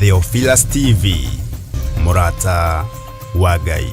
Theophilus TV, mũrata wa Ngai.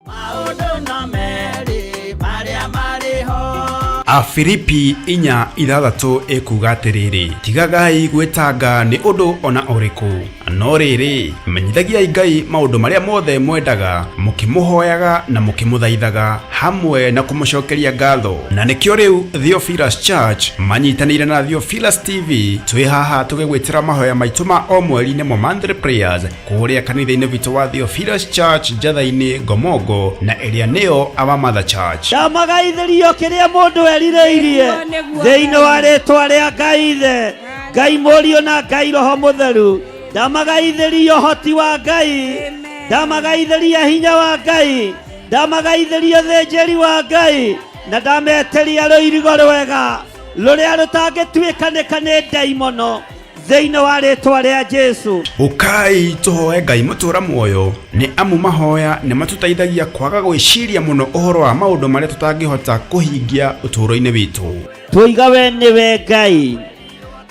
Maũndũ no merĩ marĩa marĩ ho. Afilipi 4:6 ĩkuuga atĩrĩrĩ, tigagai gwĩtanga nĩ ũndũ ona ũrĩkũ, no rĩrĩ, menyithagiai Ngai maũndũ marĩa mothe mwendaga, mũkĩmũhoyaga na mũkĩmũthaithaga, hamwe na kũmũcokeria ngatho. Na nĩkĩo rĩu Theophilus Church manyitanĩire na Theophilus TV twĩ haha tũgĩgwĩtĩra mahoya maitũ ma o mweri nĩmo monthly prayers kũrĩa kanitha-inĩ witũ wa Theophilus Church Njatha-inĩ Ngomongo na ĩrĩa nĩyo Our Mother Church. Ndamagaithĩrio kĩrĩa mũndũ erirĩirie Nĩguo, nĩguo, thĩinĩ wa rĩtwa rĩa Ngai Ithe, Ngai Mũriũ na Ngai Roho Mũtheru. Ndamagaithĩria ũhoti wa Ngai, Amen. ndamagaithĩria hinya wa Ngai, ndamagaithĩria ũthĩnjĩri wa Ngai, na ndametĩria rũirigo rwega rũrĩa rũtangĩtuĩkanĩka nĩ ndaimono thĩinĩ wa rĩtwa rĩa Jesu. Ũkai tũhoe Ngai mũtũra muoyo, nĩ amu mahoya nĩ matũteithagia kwaga gwĩciria mũno ũhoro wa maũndũ marĩa tũtangĩhota kũhingia ũtũũro-inĩ witũ. Twoiga we nĩwe Ngai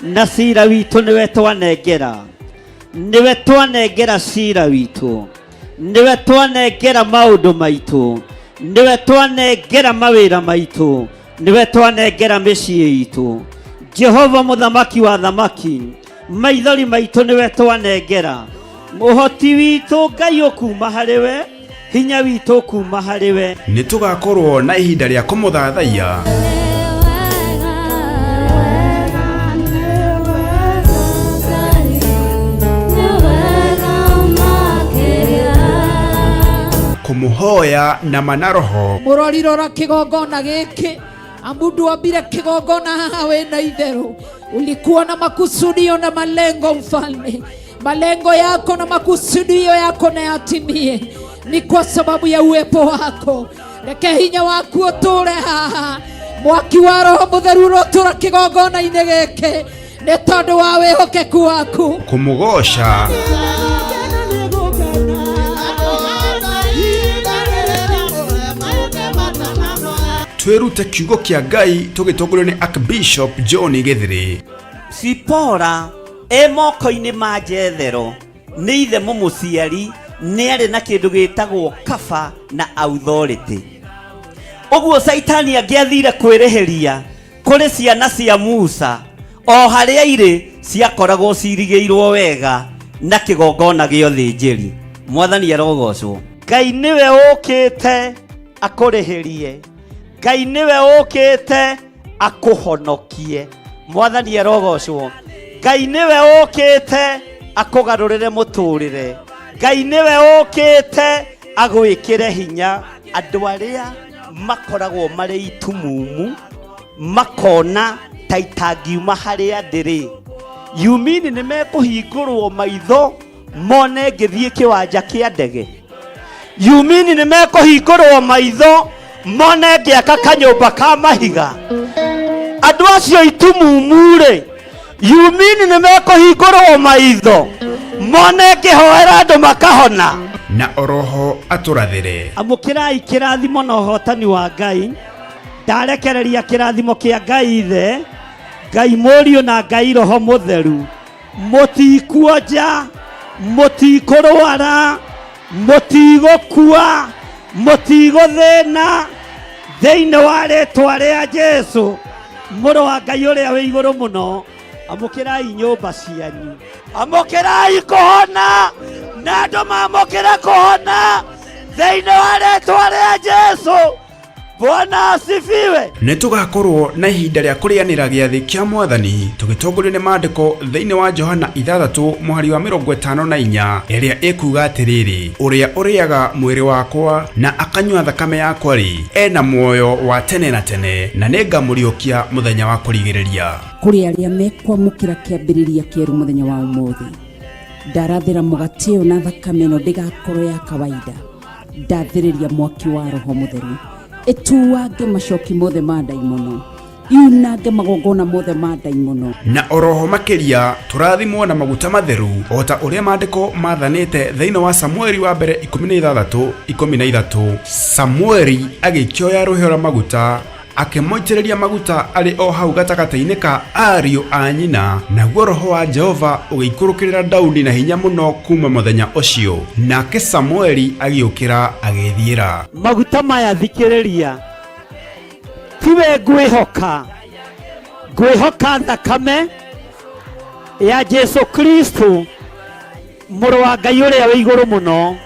na cira witũ nĩwe twanengera, nĩwe twanengera cira witũ, nĩwe twanengera maũndũ maitũ, nĩwe twanengera mawĩra maitũ, nĩwe twanengera mĩciĩ itũ. Jehova mũthamaki wa thamaki, maithori maitũ nĩwe twanengera, ũhoti witũ Ngai ũkuma harĩ we, hinya witũ ũkuma harĩ we. Nĩ tũgakorwo na ihinda rĩa kũmũthathaiya kũmũhoya na ma na roho Mũrori, rora kĩgongona gĩkĩ, amu ndwambire kĩgongona haha wĩna itherũ. Ulikuwa na makusudio na malengo, mfalme. Malengo yako na makusudio yako na yatimie, ni kwa sababu ya uwepo wako. Reke hinya waku ũtũre haha, mwaki wa Roho Mũtheru ũrotũra kĩgongona-inĩ gĩkĩ nĩ tondũ wa wĩhokeku waku. Kũmũgoca twĩrute kiugo kĩa Ngai tũgĩtongorio nĩ Archbishop John Gĩthĩrĩ. Sipora e moko-inĩ ma Jethero nĩ ithe mũmũciari, nĩ arĩ na kĩndũ gĩtagwo kaba na authority. Ũguo Caitani angĩathire kwĩrĩhĩria kũrĩ ciana cia Musa, o harĩa irĩ ciakoragwo cirigĩirwo wega na kĩgongona gĩa ũthĩnjĩri. Mwathani arogocwo. Ngai nĩwe ũkĩte akũrĩhĩrie, Ngai nĩwe ũkĩte akũhonokie. Mwathani arogocwo. Ngai nĩwe ũkĩte akũgarũrĩre mũtũrĩre. Ngai nĩwe ũkĩte agwĩkĩre hinya. Andũ arĩa makoragwo marĩ itumumu makona ta itangiuma harĩa ndĩrĩ, yumini nĩ mekũhingũrwo maitho mone ngĩthiĩ kĩwanja kĩa ndege. Yumini nĩ mekũhingũrwo maitho mone ngĩaka kanyũmba ka mahiga. Andũ acio itumumu-rĩ, yumini nĩ mekũhingũrwo maitho mone ngĩhoera andũ makahona. Na oroho atũrathĩre. Amũkĩrai kĩrathimo na ũhotani wa Ngai. Ndarekereria kĩrathimo kĩa Ngai Ithe, Ngai Mũriũ na Ngai Roho Mũtheru. Mũtikuonja, mũtikũrwara, mũtigũkua, mũtigũthĩna, thĩinĩ wa rĩtwa rĩa Jesu mũrũ wa Ngai ũrĩa wĩ igũrũ mũno. Amũkĩrai nyũmba cianyu, amũkĩrai kũhona, na andũ mamũkĩre kũhona thĩinĩ wa rĩtwa rĩa Jesu. Bwana asifiwe. Nĩ tũgakorwo na ihinda rĩa kũrĩanĩra gĩathĩ kĩa Mwathani tũgĩtongorio nĩ maandĩko thĩinĩ wa Johana 6 mũhari wa 54 ĩrĩa ĩkuga atĩrĩrĩ, ũrĩa ũrĩaga mwĩrĩ wakwa na akanyua thakame yakwa-rĩ, ena muoyo wa tene na tene, na nĩngamũriũkia mũthenya wa kũrigĩrĩria. Kũrĩ arĩa mekwamũkĩra kĩambĩrĩria kĩerũ mũthenya wa ũmũthĩ, ndarathĩra mũgate ũyũ na thakame ĩno ndĩgakorwo ya kawaida. Ndathĩrĩria mwaki wa Roho Mũtheru ĩtuange macoki mothe ma ndaimono. Yunange magongona mothe ma ndaimono. Na oroho makĩria tũrathimwo na maguta matheru o ta ũrĩa maandĩko mathanĩte thĩinĩ wa Samueli wa mbere 16 13. Samueli agĩkĩoya rũhĩa rwa maguta akĩmũitĩrĩria maguta arĩ o hau gatagatĩ-inĩ ka ariũ a nyina, naguo roho wa Jehova ũgĩikũrũkĩrĩra Daudi na hinya mũno kuma mũthenya ũcio. Nake Samueli agĩũkĩra agĩĩthiĩra. Maguta maya thikĩrĩria, tiwe ngwĩhoka, ngwĩhoka thakame ya Jesu Kristo mũrũ wa Ngai ũrĩa wĩ igũrũ mũno.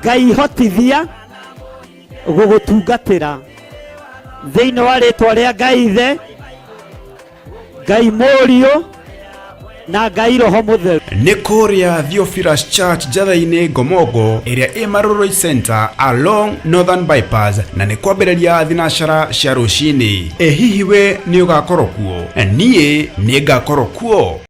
Ngai hotithia gũgũtungatĩra thĩinĩ wa rĩtwa rĩa Ngai Ithe, Ngai Mũriũ na Ngai Roho Mũtheru. Nĩ kũrĩa Theophilus Church Njatha-inĩ Ngomongo ĩrĩa ĩ Marurui Center along Northern Bypass, na nĩ kwambĩrĩria thinacara cia rũcinĩ. Ĩ hihi we nĩ ũgakorwo kuo? Niĩ nĩ ngakorwo kuo.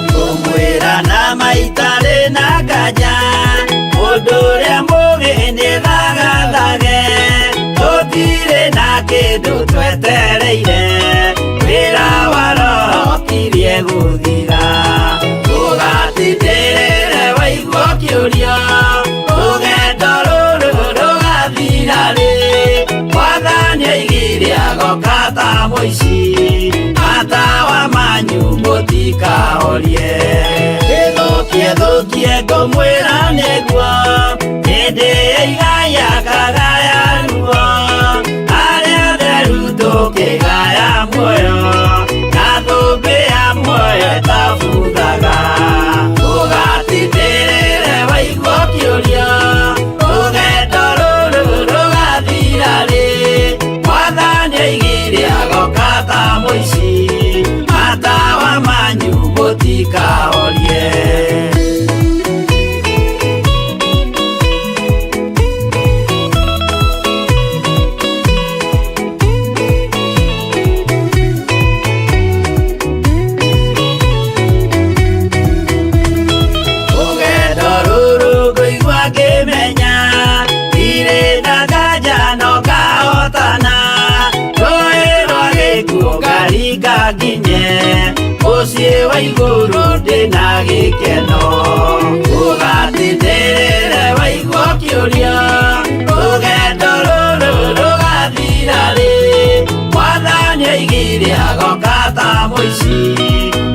Ngũmwĩra na maitarĩ na nganja, mũndũ ũrĩa mũgĩ nĩ thagathage, tũtirĩ na kĩndũ twetereire, wĩra wa roho kirie gũthira. Ũgatindĩrĩre waigua ũkĩũrio, rũgendo rũrũ rũgathira rĩ, Mwathani oigire agoka ta mũici, matawa manyu mũtikahorie. Gĩthũkie thũkie ngũmwĩra nĩguo, hĩndĩ ya igaya kagaya ruo, arĩa atheru tũkĩgaya muoyo, na thũmbĩ ya muoyo ĩtabuthaga. Ũgatindĩrĩre waigua ũkĩũrio, rũgendo rũrũ rũgathira rĩ, Mwathani oigire agoka ta mũici, matawa manyu mũtikahorie. Rũgendo rũrũ ngũigua ngĩmenya, ndirĩ na nganja no ngahotana, rũĩ rwa gĩkuũ ngaringa nginye, mũciĩ wa igũrũ ndĩna gĩkeno. Ũgatindĩrĩre waigua ũkĩũrio, rũgendo rũrũ rũgathira rĩ, Mwathani oigire agoka ta mũici,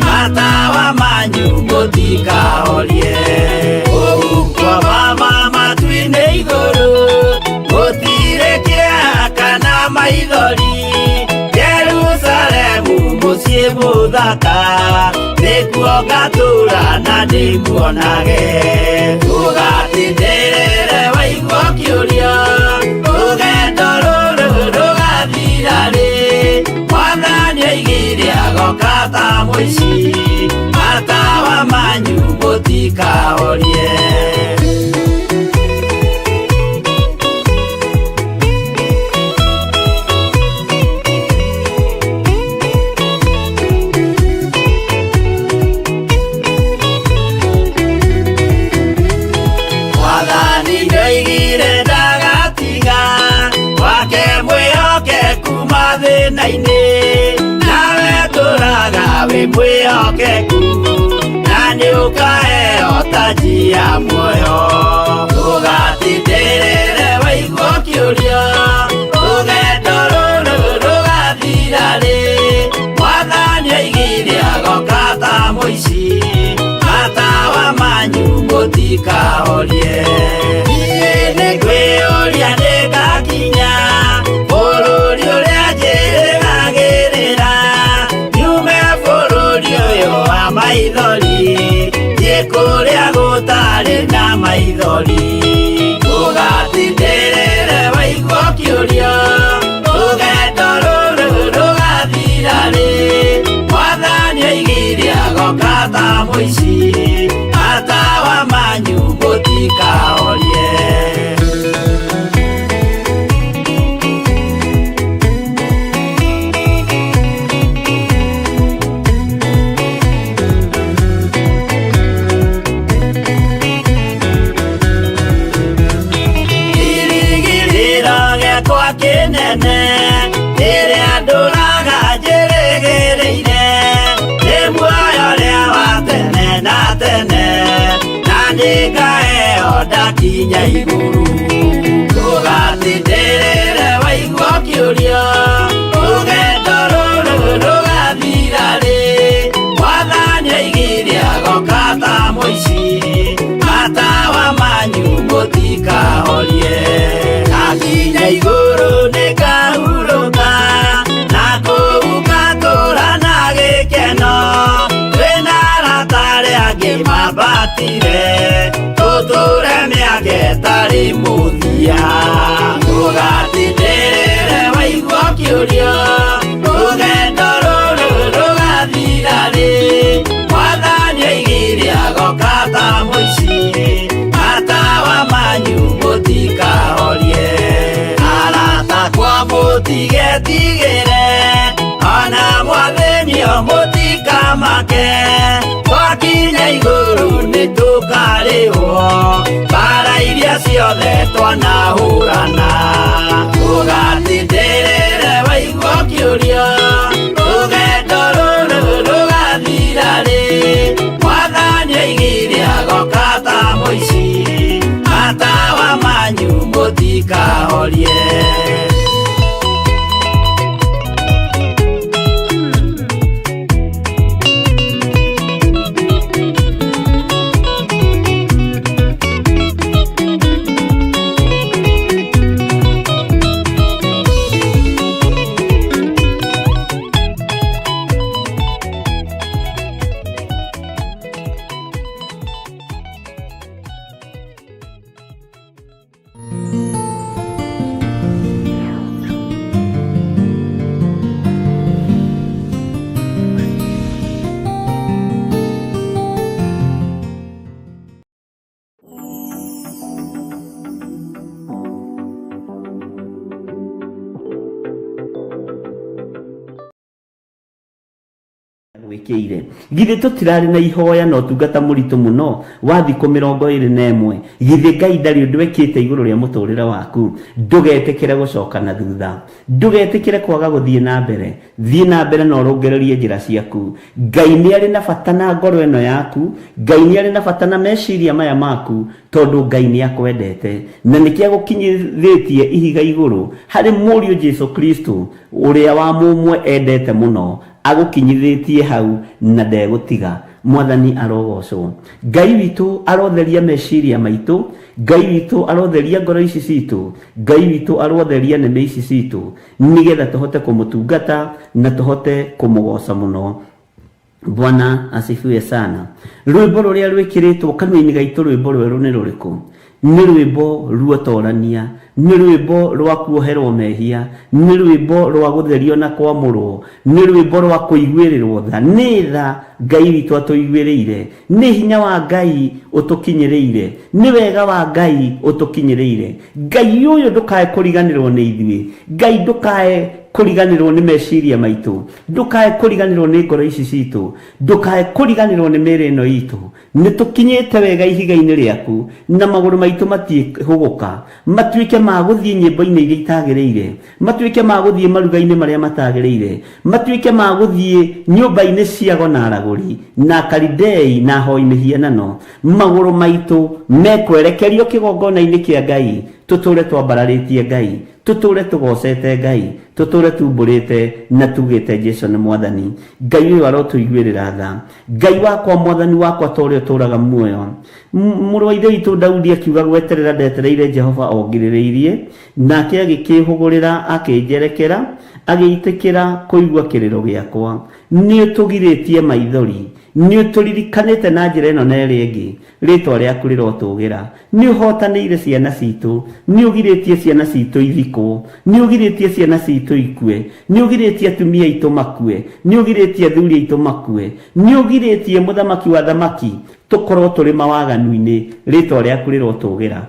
matawa manyu mũtikahorie. Ũhuko wa matu-inĩ igũrũ, gũtirĩ kĩeha kana maithori, Jerusalemu mũciĩ mũthaka, nĩkuo ngatũũra na ndĩmuonage. Ũgatindĩrĩre waigua ũkĩũrio, rũgendo rũrũ rũgathira rĩ, Mwathani oigire agoka ta mũici, matawa manyu mũtikahorie. Mwathani nĩoigire ndagatiga, wake mwĩhokeku mathĩna-inĩ, nawe tũraga wĩ mwĩhokeku, na nĩũkaheo taji ya muoyo. Ũgatindĩrĩre waigua ũkĩũrio, rũgendo rũrũ rũgathira rĩ, Mwathani oigire agoka ta mũici, matawa manyu mũtikahorie. Niĩ nĩngwĩyũria nĩngakinya bũrũri ũrĩa njĩrĩgagĩrĩra, nyume bũrũri ũyũ wa maithori Ũgatindĩrĩre waigua ũkĩũria Rũgendo rũrũ rũgathira rĩ Mwathani oigire agoka ta mũici Matawa manyu mũtikahorie Kĩrĩgĩrĩro gĩakwa kĩnene Rĩrĩa ndũraga njĩrĩgĩrĩire Nĩ muoyo ũrĩa wa tene na tene Na nĩngaheo ndakinya igũrũ Ndũgatindĩrĩre waigua ũkĩũria Rũgendo rũrũ rũgathira rĩ Mwathani oigire agoka ta mũici Matawa manyu mũtikahorie Ndakinya igũrũ nĩngahurũka Na kũu ngatũũra na gĩkeno Twĩna arata arĩa angĩ mambatire Tũtũre mĩaka ĩtarĩ mũthia Ndũgatindĩrĩre waigua ũkĩũria Rũgendo rũrũ rũgathira rĩ Mwathani oigire agoka ta mũici Matawa manyu mũtikahorie Arata kwa mũtigetigĩre Ona mwathĩnio mũtikamake Twakinya igũrũ nĩtũkarĩhwo Mbara iria ciothe twanahũrana Ndũgatindĩrĩre waigua ũkĩũria Rũgendo rũrũ rũgathira rĩ Mwathani oigire agoka ta mũici Matawa manyu mũtikahorie Gwĩkĩire githĩ tũtirarĩ na ihoya na ũtungata mũritũ mũno wa thikũ 21 githĩ Ngai ndarĩ ũndũ ekĩte igũrũ rĩa mũtũrĩre waku ndũgetĩkĩre gũcoka na thutha ndũgetĩkĩre kwaga gũthiĩ na mbere thiĩ na mbere na ũrũngererie njĩra ciaku Ngai nĩ arĩ na bata na ngoro ĩno yaku Ngai nĩ arĩ na bata na meciria maya maku tondũ Ngai nĩ akwendete na nĩkĩo agũkinyithĩtie ihiga igũrũ harĩ mũriũ Jesu Kristo ũrĩa wa mũmwe endete mũno agũkinyithĩtie hau na ndegũtiga mwathani arogocwo Ngai witũ arotheria meciria maitũ Ngai witũ arotheria ngoro ici citũ Ngai witũ arotheria nĩmĩ ici citũ nĩgetha tũhote kũmũtungata na tũhote kũmũgoca mũno Bwana asifiwe sana rwĩmbo rũrĩa rwĩkĩrĩtwo kanua-inĩ gaitũ rwĩmbo rwerũ nĩ rũrĩkũ nĩ rwĩmbo ruotorania nĩ rwĩmbo rwa kuoherwo mehia nĩ rwĩmbo rwa gũtherio na kwamũrwo nĩ rwĩmbo rwa kũiguĩrĩrwo tha nĩ tha Ngai witũ atũiguĩrĩire nĩ hinya wa Ngai ũtũkinyĩrĩire nĩ wega wa Ngai ũtũkinyĩrĩire Ngai ũyũ ndũkae kũriganĩrwo nĩ ithuĩ Ngai ndũkae kũriganĩrwo nĩ meciria maitũ ndũkae kũriganĩrwo nĩ ngoro ici citũ ndũkae kũriganĩrwo nĩ mĩĩrĩ ĩno itũ nĩ tũkinyĩte wega ihiga-inĩ rĩaku na magũrũ maitũ matiĩhũgũka matuĩke ma gũthiĩ nyĩmbo-inĩ iria itagĩrĩire matuĩke ma gũthiĩ maruga-inĩ marĩa matagĩrĩire matuĩke ma gũthiĩ nyũmba-inĩ ciago na aragũri na akaridei na ahoi mĩhianano magũrũ maitũ mekwerekerio kĩgongona-inĩ kĩa Ngai tũtũre twambararĩtie Ngai tũtũre tũgocete Ngai Tũtũre tumbũrĩte na tugĩte Jesu nĩ Mwathani. Ngai ũyũ arotũiguĩrĩra tha. Ngai wakwa, Mwathani wakwa, ta ũrĩa ũtũũraga muoyo. Mũrũ wa Ithe witũ Daudi akiuga, Gweterera ndetereire Jehova o ngirĩrĩirie, nake agĩkĩĩhũgũrĩra akĩnjerekera, agĩitĩkĩra kũigua kĩrĩro gĩakwa. Nĩũtũgirĩtie maithori, nĩũtũririkanĩte na njĩra ĩno na ĩrĩa ĩngĩ, rĩĩtwa rĩaku rĩrotũgĩra. Nĩũhotanĩire ciana citũ, nĩũgirĩtie ciana citũ ithikwo, nĩũgirĩtie ciana citũ ikue, nĩũgirĩtie atumia aitũ makue, nĩũgirĩtie athuri aitũ makue, nĩũgirĩtie mũthamaki wa athamaki tũkorwo tũrĩ mawaganu-inĩ, rĩĩtwa rĩaku rĩrotũgĩra.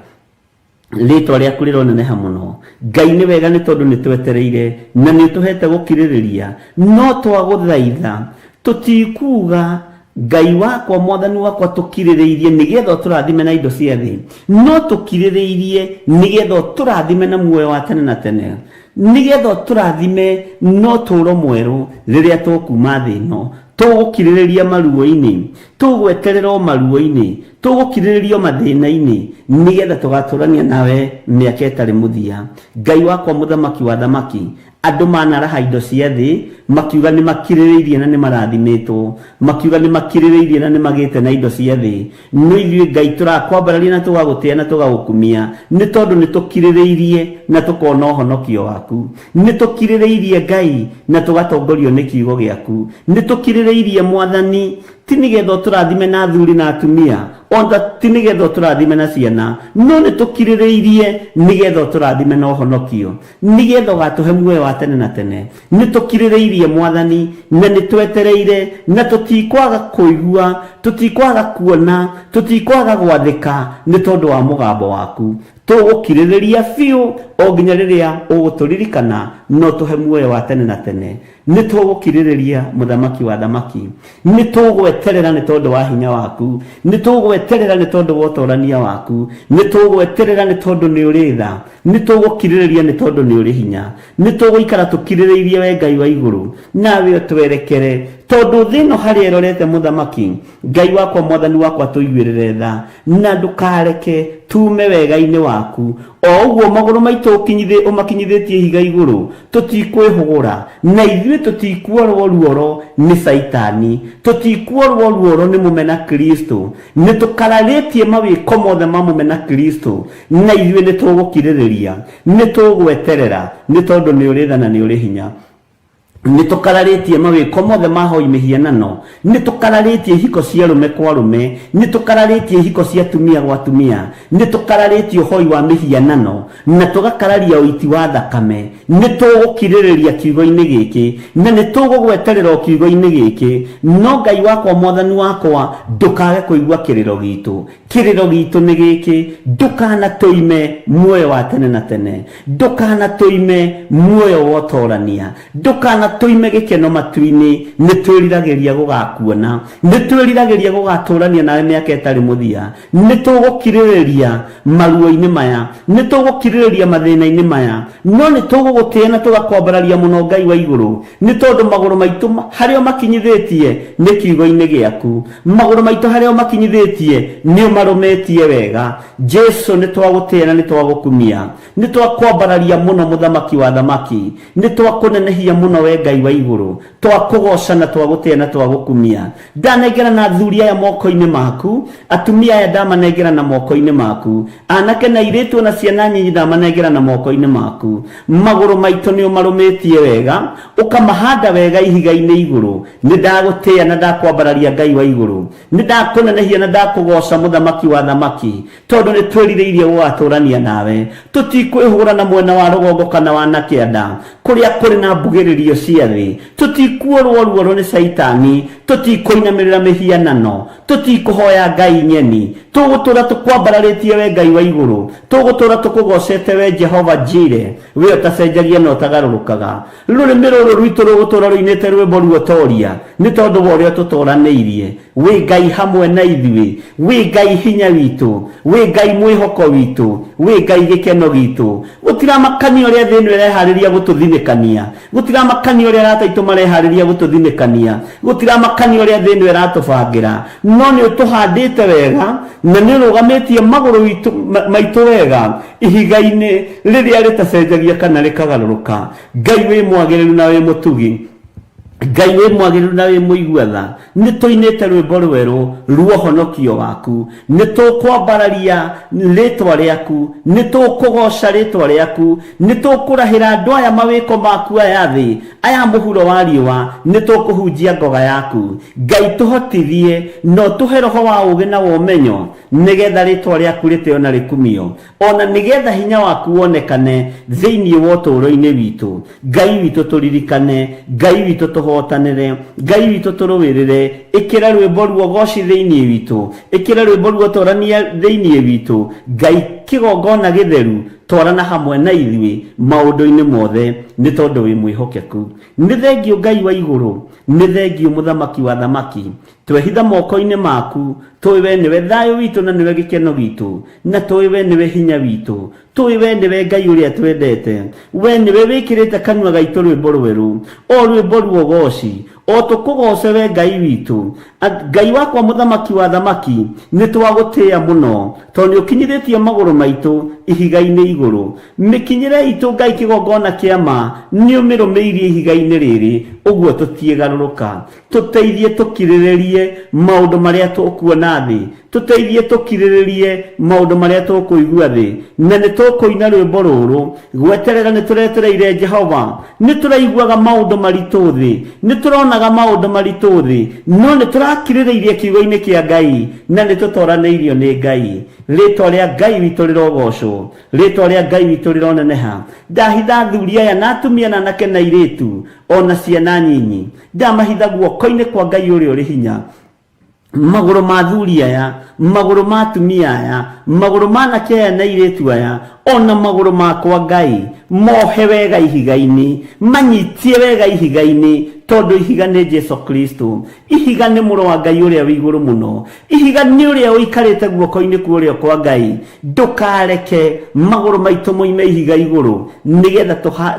Rĩĩtwa rĩaku rĩroneneha mũno. Ngai nĩ wega nĩ tondũ nĩ twetereire na nĩ ũtũhete gũkirĩrĩria. No twagũthaitha, tũtikuuga, Ngai wakwa, Mwathani wakwa, tũkirĩrĩirie nĩgetha ũtũrathime na indo cia thĩ, no tũkirĩrĩirie nĩgetha ũtũrathime na muoyo wa tene na tene, nĩgetha ũtũrathime na ũtũũro mwerũ rĩrĩa tũkuma thĩ ĩno. Tũgũkirĩrĩria maruo-inĩ, tũgweterera o maruo-inĩ, tũgũkirĩrĩria o mathĩna-inĩ, nĩgetha tũgatũrania nawe mĩaka ĩtarĩ mũthia. Ngai wakwa, Mũthamaki wa athamaki, andũ manaraha indo cia thĩ, makiuga nĩ makirĩrĩirie na nĩ marathimĩtwo, makiuga nĩ makirĩrĩirie na nĩ magĩte na indo cia thĩ. No ithuĩ Ngai tũrakwambararia na tũgagũtĩa na tũgagũkumia, nĩ tondũ nĩ tũkirĩrĩirie na tũkona ũhonokio waku. Nĩ tũkirĩrĩirie Ngai na tũgatongorio nĩ kiugo gĩaku. Nĩ tũkirĩrĩirie Mwathani, ti nĩgetha ũtũrathime na athuri na atumia, ona ti nĩgetha ũtũrathime na ciana, no nĩ tũkirĩrĩirie nĩgetha ũtũrathime na ũhonokio, nĩgetha ũgatũhe muoyo wa tene na tene. Nĩ tũkirĩrĩirie Mwathani, na nĩ twetereire, na tũtikwaga kũigua, tũtikwaga kuona, tũtikwaga gwathĩka nĩ tondũ wa mũgambo waku. Tũgũkirĩrĩria biũ o nginya rĩrĩa ũgũtũririkana na ũtũhe muoyo wa tene na tene. Nĩ tũgũkirĩrĩria, Mũthamaki wa athamaki. Nĩ tũgweterera nĩ tondũ wa hinya waku. Nĩ tũgweterera nĩ tondũ wa ũtorania waku. Nĩ tũgweterera nĩ tondũ nĩ ũrĩ tha. Nĩ tũgũkirĩrĩria nĩ tondũ nĩ ũrĩ hinya. Nĩ tũgũikara tũkirĩrĩirie wee Ngai wa igũrũ, nawe ũtwerekere. Tondũ thĩ ĩno harĩa ĩrorete Mũthamaki, Ngai wakwa, Mwathani wakwa, tũiguĩrĩre tha, na ndũkareke tuume wega-inĩ waku. O ũguo magũrũ maitũ ũmakinyithĩtie ihiga igũrũ, tũtikwĩhũgũra, na ithuĩ tũtikuorwo ruoro nĩ Caitani, tũtikuorwo ruoro nĩ mũmena-Kristo. Nĩtũkararĩtie mawĩko mothe ma mũmena-Kristo, na ithuĩ nĩtũgũkirĩrĩria, nĩtũgweterera, nĩ tondũ nĩũrĩ tha na nĩũrĩ hinya. Nĩ tũkararĩtie mawĩko mothe ma hoi mĩhianano, nĩ tũkararĩtie ihiko cia arũme kwa arũme, nĩ tũkararĩtie ihiko cia atumia gwa atumia, nĩ tũkararĩtie ũhoi wa mĩhianano, na tũgakararia ũiti wa thakame. Nĩ tũgũkirĩrĩria kiugo-inĩ gĩkĩ, na nĩ tũgũgweterera o kiugo-inĩ gĩkĩ. No Ngai wakwa, Mwathani wakwa, ndũkage kũigua kĩrĩro gitũ. Kĩrĩro gitũ nĩ gĩkĩ, ndũkanatũime muoyo wa tene na tene, ndũkanatũime muoyo wa ũtorania, ndũkanatũime gĩkeno matu-inĩ. Nĩ twĩriragĩria gũgakuona, nĩ twĩriragĩria gũgatũrania nawe mĩaka ĩtarĩ mũthia. Nĩ tũgũkirĩrĩria maruo-inĩ maya, nĩ tũgũkirĩrĩria mathĩna-inĩ maya, no nĩ tũgũgũtĩa na tũgakwambararia mũno Ngai wa igũrũ, nĩ tondũ magũrũ maitũ harĩa ũmakinyithĩtie nĩ kiugo-inĩ gĩaku. Magũrũ maitũ harĩa ũmakinyithĩtie nĩ ũmarũmĩtie wega. Jesu, nĩ twagũtĩa na nĩ twagũkumia. Nĩ twakwambararia mũno Mũthamaki wa athamaki. Nĩ twakũnenehia mũno we Ngai wa igũrũ. Twakũgoca na twagũtĩa na twagũkumia. Ndanengerana athuri aya moko-inĩ maku, atumia aya ndamanengerana moko-inĩ maku, anake na airĩtu ona ciana nyinyi ndamanengerana moko-inĩ maku. Magũrũ maitũ nĩ ũmarũmĩtie wega, ũkamahanda wega ihiga-inĩ igũrũ. Nĩ ndagũtĩa na ndakwambararia Ngai wa igũrũ. Nĩ ndakũnenehia na ndakũgoca Mũthamaki wa athamaki, tondũ nĩ twĩrirĩirie gũgatũrania nawe. Tũtikwĩhũgũra na mwena wa rũgongo kana wa na kĩanda, kũrĩa kũrĩ na mbugĩrĩrio cia thĩ. Tũtikuorwo ruoro nĩ Caitani, tũtikũinamĩrĩra mĩhianano, tũtikũhoya ngai nyeni. Tũgũtũra tũkwambararĩtie we Ngai wa igũrũ, tũgũtũra tũkũgocete we Jehova Jire, we ũtacenjagia na ũtagarũrũkaga. Rũrĩmĩ rũrũ rwitũ rũgũtũra rũinĩte rwĩmbo ruotoria, nĩ tondũ wa ũrĩa ũtũtoranĩirie. Wĩ Ngai hamwe na ithuĩ, wĩ Ngai hinya witũ, wĩ Ngai mwĩhoko witũ, wĩ Ngai gĩkeno gitũ. Gũtiramakania ũrĩa thĩ ĩno ĩreharĩria gũtũthinĩkania, gũtiramakania ũrĩa arata aitũ mareharĩria gũtũthinĩkania, gũtiramakania kũmakania ũrĩa thĩ ĩno ĩratũbangĩra, no nĩ ũtũhandĩte wega na nĩ ũrũgamĩtie magũrũ maitũ wega ihiga-inĩ rĩrĩa rĩtacenjagia kana rĩkagarũrũka. Ngai wĩ mwagĩrĩru na wĩ mũtugi, Ngai wĩ mwagĩrĩru na wĩ mũigua tha, nĩ tũinĩte rwĩmbo rwerũ rwa ũhonokio waku, nĩ tũkwambararia rĩtwa rĩaku, nĩ tũkũgoca rĩtwa rĩaku, nĩ tũkũrahĩra andũ aya mawĩko maku aya thĩ, aya mũhuro wa riũa, nĩ tũkũhunjia ngoga yaku. Ngai tũhotithie na ũtũhe roho wa ũũgĩ na wa ũmenyo, nĩgetha rĩtwa rĩaku rĩtĩo na rĩkumio, ona nĩgetha hinya waku wonekane thĩinĩ wa ũtũũro-inĩ witũ. Ngai witũ tũririkane, Ngai witũ tũhotanĩre, Ngai witũ tũrũĩrĩre, ĩkĩra rwĩmbo ruogoci thĩinĩ witũ, ĩkĩra rwĩmbo ruotorania thĩinĩ witũ. Ngai kĩgongona gĩtheru, twarana hamwe na ithuĩ maũndũ-inĩ mothe, nĩ tondũ wĩ mwĩhokeku. Nĩ thengiũ Ngai wa igũrũ, nĩ thengiũ mũthamaki wa thamaki, twehitha moko-inĩ maku, tũĩ we nĩwe thayũ witũ na nĩwe gĩkeno gitũ, na tũĩ we nĩwe hinya witũ, tũĩ we nĩwe Ngai ũrĩa twendete, we nĩwe wĩkĩrĩte kanua gaitũ rwĩmbo rwerũ, o rwĩmbo ruogoci, o tũkũgoce we Ngai witũ. Ngai wakwa mũthamaki wa thamaki, nĩ twagũtĩĩa mũno, tondũ nĩ ũkinyithĩtie magũrũ maitũ ihiga-inĩ igũrũ. Mĩkinyĩre itũ Ngai kĩgongona kĩa ma, nĩ ũmĩrũmĩirie ihiga-inĩ rĩrĩ, ũguo tũtiĩgarũrũka. Tũteithie tũkirĩrĩrie maũndũ marĩa tũkuona thĩ, tũteithie tũkirĩrĩrie maũndũ marĩa tũkũigua thĩ, na nĩ tũkũina rwĩmbo rũrũ gweterera. Nĩ tũretereire Jehova, nĩ tũraiguaga maũndũ maritũ thĩ, nĩ tũronaga maũndũ maritũ thĩ, no nĩ tũrakirĩrĩirie kiugo-inĩ kĩa Ngai na nĩ tũtoranĩirio nĩ Ngai. Rĩtwa rĩa Ngai witũ rĩrogocwo, rĩtwa rĩa Ngai witũ rĩroneneha. Ndahitha athuri aya na atumia na anake na airĩtu ona ciana nyinyi, ndamahitha guoko-inĩ kwa Ngai ũrĩa ũrĩ hinya. Magũrũ ma athuri aya, magũrũ ma atumia aya, magũrũ ma anake aya na airĩtu aya, ona magũrũ makwa Ngai, mohe wega ihiga-inĩ, manyitie wega ihiga-inĩ, tondũ ihiga nĩ Jesu Kristo. Ihiga nĩ mũrũ wa Ngai ũrĩa wĩ igũrũ mũno. Ihiga nĩ ũrĩa ũikarĩte guoko-inĩ kwa ũrĩo kwa Ngai. Ndũkareke magũrũ maitũ moime ihiga igũrũ, nĩgetha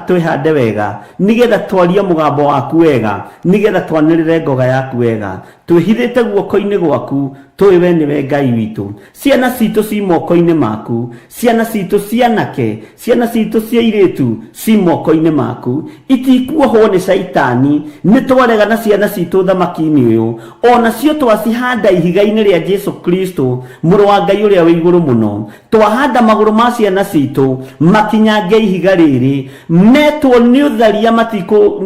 twĩhande wega, nĩgetha twarie mũgambo waku wega, nĩgetha twanĩrĩre ngoga yaku wega. Twĩhithĩte guoko-inĩ gwaku, tũĩ we nĩwe Ngai witũ. Ciana citũ ci moko-inĩ maku, ciana citũ cia anake, ciana citũ cia airĩtu ci moko-inĩ maku, itikuohwo nĩ Caitani. Nĩ twarega na ciana citũ thamaki-inĩ ũyũ, o nacio twacihanda ihiga-inĩ rĩa Jesu Kristo, mũrũ wa Ngai ũrĩa wĩ igũrũ mũno. Twahanda magũrũ ma ciana citũ makinyange ihiga rĩrĩ, metwo nĩ ũtharia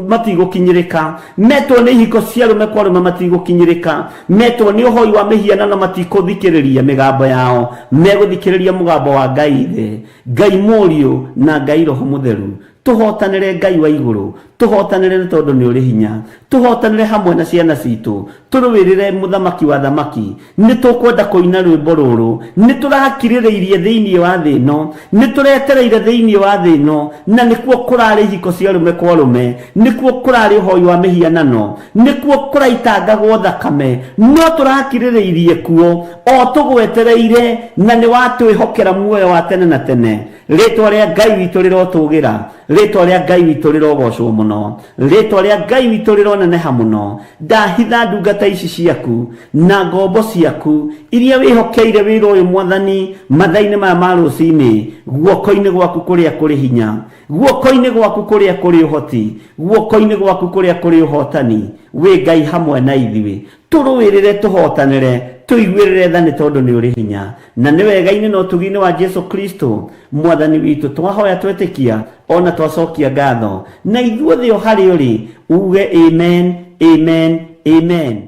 matigũkinyĩrĩka, metwo nĩ ihiko cia arũme kwa arũme matigũkinyĩrĩka, metwo nĩ ũhoi wa mĩhianano matikũthikĩrĩria mĩgambo yao, megũthikĩrĩria mũgambo wa Ngai Ithe, Ngai Mũriũ na Ngai Roho Mũtheru. Tũhotanĩre Ngai wa igũrũ, tũhotanĩre nĩ tondũ nĩ ũrĩ hinya, tũhotanĩre hamwe na ciana citũ, tũrũĩrĩre mũthamaki wa thamaki. Nĩ tũkwenda kũina rwĩmbo rũrũ, nĩ tũrakirĩrĩirie thĩinĩ wa thĩ ĩno, nĩ tũretereire thĩinĩ wa thĩ ĩno, na nĩkuo kũrarĩ ihiko cia arũme kwa arũme, nĩkuo kũrarĩ ũhoi wa mĩhianano, nĩkuo kũraitangagwo thakame, no tũrakirĩrĩirie kuo o tũgwetereire, na nĩ watwĩhokera muoyo wa tene na tene. Rĩtwa rĩa Ngai witũ rĩrotũgĩra, rĩtwa rĩa Ngai witũ rĩrogocwo mũno, rĩtwa rĩa Ngai witũ rĩroneneha mũno. Ndahitha ndungata ici ciaku na ngombo ciaku iria wĩhokeire wĩra ũyũ Mwathani, mathaa-inĩ maya ma rũcinĩ, guoko-inĩ gwaku kũrĩa kũrĩ hinya, guoko-inĩ gwaku kũrĩa kũrĩ ũhoti, guoko-inĩ gwaku kũrĩa kũrĩ ũhotani. Wĩ Ngai hamwe na ithuĩ, tũrũĩrĩre, tũhotanĩre, tũiguĩrĩre tha nĩ tondũ nĩ ũrĩ hinya, na nĩ wega-inĩ na ũtugi-inĩ wa Jesu Kristo Mwathani witũ twahoya twetĩkia ona twacokia ngatho, na ithuothe o harĩ ũrĩ uge amen, amen, amen.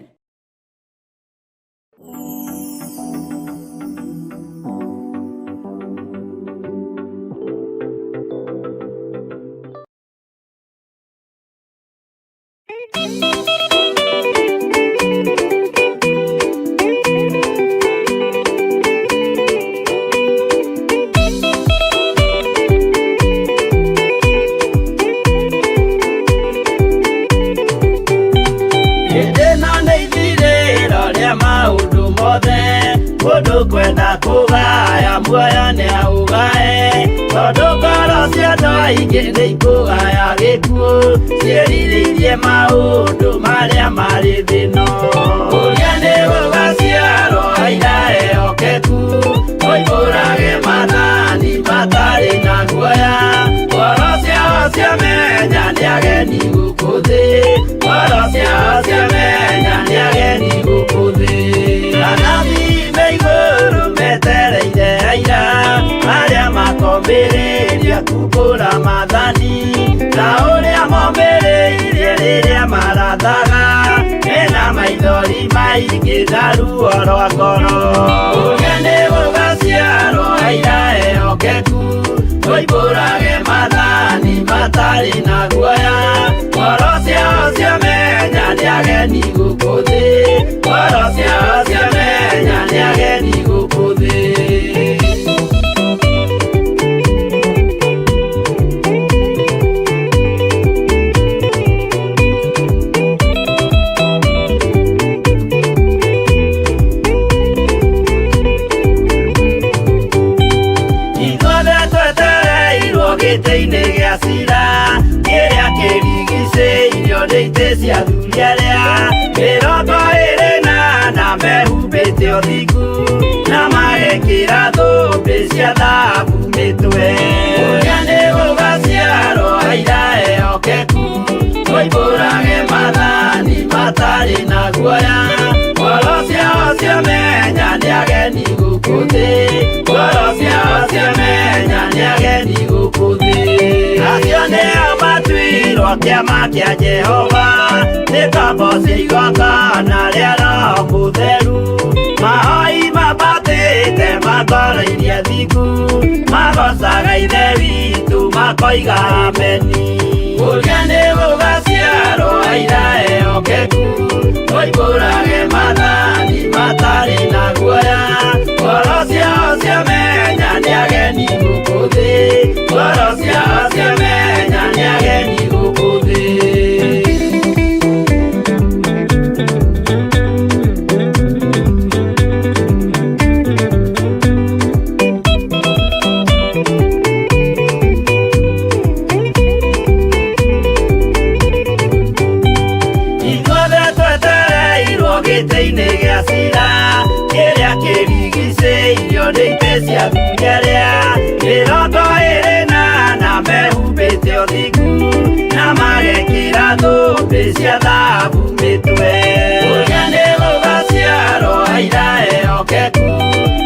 Hĩndĩ ĩno nĩ ithirĩro rĩa maũndũ mothe, mũndũ kwenda kũgaya muoyo nĩ aũgae, tondũ ngoro cia andũ aingĩ nĩ ikũgaya gĩkuũ, ciĩrirĩirie maũndũ marĩa marĩ thĩ ĩno. ageni gũkũ thĩ, ngoro ciao ciamenya nĩ ageni gũkũ thĩ. Anabii me igũrũ metereire aira arĩa makombĩrĩria kumbũra maathani ta ũrĩa mombĩrĩirie rĩrĩa marathaga mena maithori maingĩ na ruo rwa ngoro. Ũgeni gũgaciarwo aira ehokeku, tũimbũrage maathani matarĩ na guoya, ngoro ciao ciamenya nĩ ageni gũkũ thĩ, ngoro ciao ciamenya nĩ ageni gũkũ thĩ. Ithuothe twetereirwo gĩtĩ-inĩ gĩa cira kĩrĩa kĩrigicĩirio nĩ itĩ cia athuri arĩa 24 mehumbĩte ũthingu na magekĩra thũmbĩ cia thahabu mĩtwe. Ũrĩa nĩ gũgaciarwo aira ehokeku, tũimbũrage maathani matarĩ na guoya, ngoro ciao ciamenya nĩ ageni gũkũ thĩ, ngoro ciao ciamenya nĩ ageni gũkũ thĩ. Acio nĩo matuirwo kĩama kĩa Jehova, nĩ ngombo cia igongona rĩa Roho Mũtheru, mahoi mambatĩte makoroirie thingu, magocaga Ithe witũ makoiga ameni. Ũrĩa nĩ gũgaciarwo aira ehokeku, tũimbũrage maathani matarĩ na guoya, ngoro ciao ciamenya nĩ ageni gũkũ thĩ, ngoro ciao ciamenya nĩ ageni gũkũ thĩ. Ithuothe twetereirwo gĩtĩ-inĩ gĩa cira kĩrĩa kĩrigicĩirio nĩ itĩ cia athuri arĩa 24 mehumbĩte ũthingu na magekĩra thũmbĩ cia thahabu mĩtwe. Ũrĩa nĩ gũgaciarwo aira ehokeku,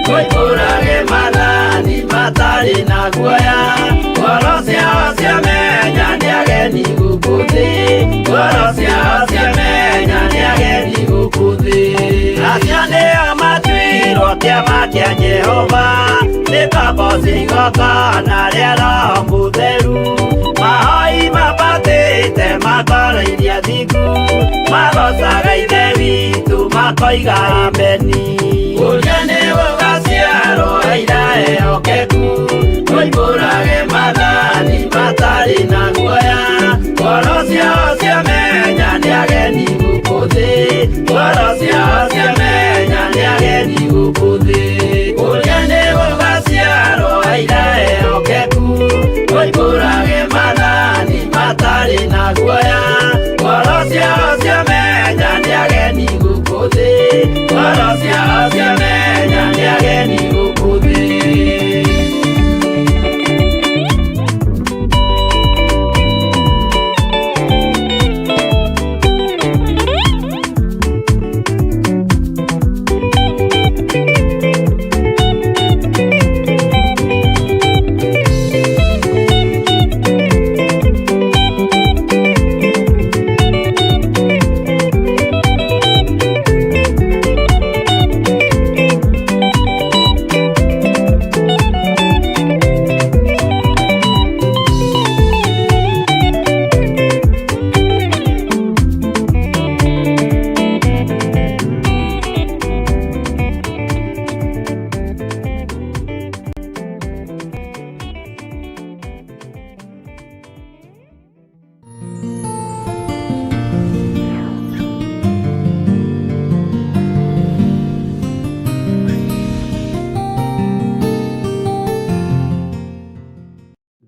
tũimbũrage maathani matarĩ na guoya, ngoro ciao ciamenya nĩ ageni gũkũ thĩ, ngoro ciao ciamenya nĩ ageni gũkũ thĩ. Acio nĩo matuirwo kĩama kĩa Jehova, nĩ ngombo cia igongona rĩa Roho Mũtheru, mahoi mambatĩte makoroirie thingu, magocaga Ithe witũ makoiga ameni. Ũrĩa nĩ gũgaciarwo aira ehokeku, tũimbũrage maathani matarĩ na guoya, ngoro ciao ciamenya nĩ ageni gũkũ thĩ, ngoro ciao ciamenya nĩ ageni gũkũ thĩ. Ũrĩa nĩ gũgaciarwo aira ehokeku, tũimbũrage maathani matarĩ na guoya, ngoro ciao ciamenya nĩ ageni gũkũ thĩ, ngoro ciao ciamenya nĩ ageni gũkũ thĩ.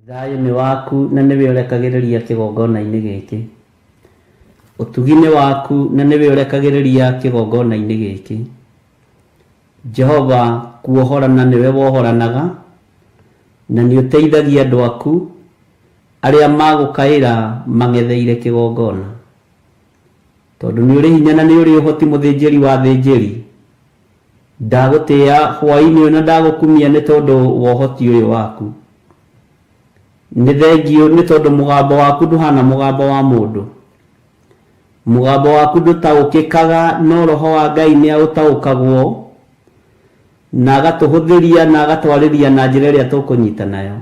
Thayũ nĩ waku na nĩwe ũrekagĩrĩria kĩgongona-inĩ gĩkĩ. Ũtugi nĩ waku na nĩwe ũrekagĩrĩria kĩgongona-inĩ gĩkĩ. Jehova kuohorana nĩwe wohoranaga na nĩ ũteithagia andũ aku. Arĩa magũkaĩra mang'etheire kĩgongona. Tondũ nĩ ũrĩ hinya na nĩ ũrĩ ũhoti mũthĩnjĩri wa athĩnjĩri. Ndagũtĩĩa hwaĩ-inĩ ũyũ na ndagũkumia nĩ tondũ wa ũhoti ũyũ waku. Nĩ thengiũ nĩ tondũ mũgambo waku ndũhana mũgambo wa mũndũ. Mũgambo waku ndũtaũkĩkaga no Roho wa Ngai nĩ aũtaũkagwo na agatũhũthĩria na agatwarĩria na njĩra ĩrĩa tũkũnyita nayo.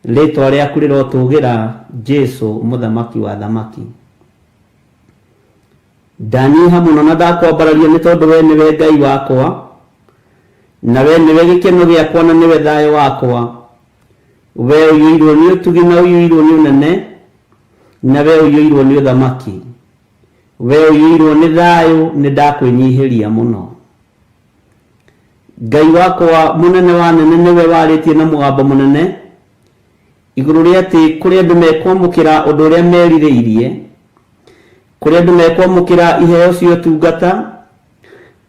Rĩtwa rĩaku rĩrotũgĩra Jesu mũthamaki wa athamaki. Ndanyiha mũno na ndakwambararia nĩ tondũ we nĩwe Ngai wakwa, na we nĩwe gĩkeno gĩakwa na nĩwe thayũ wakwa. We ũiyũirwo nĩ ũtugi na ũiyũirwo nĩ ũnene, na we ũiyũirwo nĩ ũthamaki. We ũiyũirwo nĩ thayũ, nĩ ndakwĩnyihĩria mũno. Ngai wakwa mũnene wa anene nĩwe warĩtie na mũgambo mũnene igũrũ rĩa atĩ kũrĩ andũ mekwamũkĩra ũndũ ũrĩa merirĩirie, kũrĩ andũ mekwamũkĩra iheo cia ũtungata,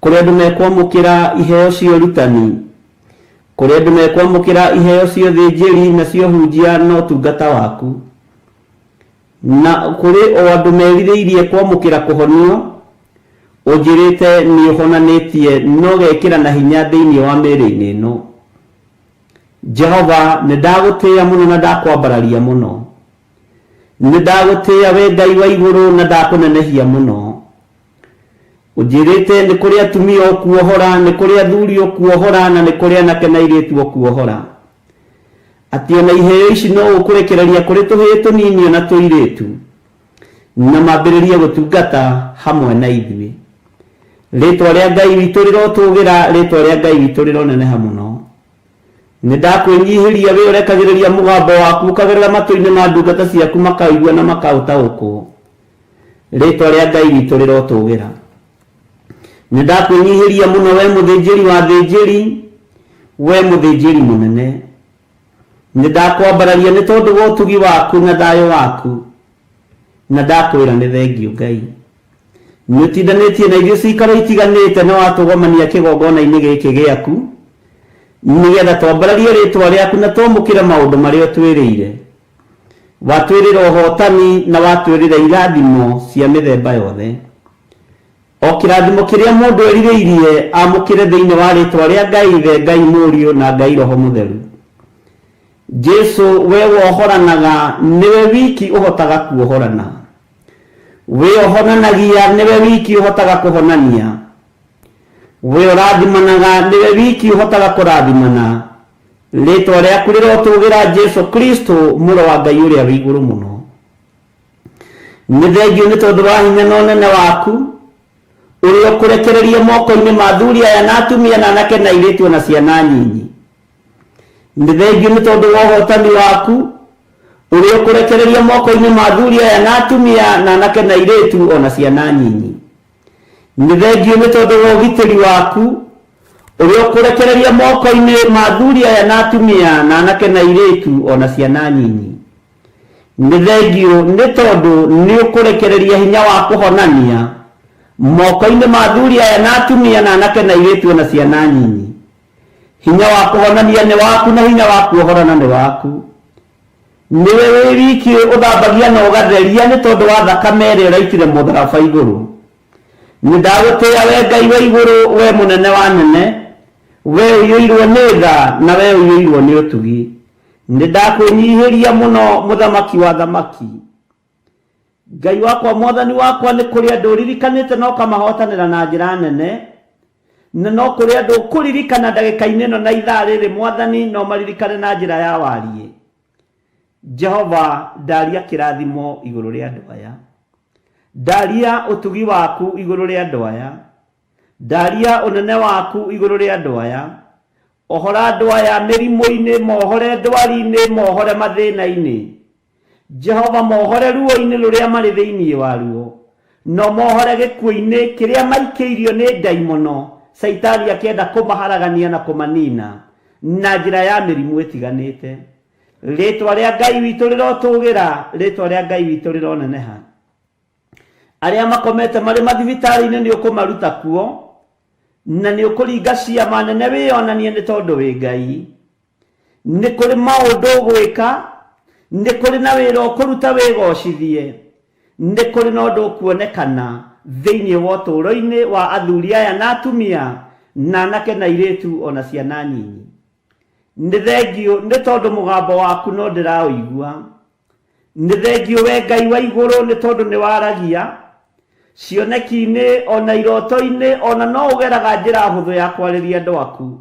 kũrĩ andũ mekwamũkĩra iheo cia ũrutani, kũrĩ andũ mekwamũkĩra iheo cia ũthĩnjĩri na cia ũhunjia na ũtungata waku. Na kũrĩ o andũ merirĩirie kwamũkĩra kũhonio, ũnjĩrĩte nĩ ũhonanĩtie na ũgekĩra na hinya thĩinĩ wa mĩĩrĩ-inĩ ĩno. Jehova, nĩ ndagũtĩĩa mũno na ndakwambararia mũno. Nĩ ndagũtĩĩa wee Ngai wa igũrũ na ndakũnenehia mũno. Ũnjĩrĩte nĩ kũrĩ atumia ũkuohora, nĩ kũrĩ athuri ũkuohora, na nĩ kũrĩ anake na airĩtu ũkuohora. Atĩ ona iheo ici no ũkũrekereria kũrĩ tũhĩĩ tũnini ona tũirĩtu, na mambĩrĩrie gũtungata hamwe na ithuĩ. Rĩtwa rĩa Ngai witũ rĩrotũgĩra, rĩtwa rĩa Ngai witũ rĩroneneha mũno. Nĩ ndakwĩnyihĩria wee ũrekagĩrĩria mũgambo waku ũkagerera matũ-inĩ ma ndungata ciaku makaũigua na makaũtaũkwo. Rĩtwa rĩa Ngai witũ rĩrotũgĩra. Nĩ ndakwĩnyihĩria mũno wee mũthĩnjĩri wa athĩnjĩri, wee mũthĩnjĩri mũnene. Nĩ ndakwambararia nĩ tondũ wa ũtugi waku na thayũ waku, na ndakwĩra nĩ thengiũ Ngai. Nĩ ũtindanĩtie na ithuĩ ciikaro itiganĩte na watũgomania kĩgongona-inĩ gĩkĩ gĩaku, nĩgetha twambararie rĩtwa rĩaku na twamũkĩre maũndũ marĩa ũtwĩrĩire. Watwĩrĩra ũhotani na watwĩrĩra irathimo cia mĩthemba yothe. O kĩrathimo kĩrĩa mũndũ erirĩirie amũkĩre thĩinĩ wa rĩtwa rĩa Ngai Ithe, Ngai Mũriũ na Ngai Roho Mũtheru. Jesu we wohoranaga nĩwe wiki ũhotaga kuohorana. We ũhonanagia nĩwe wiki ũhotaga kũhonania. We ũrathimanaga nĩwe wiki ũhotaga kũrathimana. Rĩtwa rĩaku rĩrotũgĩra Jesu Kristo mũrũ wa Ngai ũrĩa wĩ igũrũ mũno. Nĩ thengiũ nĩ tondũ wa hinya na ũnene waku ũrĩa ũkũrekereria moko-inĩ ma athuri aya na atumia na anake na airĩtu ona ciana nyinyi. Nĩ thengiũ nĩ tondũ wa ũhotani waku ũrĩa ũkũrekereria moko-inĩ ma athuri aya na atumia na anake na airĩtu ona ciana nyinyi. Nĩ thengiũ nĩ tondũ wa ũgitĩri waku ũrĩa ũkũrekereria moko-inĩ ma athuri aya na atumia na anake na airĩtu ona ciana nyinyi. Nĩ thengiũ nĩ tondũ nĩ ũkũrekereria hinya wa kũhonania moko-inĩ ma athuri aya na atumia na anake na airĩtu ona ciana nyinyi. Hinya wa kũhonania nĩ waku na hinya wa kuohorana nĩ waku. Nĩwe wĩ wiki ũthambagia na ũgatheria nĩ tondũ wa thakame ĩrĩa ũraitire mũtharaba igũrũ. Nĩ ndagũtĩĩa we Ngai wa igũrũ, we mũnene wa anene, we ũiyũirwo nĩ tha na we ũiyũirwo nĩ ũtugi. Nĩ ndakwĩnyihĩria mũno mũthamaki wa athamaki. Ngai wakwa mwathani wakwa nĩ kũrĩ andũ ũririkanĩte na ũkamahotanĩra na njĩra nene, na no kũrĩ andũ ũkũririkana ndagĩka-inĩ ĩno na ithaa rĩrĩ mwathani no maririkane na njĩra ya wariĩ. Jehova ndaria kĩrathimo igũrũ rĩa andũ aya. Ndaria ũtugi waku igũrũ rĩa andũ aya. Ndaria ũnene waku igũrũ rĩa andũ aya. Ohora andũ aya mĩrimũ-inĩ, mohore ndwari-inĩ, mohore mathĩna-inĩ. Jehova mohore ruo-inĩ rũrĩa marĩ thĩinĩ waruo, no mohore gĩkuũ-inĩ kĩrĩa maikĩirio nĩ ndaimono, Caitani akĩenda kũmaharagania na kũmanina na njĩra ya mĩrimũ ĩtiganĩte. Rĩĩtwa rĩa Ngai witũ rĩrotũgĩra, rĩĩtwa rĩa Ngai witũ rĩroneneha. Arĩa makomete marĩ mathibitarĩ-inĩ nĩ ũkũmaruta kuo, na nĩ ũkũringa ciama nene wĩyonanie nĩ tondũ wĩ Ngai. Nĩ kũrĩ maũndũ ũgwĩka, Nĩ kũrĩ na wĩra ũkũruta wĩgocithie. Nĩ kũrĩ na ũndũ ũkuonekana thĩinĩ wa ũtũũro-inĩ wa athuri aya na atumia, na anake na airĩtu o na ciana nyinyi. Nĩ thengiũ nĩ tondũ mũgambo waku no ndĩraũigua. Nĩ thengiũ we Ngai wa igũrũ nĩ tondũ nĩ waragia cioneki-inĩ o na iroto-inĩ, o na no ũgeraga njĩra hũthũ ya kwarĩria andũ aku.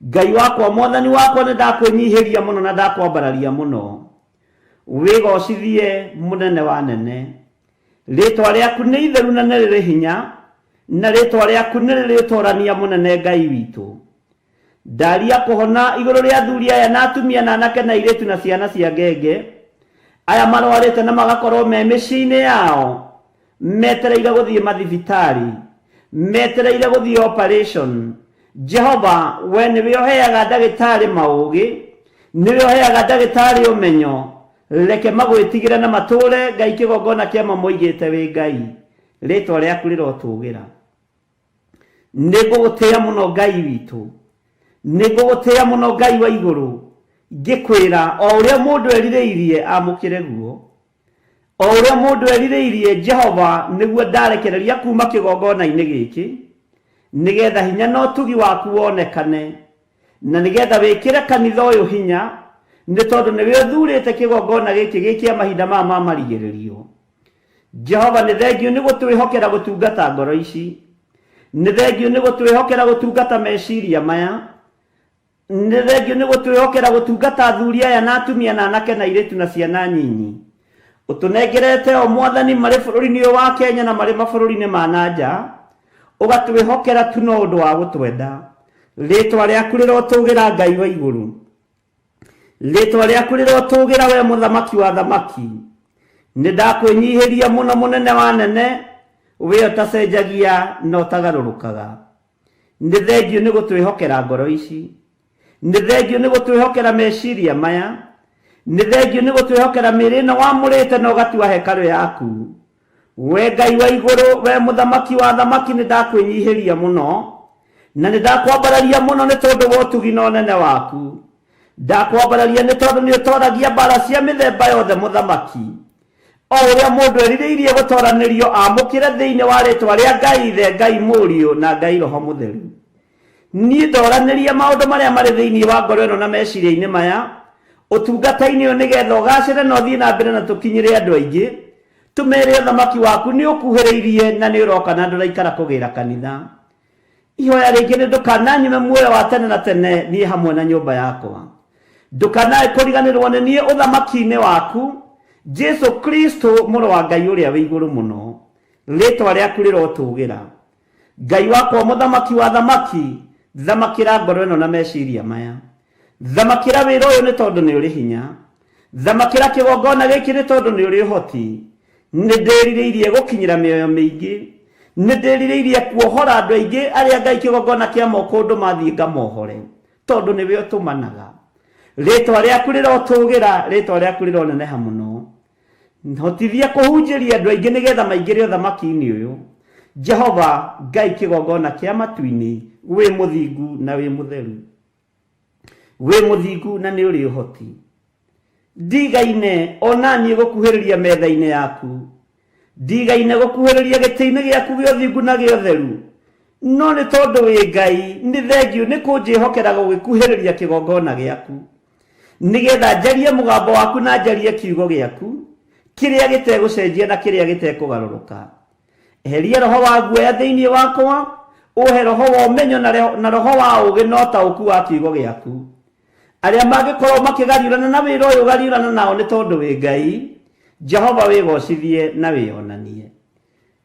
Ngai wakwa, Mwathani wakwa, nĩ ndakwĩnyihĩria mũno na ndakwambararia mũno. Wĩgocithie mũnene wa nene. Rĩtwa rĩaku nĩ itheru na nĩ rĩrĩ hinya, na rĩtwa rĩaku nĩ rĩrĩ ũtorania mũnene Ngai witũ. Ndaria kũhona igũrũ rĩa athuri aya na atumia na anake na airĩtu na ciana cia ngenge, aya marwarĩte na magakorwo me mĩciĩ-inĩ yao, metereire gũthiĩ mathibitarĩ, metereire gũthiĩ operation. Jehova, we nĩwe ũheaga ndagĩtarĩ maũgĩ, nĩwe ũheaga ndagĩtarĩ ũmenyo, reke magwĩtigĩre na matũũre Ngai kĩgongona kĩa ma moigĩte wĩ Ngai. Rĩtwa rĩaku rĩrotũgĩra. Nĩ ngũgũtĩĩa mũno Ngai witũ, nĩ ngũgũtĩĩa mũno Ngai wa igũrũ, ngĩkwĩra o ũrĩa mũndũ erirĩirie amũkĩre guo. O ũrĩa mũndũ erirĩirie Jehova nĩguo ndarekereria kuuma kĩgongona-inĩ gĩkĩ, nĩgetha hinya na ũtugi waku wonekane, na nĩgetha wĩkĩre kanitha ũyũ hinya, nĩ tondũ nĩwe ũthurĩte kĩgongona gĩkĩ gĩ kĩa mahinda maya ma marigĩrĩrio. Jehova nĩ thengiũ nĩ gũtwĩhokera gũtungata ngoro ici. Nĩ thengiũ nĩ gũtwĩhokera gũtungata meciria maya. Nĩ thengiũ nĩ gũtwĩhokera gũtungata athuri aya na atumia na anake na airĩtu na ciana nyinyi. Ũtũnengerete o Mwathani marĩ bũrũri-inĩ ũyũ wa Kenya na marĩ mabũrũri-inĩ ma na nja. Ũgatwĩhokera tu no ũndũ wa gũtwenda. Rĩtwa rĩaku rĩrotũgĩra Ngai wa igũrũ. Rĩtwa rĩaku rĩrotũgĩra we mũthamaki wa thamaki. Nĩ ndakwĩnyihĩria mũno mũnene wa nene, we ũtacenjagia na ũtagarũrũkaga. Nĩ thengiũ nĩ gũtwĩhokera ngoro ici. Nĩ thengiũ nĩ gũtwĩhokera meciria maya. Nĩ thengiũ nĩ gũtwĩhokera mĩĩrĩ ĩno wamũrĩte na ũgatua hekarũ yaku. We Ngai wa igũrũ, we mũthamaki wa thamaki, nĩ ndakwĩnyihĩria mũno na nĩ ndakwambararia mũno nĩ tondũ wa ũtugi na ũnene waku. Ndakwambararia nĩ tondũ nĩ ũtoragia mbara cia mĩthemba yothe mũthamaki. O ũrĩa mũndũ erirĩirie gũtoranĩrio amũkĩre thĩinĩ wa rĩtwa rĩa Ngai Ithe, Ngai Mũriũ, na Ngai Roho Mũtheru. Niĩ ndoranĩria maũndũ marĩa marĩ thĩinĩ wa ngoro ĩno na meciria-inĩ maya ũtungata-inĩ ũyũ nĩgetha ũgacĩre na ũthiĩ na mbere na tũkinyĩre andũ aingĩ, tũmere ũthamaki waku nĩ ũkuhĩrĩirie na nĩ ũroka na ndũraikara kũgĩra kanitha. Ihoya rĩngĩ nĩ ndũkananyime muoyo wa tene na tene niĩ hamwe na nyũmba yakwa. Ndũkanae kũriganĩrwo nĩ niĩ ũthamaki-inĩ waku, Jesu Kristo mũrũ wa Ngai ũrĩa wĩ igũrũ mũno. Rĩtwa rĩaku rĩrotũgĩra. Ngai wakwa mũthamaki wa thamaki, thamakĩra ngoro ĩno na meciria maya. Thamakĩra wĩra ũyũ nĩ tondũ nĩ ũrĩ hinya. Thamakĩra kĩgongona gĩkĩ nĩ tondũ nĩ ũrĩ ũhoti. Nĩ ndĩrirĩirie gũkinyĩra mĩoyo mĩingĩ. Nĩ ndĩrirĩirie kuohora andũ aingĩ arĩa Ngai kĩgongona kĩa moko ũndũ mathiĩ ngamohore, tondũ nĩwe ũtũmanaga. Rĩtwa rĩaku rĩrotũgĩra, rĩtwa rĩaku rĩroneneha mũno. Hotithia kũhunjĩria andũ aingĩ nĩgetha maingĩre ũthamaki-inĩ ũyũ. Jehova Ngai kĩgongona kĩa matu-inĩ, wĩ mũthingu na wĩ mũtheru. Wĩ mũthingu na nĩ ũrĩ ũhoti. Ndigaine o na niĩ gũkuhĩrĩria metha-inĩ yaku. Ndigaine gũkuhĩrĩria gĩtĩ-inĩ gĩaku gĩa ũthingu na gĩa ũtheru. No nĩ tondũ wĩ Ngai, nĩ thengiũ nĩ kũnjĩhokera gũgĩkuhĩrĩria kĩgongona gĩaku. Nĩgetha njarie mũgambo waku na njarie kiugo gĩaku, kĩrĩa gĩtegũcenjia na kĩrĩa gĩtekũgarũrũka. Eheria roho wa guoya thĩinĩ wakwa, ũhe roho wa ũmenyo na roho wa ũũgĩ na ũtaũku wa kiugo gĩaku. Arĩa mangĩkorwo makĩgariũrana na wĩra ũyũ, gariũrana nao nĩ tondũ wĩ Ngai. Jehova wĩgocithie na wĩonanie.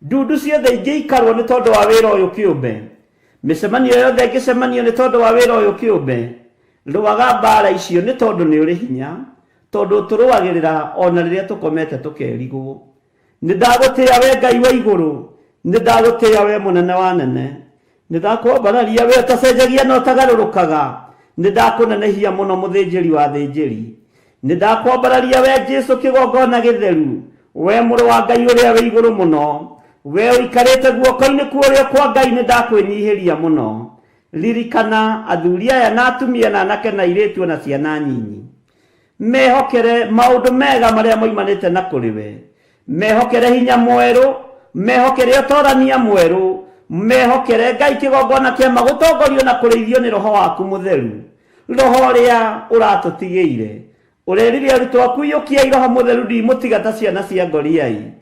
Ndundu ciothe ingĩikarwo nĩ tondũ wa wĩra ũyũ kĩũmbe, mĩcemanio yothe ĩngĩcemanio nĩ tondũ wa wĩra ũyũ kĩũmbe, rũaga mbaara icio nĩ tondũ nĩ ũrĩ hinya, tondũ ũtũrũagĩrĩra o na rĩrĩa tũkomete tũkerigwo. Nĩ ndagũtĩĩa we Ngai wa igũrũ, nĩ ndagũtĩĩa we mũnene wa anene. Nĩ ndakwambararia we ũtacenjagia na ũtagarũrũkaga, nĩ ndakũnenehia mũno mũthĩnjĩri wa athĩnjĩri. Nĩ ndakwambararia we Jesu kĩgongona gĩtheru, we mũrũ wa Ngai ũrĩa wĩ igũrũ mũno, we ũikarĩte guoko-inĩ kwa ũrĩo kwa Ngai, nĩ ndakwĩnyihĩria mũno. Ririkana athuri aya na atumia na anake na airĩtu o na ciana nyinyi. Mehokere maũndũ mega marĩa moimanĩte na kũrĩ we. Mehokere hinya mwerũ, mehokere ũtorania mwerũ, mehokere Ngai kĩgongona kĩama gũtongorio na kũrĩithio nĩ roho waku mũtheru, roho ũrĩa ũratũtigĩire. Ũrerire arutwo aku iyũkiai roho mũtheru ndimũtiga ta ciana cia ngoriai.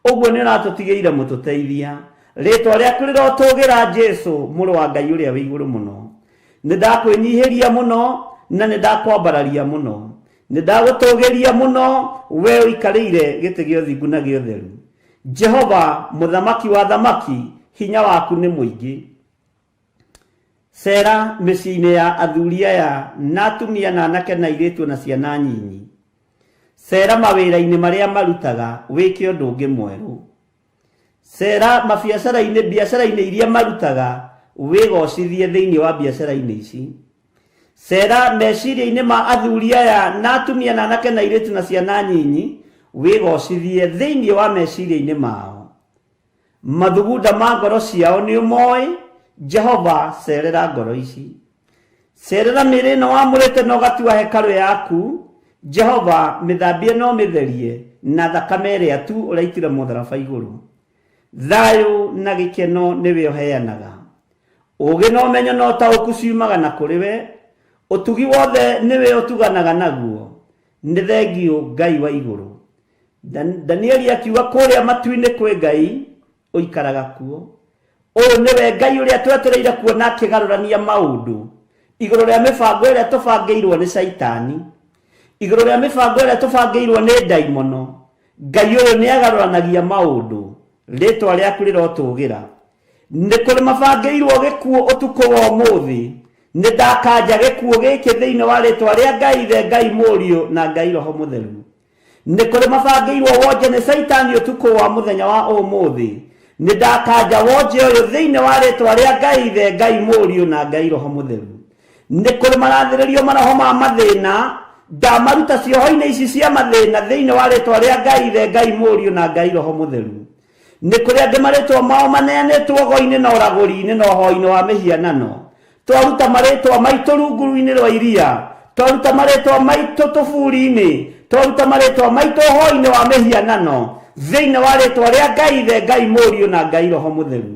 Ũguo nĩ ũratũtigĩire mũtũteithia. Rĩtwa rĩaku rĩrotũgĩra Jesu, mũrũ wa Ngai ũrĩa wĩ igũrũ mũno. Nĩ ndakwĩnyihĩria mũno na nĩ ndakwambararia mũno. Nĩ ndagũtũgĩria mũno we ũikarĩire gĩtĩ gĩa ũthingu na gĩa ũtheru. Jehova mũthamaki wa thamaki, hinya waku nĩ mũingĩ. Cera mĩciĩ-inĩ ya athuri aya na atumia na anake na airĩtu na ciana nyinyi. Cera mawĩra-inĩ marĩa marutaga wĩke ũndũ ũngĩ mwerũ. Cera mabiacara-inĩ biacara-inĩ iria marutaga wĩgocithie thĩinĩ wa biacara-inĩ ici. Cera meciria-inĩ ma athuri aya na atumia na anake na airĩtu na ciana nyinyi wĩgocithie thĩinĩ wa meciria-inĩ mao. Mathugunda ma ngoro ciao nĩ ũmoĩ, Jehova cerera ngoro ici. Cerera mĩĩrĩ ĩno wamũrĩte na ũgatua hekarũ yaku, Jehova mĩthambie na ũmĩtherie na thakame ĩrĩa tu ũraitire mũtharaba igũrũ. Thayũ na gĩkeno nĩwe ũheanaga. Ũũgĩ na ũmenyo na ũtaũku ciumaga na kũrĩ we, ũtugi wothe nĩwe ũtuganaga naguo. Nĩ thengiũ Ngai wa igũrũ. Danieli akiuga kũrĩa matu-inĩ kwĩ Ngai ũikaraga kuo. Ũyũ nĩwe Ngai ũrĩa twetereire kuona akĩgarũrania maũndũ igũrũ rĩa mĩbango ĩrĩa tũbangĩirwo nĩ Caitani, igũrũ rĩa mĩbango ĩrĩa tũbangĩirwo nĩ ndaimono. Ngai ũyũ nĩ agarũranagia maũndũ, rĩtwa rĩaku rĩrotũgĩra. Nĩ kũrĩ mabangĩirwo gĩkuũ ũtukũ wa ũmũthĩ, nĩ ndakanja gĩkuũ gĩkĩ thĩinĩ wa rĩtwa rĩa Ngai Ithe, Ngai Mũriũ na Ngai Roho Mũtheru. Nĩ kũrĩ mabangĩirwo wonje nĩ Caitani ũtukũ wa mũthenya wa ũmũthĩ, nĩ ndakanja wonje ũyũ thĩinĩ wa rĩtwa rĩa Ngai Ithe, Ngai Mũriũ na Ngai Roho Mũtheru. Nĩ kũrĩ marathĩrĩrio maroho ma mathĩna, ndamaruta cioho-inĩ ici cia mathĩna thĩinĩ wa rĩtwa rĩa Ngai Ithe, Ngai Mũriũ na Ngai Roho Mũtheru. Nĩ kũrĩ angĩ marĩtwa mao maneanĩtwo ũgo-inĩ na ũragũri-inĩ na ũhoi-inĩ wa mĩhianano. Twaruta marĩtwa maitũ rungu-inĩ rwa iria, twaruta marĩtwa maitũ tũburi-inĩ, twaruta marĩtwa maitũ ũhoi-inĩ wa mĩhianano, thĩinĩ wa rĩtwa rĩa Ngai Ithe, Ngai Mũriũ na Ngai Roho Mũtheru.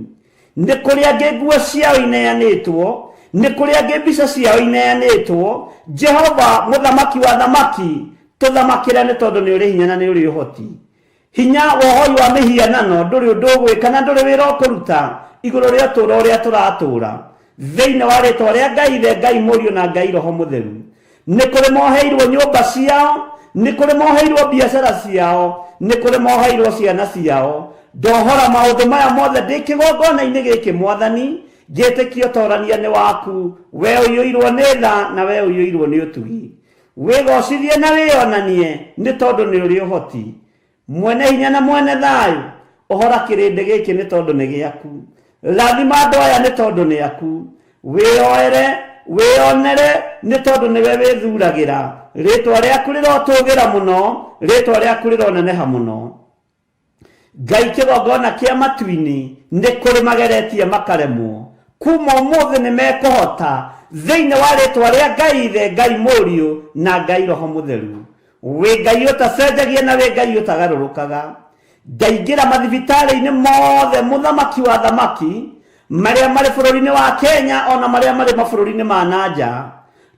Nĩ kũrĩ angĩ nguo ciao ineanĩtwo, nĩ kũrĩ angĩ mbica ciao ineanĩtwo. Jehova mũthamaki wa thamaki, tũthamakĩre nĩ tondũ nĩ ũrĩ hinya na nĩ ũrĩ ũhoti. Hinya wa ũhoi wa mĩhianano ndũrĩ ũndũ ũgwĩka na ndũrĩ wĩra ũkũruta igũrũ rĩa ũtũũro ũrĩa tũratũũra. Thĩinĩ wa rĩtwa rĩa Ngai Ithe, Ngai Mũriũ na Ngai Roho Mũtheru. Nĩ kũrĩ moheirwo nyũmba ciao, nĩ kũrĩ moheirwo biacara ciao, nĩ kũrĩ moheirwo ciana ciao. Ndohora maũndũ maya mothe ndĩ kĩgongona-inĩ gĩkĩ Mwathani, ngĩtĩkia ũtorania nĩ waku, we ũiyũirwo nĩ tha na we ũiyũirwo nĩ ũtugi. Wĩgocithie na wĩonanie nĩ tondũ nĩ ũrĩ ũhoti. Mwene hinya na mwene thayũ, ũhora kĩrĩndĩ gĩkĩ nĩ tondũ nĩ gĩaku. Rathima andũ aya nĩ tondũ nĩ aku. Wĩyoere, wĩyonere nĩ tondũ nĩwe wĩthuragĩra. Rĩtwa rĩaku rĩrotũgĩra mũno, rĩtwa rĩaku rĩroneneha mũno. Ngai kĩgongona kĩa matu-inĩ nĩ kũrĩ mageretie makaremwo. Kuma ũmũthĩ nĩ mekũhota thĩinĩ wa rĩtwa rĩa Ngai Ithe, Ngai Mũriũ na Ngai Roho Mũtheru. Wĩ Ngai ũtacenjagia na wĩ Ngai ũtagarũrũkaga. Ndaingĩra mathibitarĩ-inĩ mothe mũthamaki wa thamaki marĩa marĩ bũrũri-inĩ wa Kenya ona marĩa marĩ mabũrũri-inĩ ma na nja.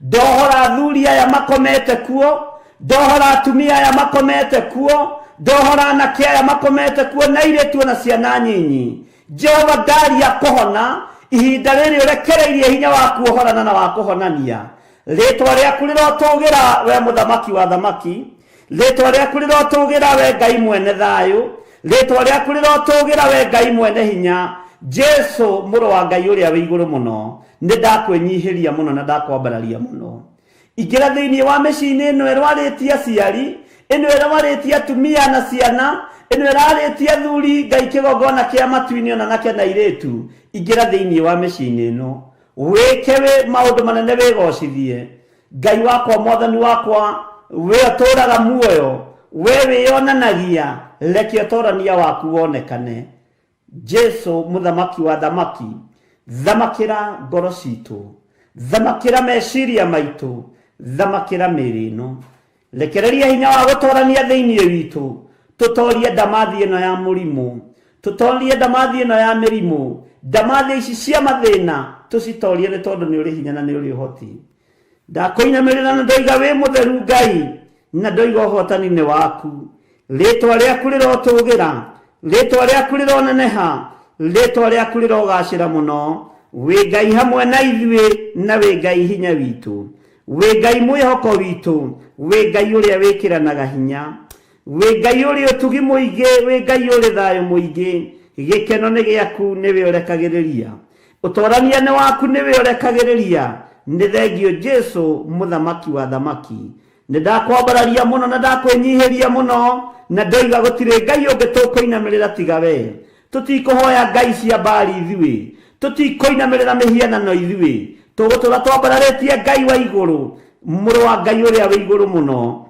Ndohora athuri aya makomete kuo, ndohora atumia aya makomete kuo, ndohora anake aya makomete kuo na airĩtu na ciana nyinyi. Jehova ndaria kũhona ihinda rĩrĩ ũrekereirie hinya waku ũhorana na wa kũhonania. Rĩtwa rĩaku rĩrotũgĩra we mũthamaki wa thamaki, rĩtwa rĩaku rĩrotũgĩra we Ngai mwene thayũ, rĩtwa rĩaku rĩrotũgĩra we Ngai mwene hinya, Jesu mũrũ wa Ngai ũrĩa wĩ igũrũ mũno. Nĩ ndakwĩnyihĩria mũno na ndakwambararia mũno. Ingĩra thĩinĩ wa mĩciĩ-inĩ ĩno ĩrwarĩtie aciari, ĩno ĩrwarĩtie atumia na ciana, ĩno ĩrarĩtie athuri, Ngai kĩgongona kĩa matu-inĩ ona anake na airĩtu. Ingĩra thĩinĩ wa mĩciĩ-inĩ ĩno, wĩke wĩ maũndũ manene wĩgocithie. Ngai wakwa, Mwathani wakwa, we ũtũũraga muoyo, we wĩyonanagia, reke ũtorania waku wonekane. Jesu mũthamaki wa thamaki, thamakĩra ngoro citũ, thamakĩra meciria maitũ, thamakĩra mĩĩrĩ ĩno. Rekereria hinya wa gũtorania thĩinĩ witũ, tũtorie ndamathi ĩno ya mũrimũ, tũtorie ndamathi ĩno ya mĩrimũ, ndamathi ici cia mathĩna tũcitorie, nĩ tondũ nĩ ũrĩ hinya na nĩ ũrĩ ũhoti. Ndakũinamĩrĩra na ndoiga wĩ mũtheru Ngai, na ndoiga ũhotani nĩ waku. Rĩtwa rĩaku rĩrotũgĩra, rĩtwa rĩaku rĩroneneha, rĩtwa rĩaku rĩrogacĩra mũno. Wĩ Ngai hamwe na ithuĩ, na wĩ Ngai hinya witũ, wĩ Ngai mwĩhoko witũ, wĩ Ngai ũrĩa wĩkĩranaga hinya, wĩ Ngai ũrĩ ũtugi mũingĩ, wĩ Ngai ũrĩ thayũ mũingĩ. Gĩkeno nĩ gĩaku, nĩwe ũrekagĩrĩria, ũtorania nĩ waku, nĩwe ũrekagĩrĩria. Nĩ thengio Jesu, mũthamaki wa thamaki. Nĩ ndakwambararia mũno na ndakwĩnyihĩria mũno, na ndoiga gũtirĩ Ngai ũngĩ tũkũinamĩrĩra tiga we. Tũtikũhoya ngai cia Baali ithuĩ, tũtikũinamĩrĩra mĩhianano ithuĩ, tũgũtũra twambararĩtie Ngai wa igũrũ, mũrũ wa Ngai ũrĩa wĩ igũrũ mũno.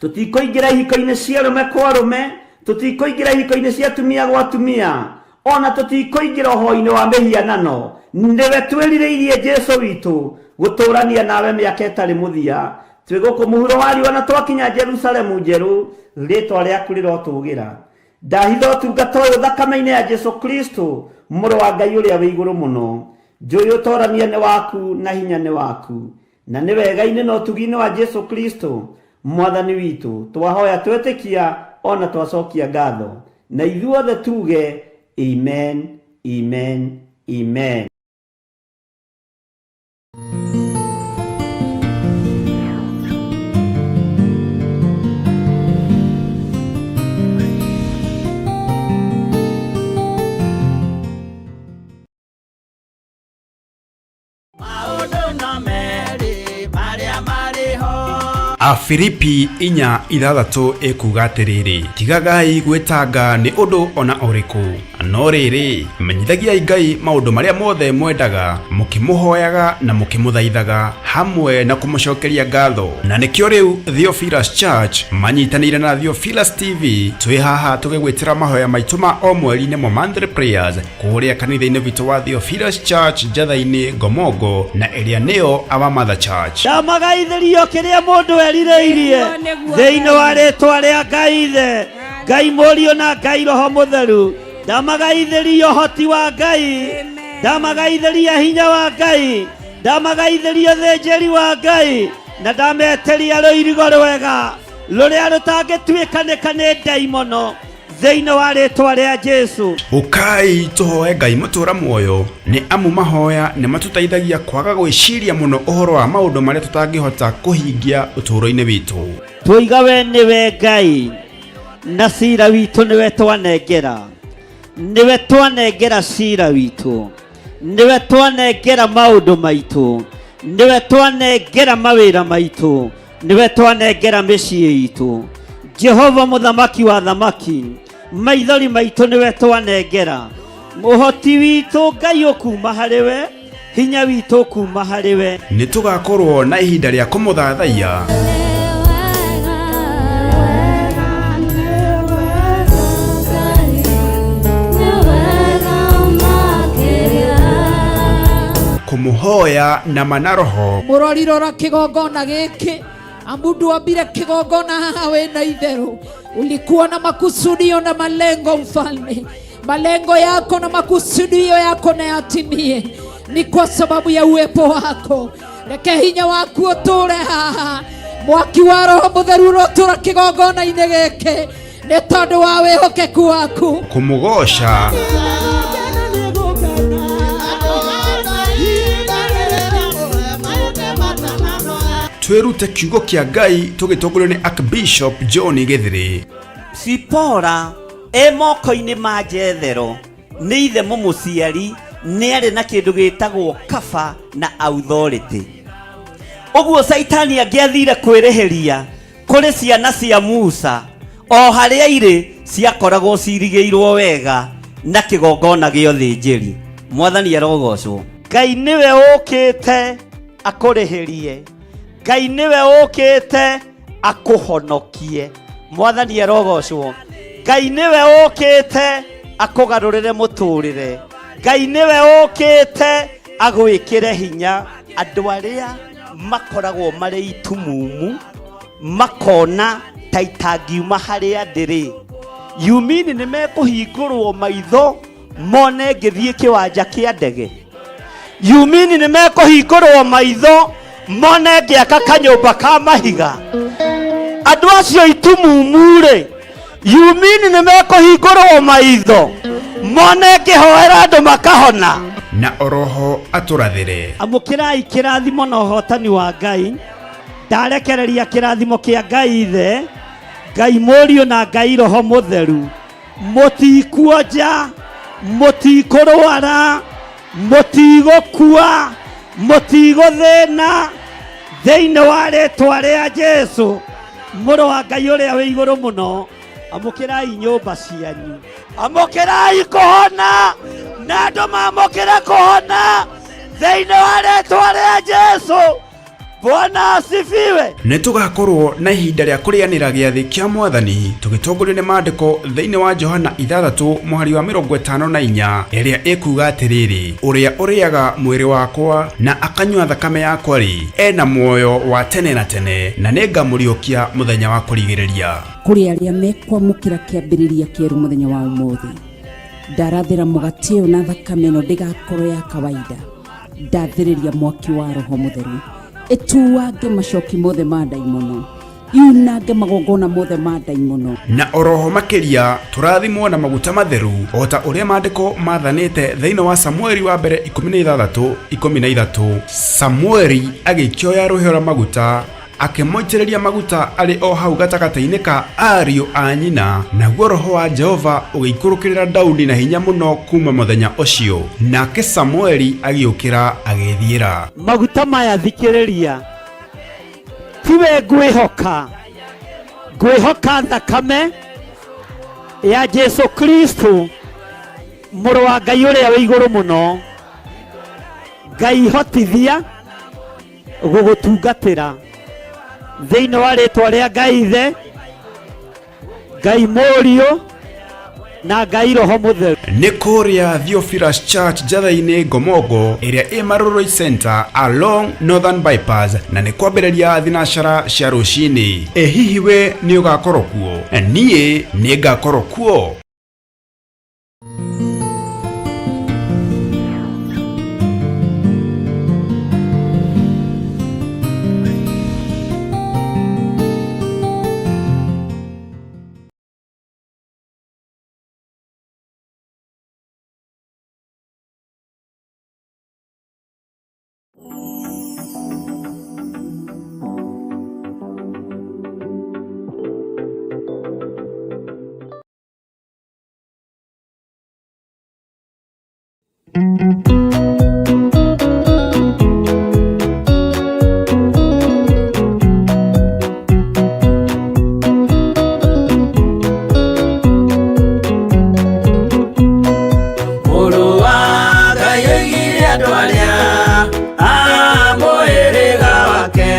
Tũtikũingĩra ihiko-inĩ cia arũme kwa arũme, tũtikũingĩra ihiko-inĩ cia atumia gwa atumia, ona tũtikũingĩra ũhoi-inĩ wa mĩhianano. Nĩwe twĩrirĩirie Jesu witũ, gũtũrania nawe mĩaka ĩtarĩ mũthia. Twĩ gũkũ mũhuro wa riũa na twakinya Jerusalemu njerũ, rĩtwa rĩaku rĩrotũgĩra. Ndahitha ũtungata ũyũ thakame-inĩ ya Jesu Kristo, mũrũ wa Ngai ũrĩa wĩ igũrũ mũno. Njũĩ ũtorania nĩ waku na hinya nĩ waku, na nĩ wega-inĩ na ũtugi-inĩ wa Jesu Kristo mwathani witũ twahoya, twetĩkia ona twacokia ngatho, na ithuothe tuge amen, amen, amen. Maũndũ no merĩ marĩa marĩ ho. Afilipi 4:6 ĩkuga atĩrĩrĩ, tigagai gwĩtanga nĩ ũndũ ona ũrĩkũ, no rĩrĩ, menyithagiai Ngai maũndũ marĩa mothe mwendaga, mũkĩmũhoyaga na mũkĩmũthaithaga hamwe na kũmũcokeria ngatho. Na nĩkĩo rĩu Theophilus Church manyitanĩire na Theophilus TV twĩ haha tũgĩgwĩtĩra mahoya maitũ ma o mweri nĩmo monthly prayers kũrĩa kanitha-inĩ witũ wa Theophilus Church Njatha-inĩ Ngomongo, na ĩrĩa nĩyo Our Mother Church. Ndamagaithĩrio kĩrĩa mũndũ erirĩirie Nĩguo, nĩguo, thĩinĩ wa Ngai. rĩtwa rĩa Ngai Ithe, Ngai Mũriũ na Ngai Roho Mũtheru. Ndamagaithĩria ũhoti wa Ngai, Amen. ndamagaithĩria hinya wa Ngai, ndamagaithĩria ũthĩnjĩri wa Ngai, na ndametĩria rũirigo rwega rũrĩa rũtangĩtuĩkanĩka nĩ ndaimono thĩinĩ wa rĩtwa rĩa Jesu. Ũkai tũhoe Ngai mũtũra muoyo, nĩ amu mahoya nĩ matũteithagia kwaga gwĩciria mũno ũhoro wa maũndũ marĩa tũtangĩhota kũhingia ũtũũro-inĩ witũ. Twoiga we nĩwe Ngai, na cira witũ nĩwe twanengera, nĩwe twanengera cira witũ, nĩwe twanengera maũndũ maitũ, nĩwe twanengera mawĩra maitũ, nĩwe twanengera mĩciĩ itũ. Jehova mũthamaki wa thamaki, maithori maitũ nĩwe twanengera, ũhoti witũ Ngai ũkuma harĩ we, hinya witũ ũkuma harĩ we. Nĩ tũgakorwo na ihinda rĩa kũmũthathaiya, kũmũhoya na ma na roho, Mũrori, rora kĩgongona gĩkĩ, amu ndwambire kĩgongona haha wĩna itherũ. Ulikuwa na makusudio na malengo, mfalme. Malengo yako na makusudio yako na yatimie, ni kwa sababu ya uwepo wako. Reke hinya waku ũtũre haha, mwaki wa Roho Mũtheru ũrotũra kĩgongona-inĩ gĩkĩ nĩ tondũ wa wĩhokeku waku. Kũmũgoca, twĩrute kiugo kĩa Ngai tũgĩtongorio nĩ Archbishop John Gĩthĩrĩ. Sipora e moko-inĩ ma Jethero nĩ ithe mũmũciari, nĩ arĩ na kĩndũ gĩtagwo kaba na authority. Ũguo Caitani angĩathire kwĩrĩhĩria kũrĩ ciana cia Musa, o harĩa irĩ ciakoragwo cirigĩirwo wega na kĩgongona gĩa ũthĩnjĩri. Mwathani arogocwo. Ngai nĩwe ũkĩte akũrĩhĩrie, Ngai nĩwe ũkĩte akũhonokie. Mwathani arogocwo. Ngai nĩwe ũkĩte akũgarũrĩre mũtũrĩre, Ngai nĩwe ũkĩte agwĩkĩre hinya. Andũ arĩa makoragwo marĩ itumumu Makona ta itangiuma harĩa ndĩrĩ. You mean nĩ mekũhingũrwo maitho mone ngĩthiĩ kĩwanja kĩa ndege? You mean nĩ mekũhingũrwo maitho mone ngĩaka kanyũmba ka mahiga? Andũ acio itumumu-rĩ, you mean nĩ mekũhingũrwo maitho mone ngĩhoera andũ makahona? Na oroho atũrathĩre. Amũkĩrai kĩrathimo na ũhotani wa Ngai. Ndarekereria kĩrathimo kĩa Ngai Ithe, Ngai Mũriũ na Ngai Roho Mũtheru. Mũtikuonja, mũtikũrwara, mũtigũkua, mũtigũthĩna, thĩinĩ wa rĩtwa rĩa Jesu mũrũ wa Ngai ũrĩa wĩ igũrũ mũno. Amũkĩrai nyũmba cianyu, amũkĩrai kũhona, na andũ mamũkĩre kũhona thĩinĩ wa rĩtwa rĩa Jesu. Bwana asifiwe. Nĩ tũgakorwo na ihinda rĩa kũrĩanĩra gĩathĩ kĩa Mwathani tũgĩtongorio nĩ maandĩko thĩinĩ wa Johana 6 mũhari wa 54 ĩrĩa ĩkuga atĩrĩrĩ, ũrĩa ũrĩaga mwĩrĩ wakwa na akanyua thakame yakwa-rĩ, ena muoyo wa tene na tene, na nĩngamũriũkia mũthenya wa kũrigĩrĩria. Kũrĩ arĩa mekwamũkĩra kĩambĩrĩria kĩerũ mũthenya wa ũmũthĩ, ndarathĩra mũgate ũyũ na thakame ĩno ndĩgakorwo ya kawaida. Ndathĩrĩria mwaki wa Roho Mũtheru ĩtuange macoki mothe ma ndaimono, yunange magongona mothe ma ndaimono. Na oroho makĩria tũrathimwo na maguta matheru o ta ũrĩa maandĩko mathanĩte thĩinĩ wa Samueli wa mbere 16 13. Samueli agĩkĩoya rũhĩa rwa maguta akĩmũitĩrĩria maguta arĩ o hau gatagatĩ-inĩ ka ariũ a nyina, naguo roho wa Jehova ũgĩikũrũkĩrĩra Daudi na hinya mũno kuma mũthenya ũcio. Nake Samueli agĩũkĩra agĩĩthiĩra. Maguta maya thikĩrĩria, tiwe ngwĩhoka, ngwĩhoka thakame ya Jesu Kristo mũrũ wa Ngai ũrĩa wĩ igũrũ mũno. Ngai hotithia gũgũtungatĩra thĩinĩ wa rĩtwa rĩa Ngai Ithe, Ngai Mũriũ na Ngai Roho Mũtheru. Nĩ kũrĩa Theophilus Church Njatha-inĩ Ngomongo ĩrĩa ĩ Marurui Center along Northern Bypass, na nĩ kwambĩrĩria thinacara cia rũcinĩ. Ĩ hihi we nĩ ũgakorwo kuo? Niĩ nĩ ngakorwo kuo. Mũrũ wa Ngai oigire andũ arĩa a mũhĩrĩga wake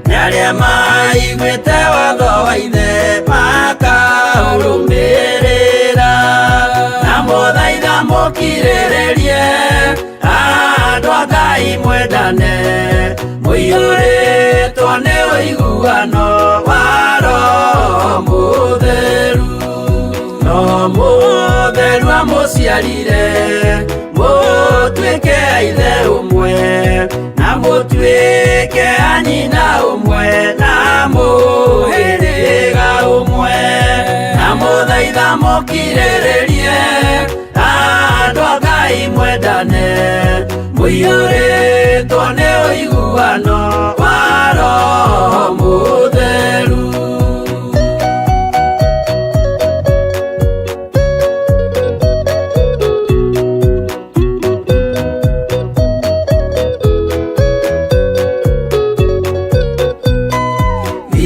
nĩ arĩa maiguĩte watho wa ithe makaũrũmĩrĩra, na mũthaitha mũkirĩrĩrie andũ a Ngai mwendane, mũiyũrĩtwo nĩ ũiguano wa Roho Mũtheru. No Mũtheru amũciarire mũtuĩke a ithe ũmwe, na mũtuĩke a nyina ũmwe, na mũhĩrĩga ũmwe, na mũthaitha mũkirĩrĩrie andũ a Ngai mwendane, mũiyũrĩtwo nĩ ũiguano wa Roho Mũtheru.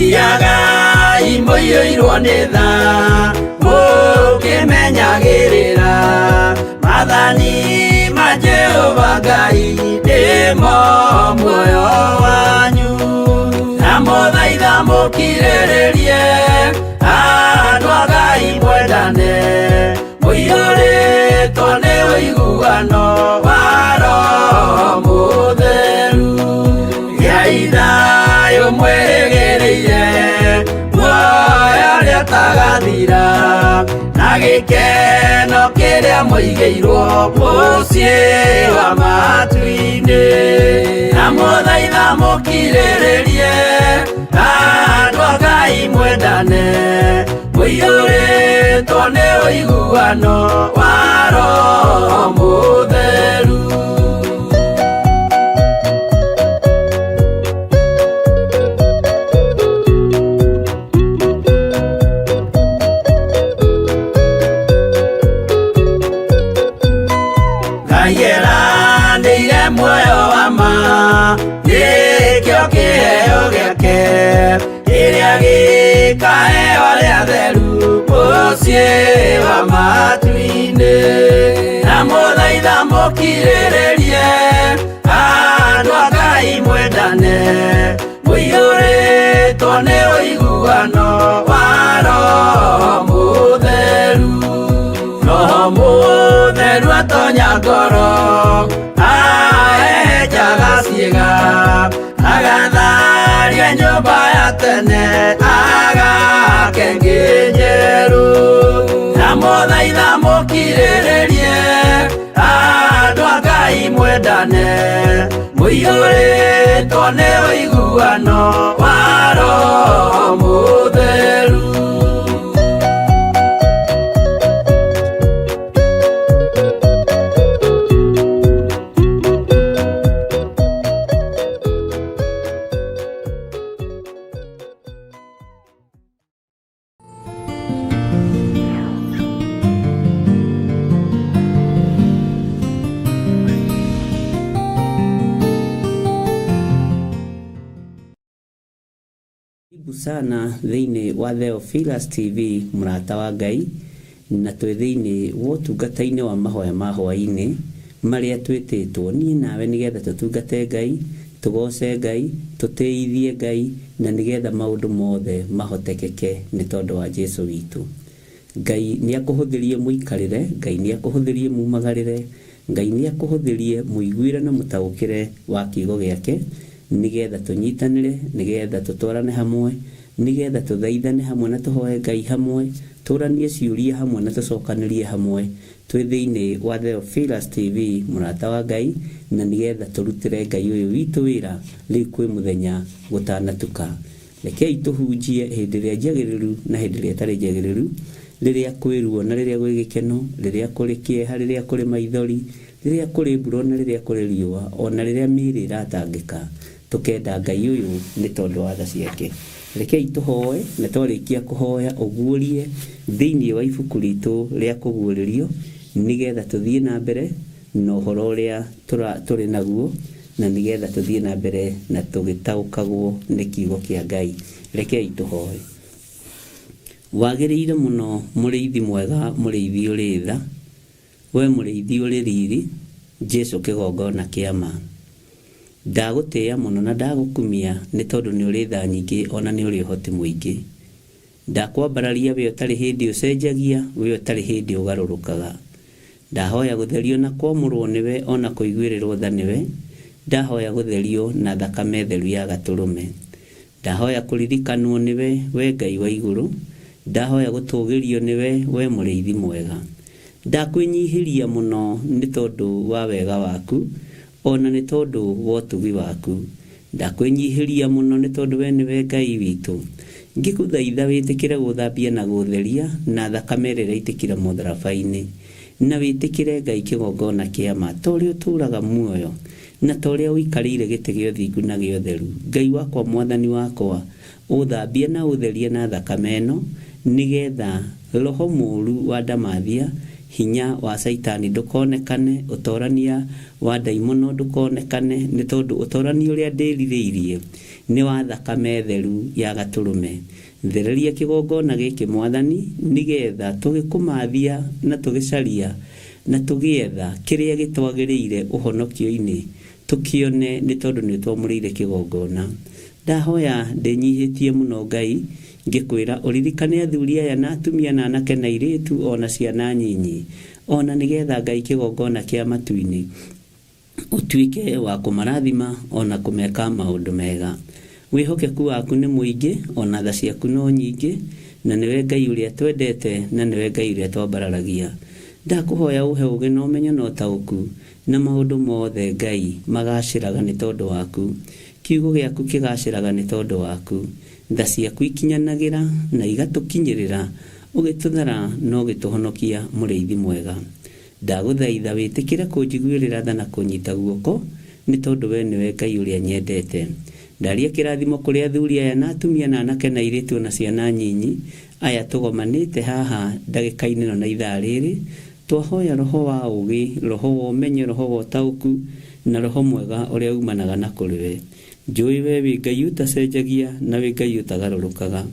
Thiagai mũiyũirwo nĩ tha, mũkĩmenyagĩrĩra maathani ma Jehova Ngai nĩmo muoyo wanyu, na mũthaitha mũkirĩrĩrie andũ a Ngai mwendane, mũiyũrĩtwo nĩ ũiguano wa Roho Mũtheru. Gĩai thayũ mwĩrĩgĩrĩire Gĩkeno kĩrĩa mũigĩirwo mũciĩ wa matu-inĩ. Na mũthaitha mũkirĩrĩrie, andũ a Ngai mwendane, mũiyũrĩtwo nĩ ũiguano wa Roho Mũtheru. Ngai eranĩire muoyo wa ma, nĩkĩo kĩheo gĩake, kĩrĩa gĩkaheo arĩa atheru mũciĩ wa matu-inĩ. Na mũthaitha mũkirĩrĩrie, andũ a Ngai mwendane, mũiyũrĩtwo nĩ ũiguano wa Roho Mũtheru. Roho Mũtheru atonya ngoro, ahehenjaga ciĩga, agatharia nyũmba ya tene, agake ĩngĩ njerũ. Na mũthaitha mũkirĩrĩrie, andũ a Ngai mwendane, mũiyũrĩtwo nĩ ũiguano wa Roho Mũtheru. Karibu sana thĩinĩ wa Theophilus TV mũrata wa Ngai, na twĩ thĩinĩ wa ũtungata-inĩ wa mahoya ma hwaĩ-inĩ marĩa twĩtĩtwo niĩ nawe nĩgetha tũtungate Ngai, tũgoce Ngai, tũtĩithie Ngai, na nĩgetha maũndũ mothe mahotekeke nĩ tondũ wa Jesu witũ. Ngai nĩ akũhũthĩrie mũikarĩre, Ngai nĩ akũhũthĩrie mumagarĩre, Ngai nĩ akũhũthĩrie mũiguĩre na mũtaũkĩre wa kiugo gĩake, nĩgetha tũnyitanĩre, nĩgetha tũtwarane hamwe, nĩgetha tũthaithane hamwe na tũhoe Ngai hamwe, tũranie ciũria hamwe na tũcokanĩrie hamwe twĩ thĩinĩ wa Theophilus TV mũrata wa Ngai, na nĩgetha tũrutĩre Ngai ũyũ witũ wĩra rĩu kwĩ mũthenya gũtanatuka. Rekei tũhunjie hĩndĩ ĩrĩa njagĩrĩru na hĩndĩ ĩrĩa ĩtarĩ njagĩrĩru, rĩrĩa kwĩ ruo na rĩrĩa gwĩ gĩkeno, rĩrĩa kũrĩ kĩeha, rĩrĩa kũrĩ maithori, rĩrĩa kũrĩ mbura ona rĩrĩa kũrĩ riũa, ona rĩrĩa mĩĩrĩ ĩratangĩka, tũkenda Ngai ũyũ nĩ tondũ wa tha ciake. Rekei tũhoe, na twarĩkia kũhoya ũguũrie thĩinĩ wa ibuku ritũ rĩa kũguũrĩrio, nĩgetha tũthiĩ na mbere na ũhoro ũrĩa tũrĩ naguo, na nĩgetha tũthiĩ na mbere na tũgĩtaũkagwo nĩ kiugo kĩa Ngai. Rekei tũhoe. Wagĩrĩire mũno mũrĩithi mwega, mũrĩithi ũrĩ tha, we mũrĩithi ũrĩ riri, Jesu kĩgongona kĩa ma. Ndagũtĩĩa mũno na ndagũkumia nĩ tondũ nĩ ũrĩ tha nyingĩ ona nĩ ũrĩ ũhoti mũingĩ. Ndakwambararia we ũtarĩ hĩndĩ ũcenjagia, we ũtarĩ hĩndĩ ũgarũrũkaga. Ndahoya gũtherio na kwamũrwo nĩwe ona kũiguĩrĩrwo tha nĩwe, ndahoya gũtherio na thakame theru ya gatũrũme. Ndahoya kũririkanwo nĩwe, we Ngai wa igũrũ, ndahoya gũtũgĩrio nĩwe, we mũrĩithi mwega. Ndakwĩnyihĩria mũno nĩ tondũ wa wega waku, ona nĩ tondũ wa ũtugi waku. Ndakwĩnyihĩria mũno nĩ tondũ we nĩwe Ngai witũ. Ngĩkũthaitha wĩtĩkĩre gũthambia na gũtheria na thakame ĩrĩa ĩraitĩkire mũtharaba-inĩ. Na wĩtĩkĩre Ngai kĩgongona kĩa ma ta ũrĩa ũtũũraga muoyo na ta ũrĩa ũikarĩire gĩtĩ gĩa ũthingu na gĩa ũtheru. Ngai wakwa Mwathani wakwa, ũthambie na ũtherie na thakame ĩno, nĩgetha roho mũũru wa ndamathia, hinya wa Caitani ndũkonekane, ũtorania wa ndaimono ndũkonekane, nĩ tondũ ũtorania ũrĩa ndĩrirĩirie nĩ wa thakame theru ya gatũrũme. Thereria kĩgongona gĩkĩ Mwathani, nĩgetha tũgĩkũmathia na tũgĩcaria na tũgĩetha kĩrĩa gĩtwagĩrĩire ũhonokio-inĩ, tũkĩone, nĩ tondũ nĩũtwamũrĩire kĩgongona. Ndahoya ndĩnyihĩtie mũno Ngai, ngĩkwĩra ũririkane athuri aya na atumia na anake na airĩtu o na ciana nyinyi, o na nĩgetha Ngai kĩgongona kĩa matu-inĩ ũtuĩke wa kũmarathima o na kũmeka maũndũ mega. Wĩhokeku waku nĩ mũingĩ, o na tha ciaku no nyingĩ, Na nĩwe Ngai ũrĩa twendete, na nĩwe Ngai ũrĩa twambararagia. Ndakũhoya ũhe ũũgĩ na ũmenyo na ũtaũku, na maũndũ mothe Ngai magacĩraga nĩ tondũ waku. Kiugo gĩaku kĩgacĩraga nĩ tondũ waku. Tha ciaku ikinyanagĩra na igatũkinyĩrĩra, ũgĩtũthara na ũgĩtũhonokia mũrĩithi mwega. Ndagũthaitha wĩtĩkĩre kũnjiguĩrĩra tha na kũnyita guoko, nĩ tondũ wee nĩwe Ngai ũrĩa nyendete. Ndaria kĩrathimo kũrĩ athuri aya na atumia na anake na airĩtu o na ciana nyinyi, aya tũgomanĩte haha ndagĩka-inĩ ĩno na ithaa rĩrĩ, twahoya roho wa ũũgĩ, roho wa ũmenyo, roho wa ũtaũku, na roho mwega ũrĩa umanaga na kũrĩ we. Njũĩ wee wĩ Ngai ũtacenjagia na wĩ Ngai ũtagarũrũkaga.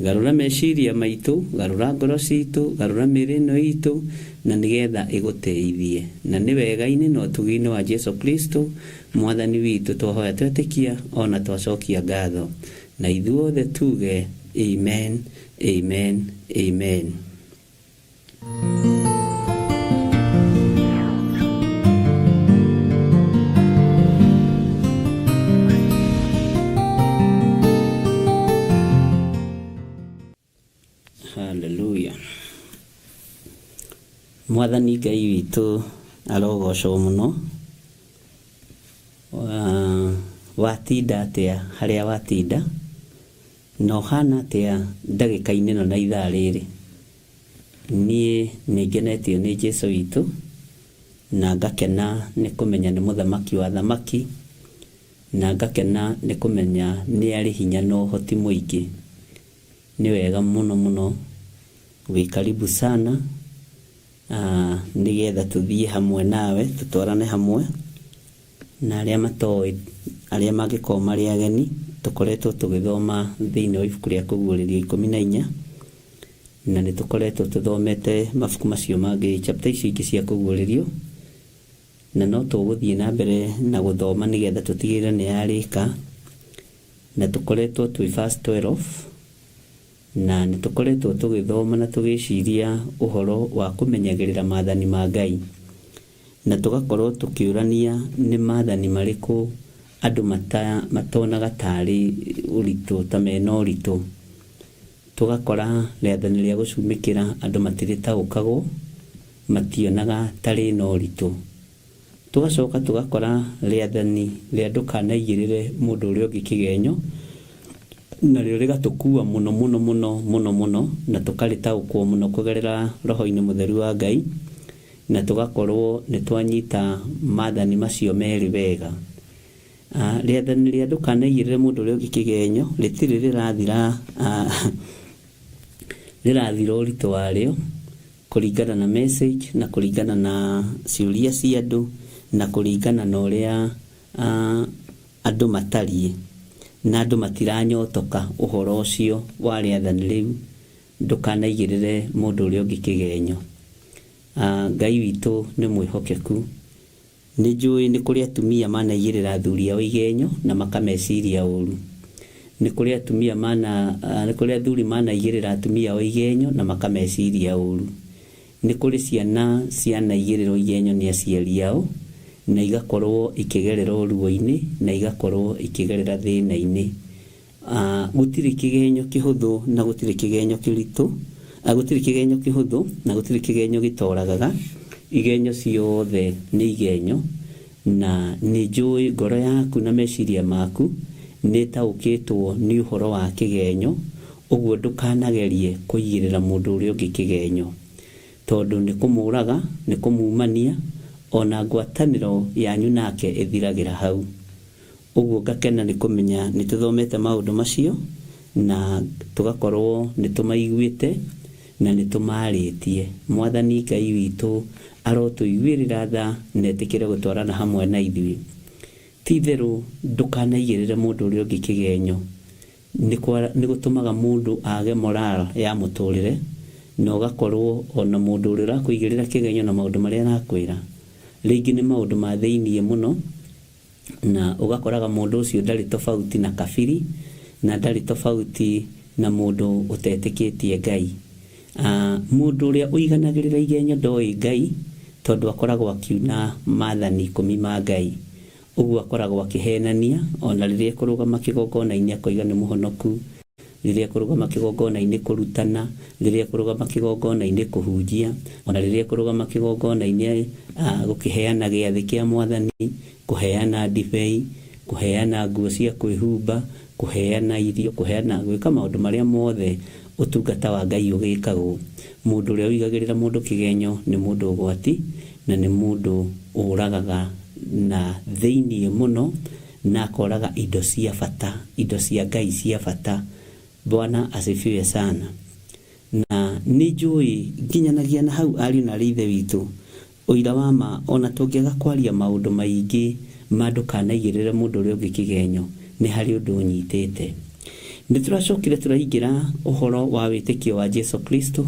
Garũra meciria maitũ, garũra ngoro citũ, garũra mĩĩrĩ ĩno itũ, na nĩgetha ĩgũtĩithie. Na nĩ wega-inĩ na ũtugi-inĩ wa Jesu Kristo, Mwathani witũ, twahoya twetĩkia o na twacokia ngatho. Na ithuothe tuge, Amen, amen, amen. Haleluya. Mwathani Ngai witũ arogocwo mũno. Watinda atĩa harĩa watinda? Na ũhana atĩa ndagĩka-inĩ ĩno na ithaa rĩrĩ? Niĩ nĩ ngenetio nĩ Jesu witũ na ngakena nĩ kũmenya nĩ mũthamaki wa athamaki na ngakena nĩ kũmenya nĩ arĩ hinya na ũhoti mũingĩ. Nĩ wega mũno mũno, wĩ karibu sana nĩgetha tũthiĩ hamwe nawe, tũtwarane hamwe na arĩa matoĩ, arĩa mangĩkorwo marĩ ageni, tũkoretwo tũgĩthoma thĩinĩ wa ibuku rĩa Kũguũrĩrio 14, na nĩ tũkoretwo tũthomete mabuku macio mangĩ, chapter icio ingĩ cia Kũguũrĩrio, na no tũgũthiĩ na mbere na gũthoma nĩgetha tũtigĩrĩre nĩ yarĩka. Na tũkoretwo twĩ verse 12, na nĩ tũkoretwo tũgĩthoma na tũgĩciria ũhoro wa kũmenyagĩrĩra maathani ma Ngai. Na tũgakorwo tũkĩũrania nĩ maathani marĩkũ andũ matonaga tarĩ ũritũ, ta mena ũritũ. Tũgakora rĩathani rĩa gũcumĩkĩra andũ matirĩtaũkagwo, mationaga ta rĩna ũritũ. Tũgacoka tũgakora rĩathani rĩa ndũkanaigĩrĩre mũndũ ũrĩa ũngĩ kĩgenyo, narĩo rĩgatũkua mũno mũno mũno mũno mũno, na tũkarĩtaũkwo mũno kũgerera Roho-inĩ Mũtheru wa Ngai, na tũgakorwo nĩ twanyita maathani macio merĩ wega. Rĩathani rĩa ndũkanaigĩrĩre mũndũ ũrĩa ũngĩ kĩgenyo rĩtirĩ rĩrathira, rĩrathira ũritũ warĩo, Kũringana na message na kũringana na ciũria cia andũ na kũringana na ũrĩa andũ matariĩ na andũ matiranyotoka ũhoro ũcio wa rĩathani rĩu ndũkanaigĩrĩre mũndũ ũrĩa ũngĩ kĩgenyo. Ngai witũ nĩ mwĩhokeku. Nĩnjũĩ nĩ kũrĩ atumia manaigĩrĩra athuri ao igenyo na makameciria ũũru. Nĩ kũrĩ atumia mana, nĩ kũrĩ athuri manaigĩrĩra atumia ao igenyo na makameciria ũũru. Nĩ kũrĩ ciana cianaigĩrĩrwo igenyo nĩ aciari ao na igakorwo ikĩgerera ruo-inĩ na igakorwo ikĩgerera thĩna-inĩ. Gũtirĩ kĩgenyo kĩhũthũ na gũtirĩ kĩgenyo kĩritũ, gũtirĩ kĩgenyo kĩhũthũ na gũtirĩ kĩgenyo gĩtoragaga, igenyo ciothe nĩ igenyo, na nĩ njũĩ ngoro yaku na meciria maku nĩ ĩtaũkĩtwo nĩ ũhoro wa kĩgenyo, ũguo ndũkanagerie kũigĩrĩra mũndũ ũrĩa ũngĩ kĩgenyo, tondũ nĩ kũmũraga, nĩ kũmumania, o na ngwatanĩro yanyu nake ĩthiragĩra hau. Ũguo ngakena nĩ kũmenya nĩ tũthomete maũndũ macio na tũgakorwo nĩ tũmaiguĩte na nĩ tũmarĩtie. Mwathani Ngai witũ arotũiguĩrĩra tha na etĩkĩre gũtwarana hamwe na ithuĩ. Ti itherũ ndũkanaigĩrĩre mũndũ ũrĩa ũngĩ kĩgenyo. Nĩ gũtũmaga mũndũ age morale ya mũtũrĩre na ũgakorwo ona mũndũ ũrĩa ũrakũigĩrĩra kĩgenyo na maũndũ marĩa arakwĩra rĩngĩ nĩ maũndũ ma thĩiniĩ mũno. Na ũgakoraga mũndũ ũcio ndarĩ tofauti na kabiri, na ndarĩ tofauti na mũndũ ũtetĩkĩtie Ngai. Mũndũ ũrĩa ũiganagĩrĩra igenyo ndoĩ Ngai, tondũ akoragwo akiuna maathani ikũmi ma Ngai. Ũguo akoragwo akĩhenania, o na rĩrĩa ekũrũgama kĩgongona-inĩ akoiga nĩ mũhonoku. Rĩrĩa ekũrũgama kĩgongona-inĩ kũrutana, rĩrĩa ekũrũgama kĩgongona-inĩ kũhunjia, ona rĩrĩa ekũrũgama kĩgongona-inĩ gũkĩheana gĩathĩ kĩa Mwathani, kũheana ndibei, kũheana nguo cia kwĩhumba, kũheana irio, kũheana gwĩka maũndũ marĩa mothe ũtungata wa Ngai ũgĩkagwo. Mũndũ ũrĩa ũigagĩrĩra mũndũ kĩgenyo nĩ mũndũ ũgwati, na nĩ mũndũ ũragaga na thĩiniĩ mũno, na akoraga indo cia bata, indo cia Ngai cia bata. Bwana asifiwe sana. Na nĩ njũĩ nginyanagia na hau ariũ na arĩ ithe witũ, ũira wa ma ona tũngĩaga kwaria maũndũ maingĩ ma ndũkanaigĩrĩre mũndũ ũrĩa ũngĩ kĩgenyo, nĩ harĩ ũndũ ũnyitĩte. Nĩ tũracokire tũraingĩra ũhoro wa wĩtĩkio wa Jesu Kristo,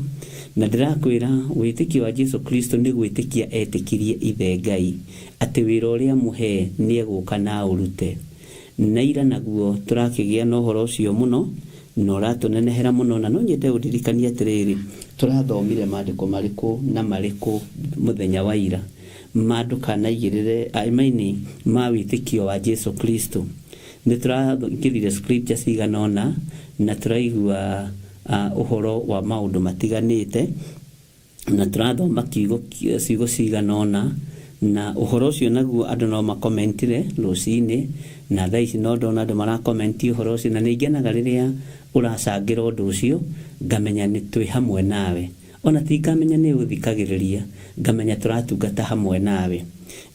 na ndĩrakwĩra wĩtĩkio wa Jesu Kristo nĩ gwĩtĩkia etĩkirie Ithe Ngai atĩ wĩra ũrĩa amũhe nĩ egũka na aũrute. Na ira naguo tũrakĩgĩa na ũhoro ũcio mũno, na ũratũnenehera mũno, na no nyende ũndirikanie atĩrĩrĩ, tũrathomire maandĩko marĩkũ na marĩkũ mũthenya wa ira ma ndũkanaigĩrĩre, I mean, ma wĩtĩkio wa Jesu Kristo. Nĩ tũraingĩrire scripture cigana ũna na tũraigua ũhoro wa maũndũ matiganĩte, na tũrathoma ciugo cigana ũna, na ũhoro ũcio naguo andũ no makomentire rũcinĩ, na thaa ici no ndona andũ marakomenti ũhoro ũcio, na nĩ ngenaga rĩrĩa ũracangĩra ũndũ ũcio, ngamenya nĩ twĩ hamwe nawe. Ona ti ngamenya nĩ ũthikagĩrĩria, ngamenya tũratungata hamwe nawe.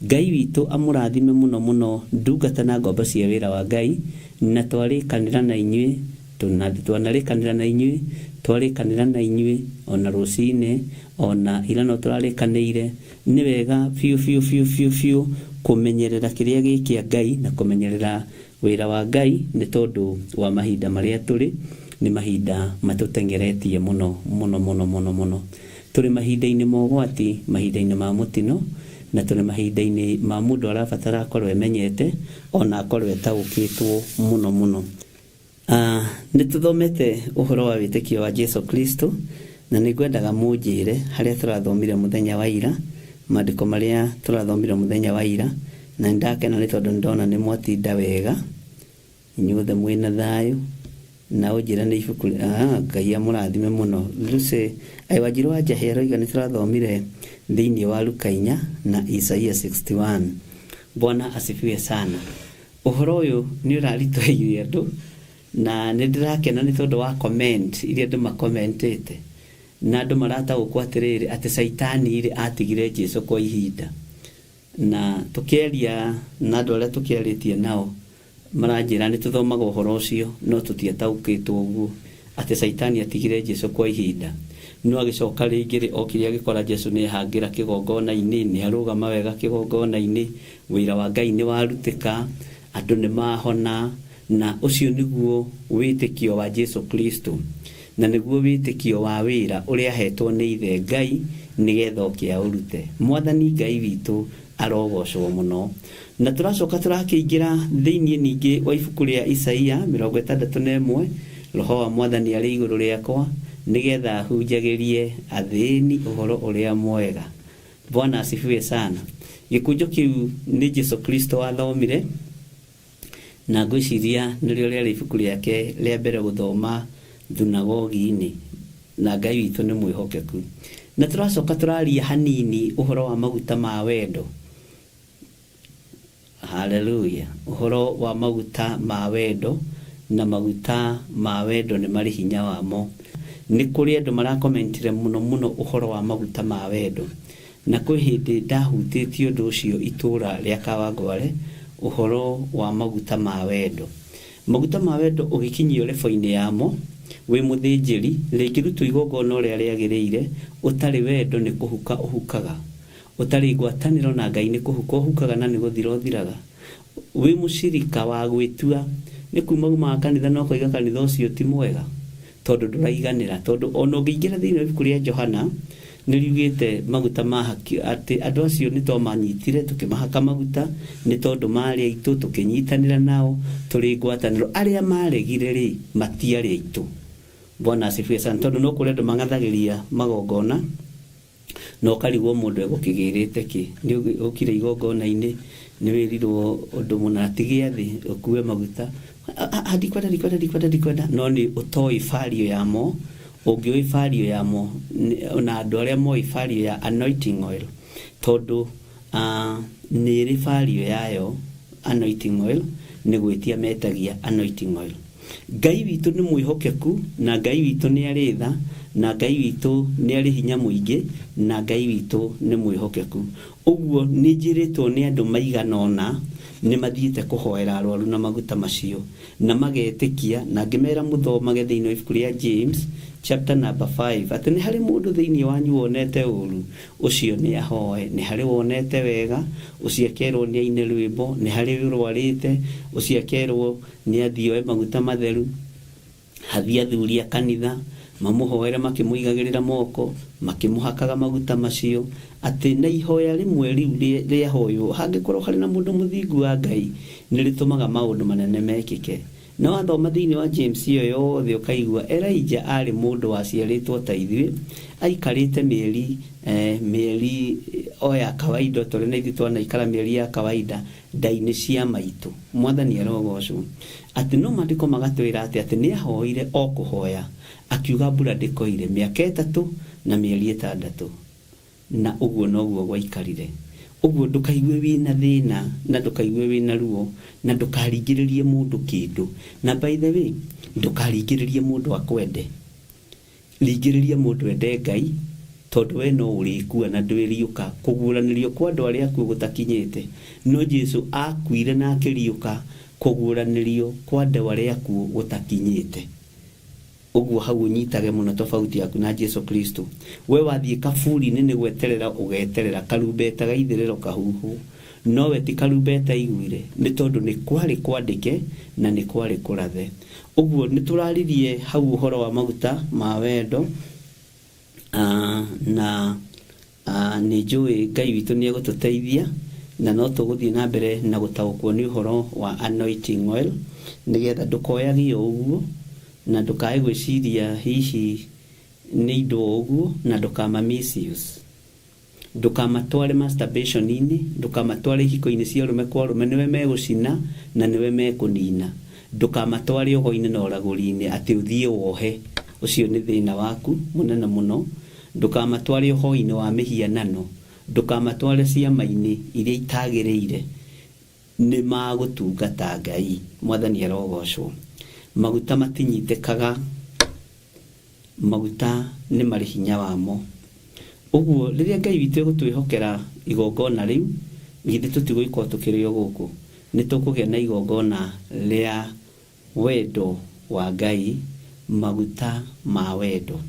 Ngai witũ amũrathime mũno mũno ndungata na ngombo cia wĩra wa Ngai, na twarĩkanĩra na inyuĩ, twanarĩkanĩra na inyuĩ, twarĩkanĩra na inyuĩ ona rũcinĩ, ona ira no tũrarĩkanĩire. Nĩ wega biũ biũ biũ biũ biũ kũmenyerera kĩrĩa gĩ kĩa Ngai na kũmenyerera wĩra wa Ngai, nĩ tondũ wa mahinda marĩa tũrĩ, nĩ mahinda matũteng'eretie mũno mũno mũno mũno mũno. Tũrĩ mahinda-inĩ ma ũgwati, mahinda-inĩ ma mũtino, na tũrĩ mahinda-inĩ ma mũndũ arabatara akorwo emenyete, ona akorwo etaũkĩtwo mũno mũno. Nĩ tũthomete ũhoro wa wĩtĩkio wa Jesu Kristo, na nĩ ngwendaga mũnjĩre harĩa tũrathomire mũthenya wa ira, maandĩko marĩa tũrathomire mũthenya wa ira, na nĩ ndakena nĩ tondũ nĩ ndona nĩ mwatinda wega, inyuothe mwĩna thayũ, na ũnjĩre nĩ ibuku, Ngai amũrathime mũno. Lucy, ai Wanjiru wa Njahĩ aroiga nĩ tũrathomire thĩinĩ wa Luka 4 na Isaia 61. Bwana asifiwe sana. Ũhoro ũyũ nĩ ũraritũhĩire andũ, na nĩ ndĩrakena nĩ tondũ wa comment iria andũ makomentĩte, na andũ marataũkwo atĩrĩrĩ atĩ Caitani rĩ atigire Jesu kwa ihinda. Na tũkĩaria na andũ arĩa tũkĩarĩtie nao maranjĩra nĩ tũthomaga ũhoro ũcio no tũtiataũkĩtwo ũguo atĩ Caitani atigire Jesu kwa ihinda, no agĩcoka rĩngĩ rĩ okire agĩkora Jesu nĩ ehangĩra kĩgongona-inĩ, nĩ arũgama wega kĩgongona-inĩ, wĩra wa Ngai nĩ warutĩka, andũ nĩ mahona, na ũcio nĩguo wĩtĩkio wa Jesu Kristo, na nĩguo wĩtĩkio wa wĩra ũrĩa ahetwo nĩ Ithe Ngai nĩgetha oke aũrute. Mwathani Ngai witũ arogocwo mũno. Na tũracoka tũrakĩingĩra thĩinĩ ningĩ wa ibuku rĩa Isaia 61, Roho wa Mwathani arĩ igũrũ rĩakwa nĩgetha ahunjagĩrie athĩĩni ũhoro ũrĩa mwega. Bwana asifiwe sana. Gĩkũnjo kĩu nĩ Jesu Kristo wathomire, na ngwĩciria nĩrĩo rĩarĩ ibuku rĩake rĩa mbere gũthoma thunagogi-inĩ, na Ngai witũ nĩ mwĩhokeku. Na tũracoka tũraria hanini ũhoro wa maguta ma wendo. Haleluya. Ũhoro wa maguta ma wendo, na maguta ma wendo nĩ marĩ hinya wamo. Nĩ kũrĩ andũ marakomentire mũno mũno ũhoro wa maguta ma wendo, na kwĩ hĩndĩ ndahutĩtie ũndũ ũcio itũũra rĩa Kawangware, ũhoro wa maguta ma wendo. Maguta ma wendo ũgĩkinyio lebo-inĩ yamo wĩ mũthĩnjĩri, rĩngĩrutwo igongona ũrĩa rĩagĩrĩire, ũtarĩ wendo nĩ kũhuka ũhukaga, ũtarĩ ngwatanĩro na Ngai nĩ kũhuka ũhukaga na nĩ gũthira ũthiraga. Wĩ mũcirika wa gwĩtua nĩ kuma umaga kanitha na ũkoiga kanitha ũcio ti mwega tondũ ndũraiganĩra, tondũ ona ũngĩingĩra thĩinĩ wa ibuku rĩa Johana nĩ riugĩte maguta ma haki, atĩ andũ acio nĩ twamanyitire tũkĩmahaka maguta nĩ tondũ marĩ aitũ, tũkĩnyitanĩra nao tũrĩ ngwatanĩro. Arĩa maregire rĩ matiarĩ aitũ. Bwana asifiwe sana. Tondũ no kũrĩ andũ mang'athagĩria magongona na ũkarigwo mũndũ egũkĩgĩrĩte kĩ, nĩ ũkire igongona-inĩ nĩ wĩrirwo ũndũ mũna ti gĩathĩ ũkue maguta. Ah, ah, ndikwenda, ndikwenda, ndikwenda, ndikwenda, no nĩ ũtoĩ value yamo. Ũngĩũĩ value yamo na andũ arĩa moĩ value ya anointing oil, tondũ nĩ ĩrĩ value yayo. Anointing oil nĩ gwĩtia metagia anointing oil. Ngai witũ nĩ mwĩhokeku, na Ngai witũ nĩ arĩ tha, na Ngai witũ nĩ arĩ hinya mũingĩ, na Ngai witũ nĩ mwĩhokeku. Ũguo nĩ njĩrĩtwo nĩ andũ maigana ũna nĩ mathiĩte kũhoera arwaru na maguta macio na magetĩkia, na ngĩmera mũthomage thĩinĩ wa ibuku rĩa James chapter number 5 atĩ nĩ harĩ mũndũ thĩinĩ wanyu wonete ũru, ũcio nĩ ahoe; nĩ harĩ wonete wega, ũcio akerwo nĩ aine rwĩmbo; nĩ harĩ ũrwarĩte, ũcio akerwo nĩ athiĩ oe maguta matheru, hathiĩ athuri a kanitha mamũhoere makĩmũigagĩrĩra moko, makĩmũhakaga maguta macio, atĩ na ihoya rĩmwe rĩu rĩahoywo hangĩkorwo harĩ na mũndũ mũthingu wa Ngai, nĩ rĩtũmaga maũndũ manene mekĩke. Na wathoma thĩinĩ wa James ĩyo yothe, ũkaigua Elijah arĩ mũndũ waciarĩtwo ta ithuĩ, aikarĩte mĩeri o ya kawaida, ta ũrĩa na ithuĩ twanaikara mĩeri ya kawaida nda-inĩ cia maitũ. Mwathani arogocwo. Atĩ no maandĩko magatwĩra atĩ nĩ ahoire o kũhoya, akiuga mbura ndĩkoire mĩaka 3 na mĩeri 6, na ũguo noguo gwaikarire. Ũguo ndũkaigue wĩna thĩna, na ndũkaigue wĩna ruo, na ndũkaringĩrĩrie mũndũ kĩndũ. Na by the way, ndũkaringĩrĩrie mũndũ akwende, ringĩrĩria mũndũ ende Ngai, tondũ we no ũrĩkua na ndwĩriũka. Kũguũranĩrio kwa andũ arĩa akuũ gũtakinyĩte, no Jesu akuire na akĩriũka kũguũranĩrio kwa andũ arĩa akuũ gũtakinyĩte. Ũguo hau ũnyitage mũno tofauti yaku na Jesu Kristo. We wathiĩ kaburi-inĩ nĩ gweterera ũgeterera karumbeta gaithĩrĩro kahuhwo, nowe ti karumbeta aiguire, nĩ tondũ nĩ kwarĩ kwandĩke na nĩ kwarĩ kũrathe. Ũguo nĩ tũraririe hau ũhoro wa maguta ma wendo, na nĩ njũĩ Ngai witũ nĩ egũtũteithia, na no tũgũthiĩ na mbere na gũtaũkwo nĩ ũhoro wa anointing oil, nĩgetha ndũkoyagie o ũguo, na ndũkae gwĩciria hihi nĩ indo o ũguo, na ndũkama misuse, ndũkamatware masturbation-inĩ, ndũkamatware ihiko-inĩ cia ũrũme kwa ũrũme, nĩwe megũcina na nĩwe mekũnina. Ndũkamatware ũgo-inĩ na ũragũri-inĩ atĩ ũthiĩ wohe, ũcio nĩ thĩna waku mũnene mũno. Ndũkamatware ũhoi-inĩ wa mĩhianano, ndũkamatware ciama-inĩ iria itagĩrĩire. Nĩ magũtungata Ngai. Mwathani arogocwo. Maguta matinyitĩkaga, maguta nĩ marĩ hinya wamo. Ũguo rĩrĩa Ngai witũ egũtwĩhokera igongona rĩu, githĩ tũtigũikorwo tũkĩrĩ o gũkũ? Nĩ tũkũgĩa na igongona rĩa wendo wa Ngai, maguta ma wendo,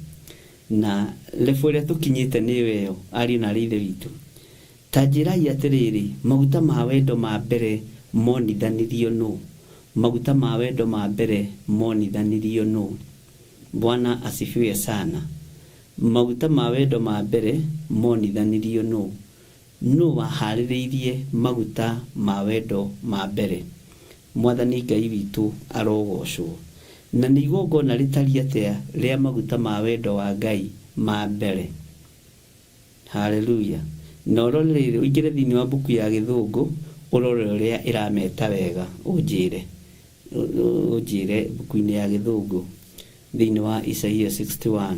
na level ĩrĩa tũkinyĩte nĩyo ĩyo. Ariũ na arĩ ithe witũ, ta njĩrai atĩrĩrĩ, maguta ma wendo ma mbere monithanirio nũ? Maguta ma wendo ma mbere monithanirio nũ? Bwana asifiwe sana. Maguta ma wendo ma mbere monithanirio nũ? Nũ waharĩrĩirie maguta ma wendo ma mbere? Mwathani Ngai witũ arogocwo. Na nĩ igongona rĩtariĩ atĩa rĩa maguta ma wendo wa Ngai ma mbere? Haleluya. Na ũrore rĩrĩ, ũingĩre thĩinĩ wa mbuku ya Gĩthũngũ, ũrore ũrĩa ĩrameta wega, ũnjĩre mbuku-inĩ ya Gĩthũngũ thĩinĩ wa Isaia 61,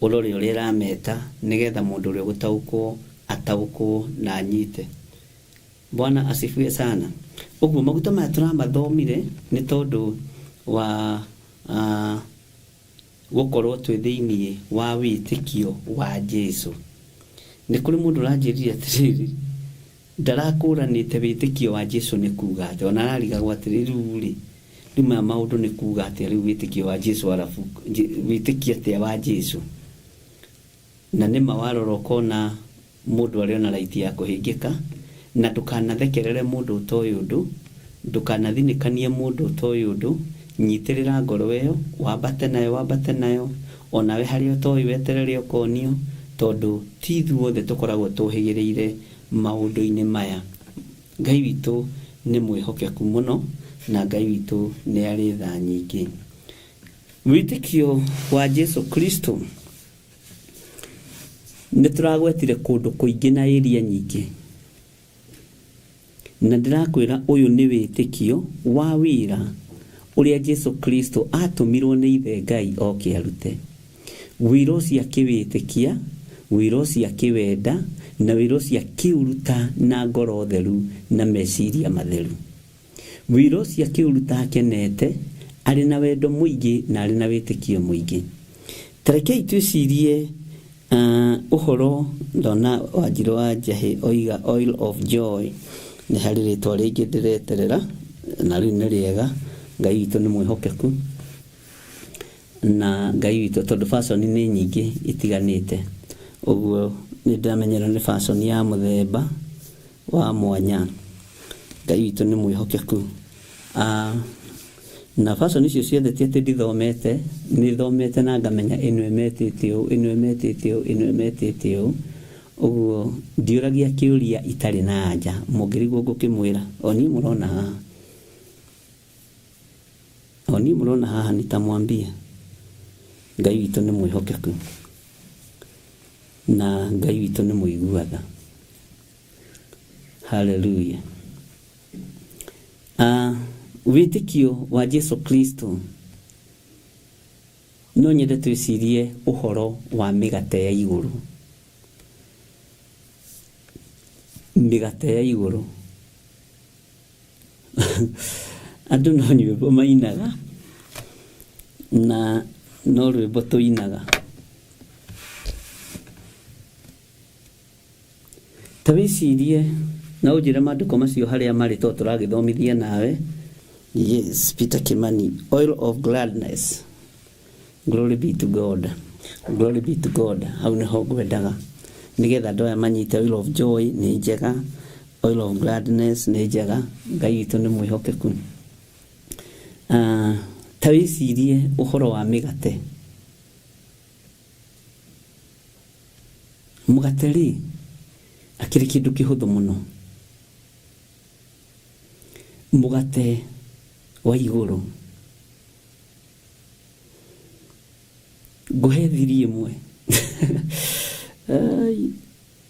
ũrore ũrĩa ĩrameta, nĩgetha mũndũ ũrĩa ũgũtaũkwo ataũkwo na anyite. Bwana asifiwe sana. Ũguo maguta maya tũramathomire nĩ tondũ wa gũkorwo twĩ thĩinĩ wa wĩtĩkio wa Jesu. Nĩ kũrĩ mũndũ ũranjĩrire atĩrĩrĩ, ndarakũranĩte wĩtĩkio wa Jesu nĩ kuga atĩa, ona ararigagwo atĩrĩ, rĩu rĩ, rĩu maya maũndũ nĩ kuga atĩa? Rĩu wĩtĩkio wa Jesu, arabu wĩtĩkio atĩa wa Jesu? Na nĩma warora ũkona mũndũ arĩ ona right ya kũhĩngĩka. Na ndũkanathekerere mũndũ ũtoĩ ũndũ, ndũkanathinĩkanie mũndũ ũtoĩ ũndũ. Nyitĩrĩra ngoro ĩyo, wambate nayo, wambate nayo, onawe harĩa ũtoĩ weterere ũkonio, tondũ ti ithuothe tũkoragwo tũhĩgĩrĩire maũndũ-inĩ maya. Ngai witũ nĩ mwĩhokeku mũno, na Ngai witũ nĩ arĩ tha nyingĩ. Wĩtĩkio wa Jesu Kristo nĩ tũragwetire kũndũ kũingĩ na area nyingĩ. Na ndĩrakwĩra ũyũ nĩ wĩtĩkio wa wĩra ũrĩa Jesu Kristo atũmirwo nĩ ithe Ngai oke arute. Wĩra ũcio akĩwĩtĩkia, wĩra ũcio akĩwenda, na wĩra ũcio akĩũruta na ngoro theru na meciria matheru. Wĩra ũcio akĩũruta akenete, arĩ na wendo mũingĩ na arĩ na wĩtĩkio mũingĩ. Ta rekei twĩcirie ũhoro ndona Wanjirũ wa Njahĩ oiga oil of joy, nĩ harĩ rĩtwa rĩngĩ ndĩreterera na rĩu nĩ rĩega. Ngai witũ nĩ mwĩhokeku na Ngai witũ, tondũ fashion nĩ nyingĩ itiganĩte, ũguo nĩ ndĩramenyera nĩ fashion ya mũthemba wa mwanya. Ngai witũ nĩ mwĩhokeku. Na fashion icio ciothe ti atĩ ndithomete, nĩ thomete na ngamenya ĩno ĩmetĩte ũũ, ĩno ĩmetĩte ũũ, ĩno ĩmetĩte ũũ. Ũguo ndiũragia kĩũria itarĩ na anja, mũngĩrigwo ngũkĩmwĩra, o niĩ mũrona haha. O niĩ mũrona haha nitamwambia. Ngai witũ nĩ mwĩhokeku na Ngai witũ nĩ mũigua tha. Hallelujah. Wĩtĩkio wa Jesu Kristo, no nyende twĩcirie ũhoro wa mĩgate ya igũrũ. Mĩgate ya igũrũ. Andũ no nyĩmbo mainaga na no rwĩmbo tũinaga. Ta wĩcirie na ũnjĩre maandĩko macio harĩa marĩ tondũ tũragĩthomithia nawe. Yes, Peter Kimani, oil of gladness. Glory be to God. Glory be to God. Hau nĩho ngwendaga. Nĩgetha andũ aya manyite oil of joy nĩ njega, oil of gladness nĩ njega. Ngai witũ nĩ mwĩhokeku. Ta wĩcirie ũhoro wa mĩgate. Mũgate rĩ, akĩrĩ kĩndũ kĩhũthũ mũno. Mũgate wa igũrũ. Ngũhe thiri ĩmwe. Ai,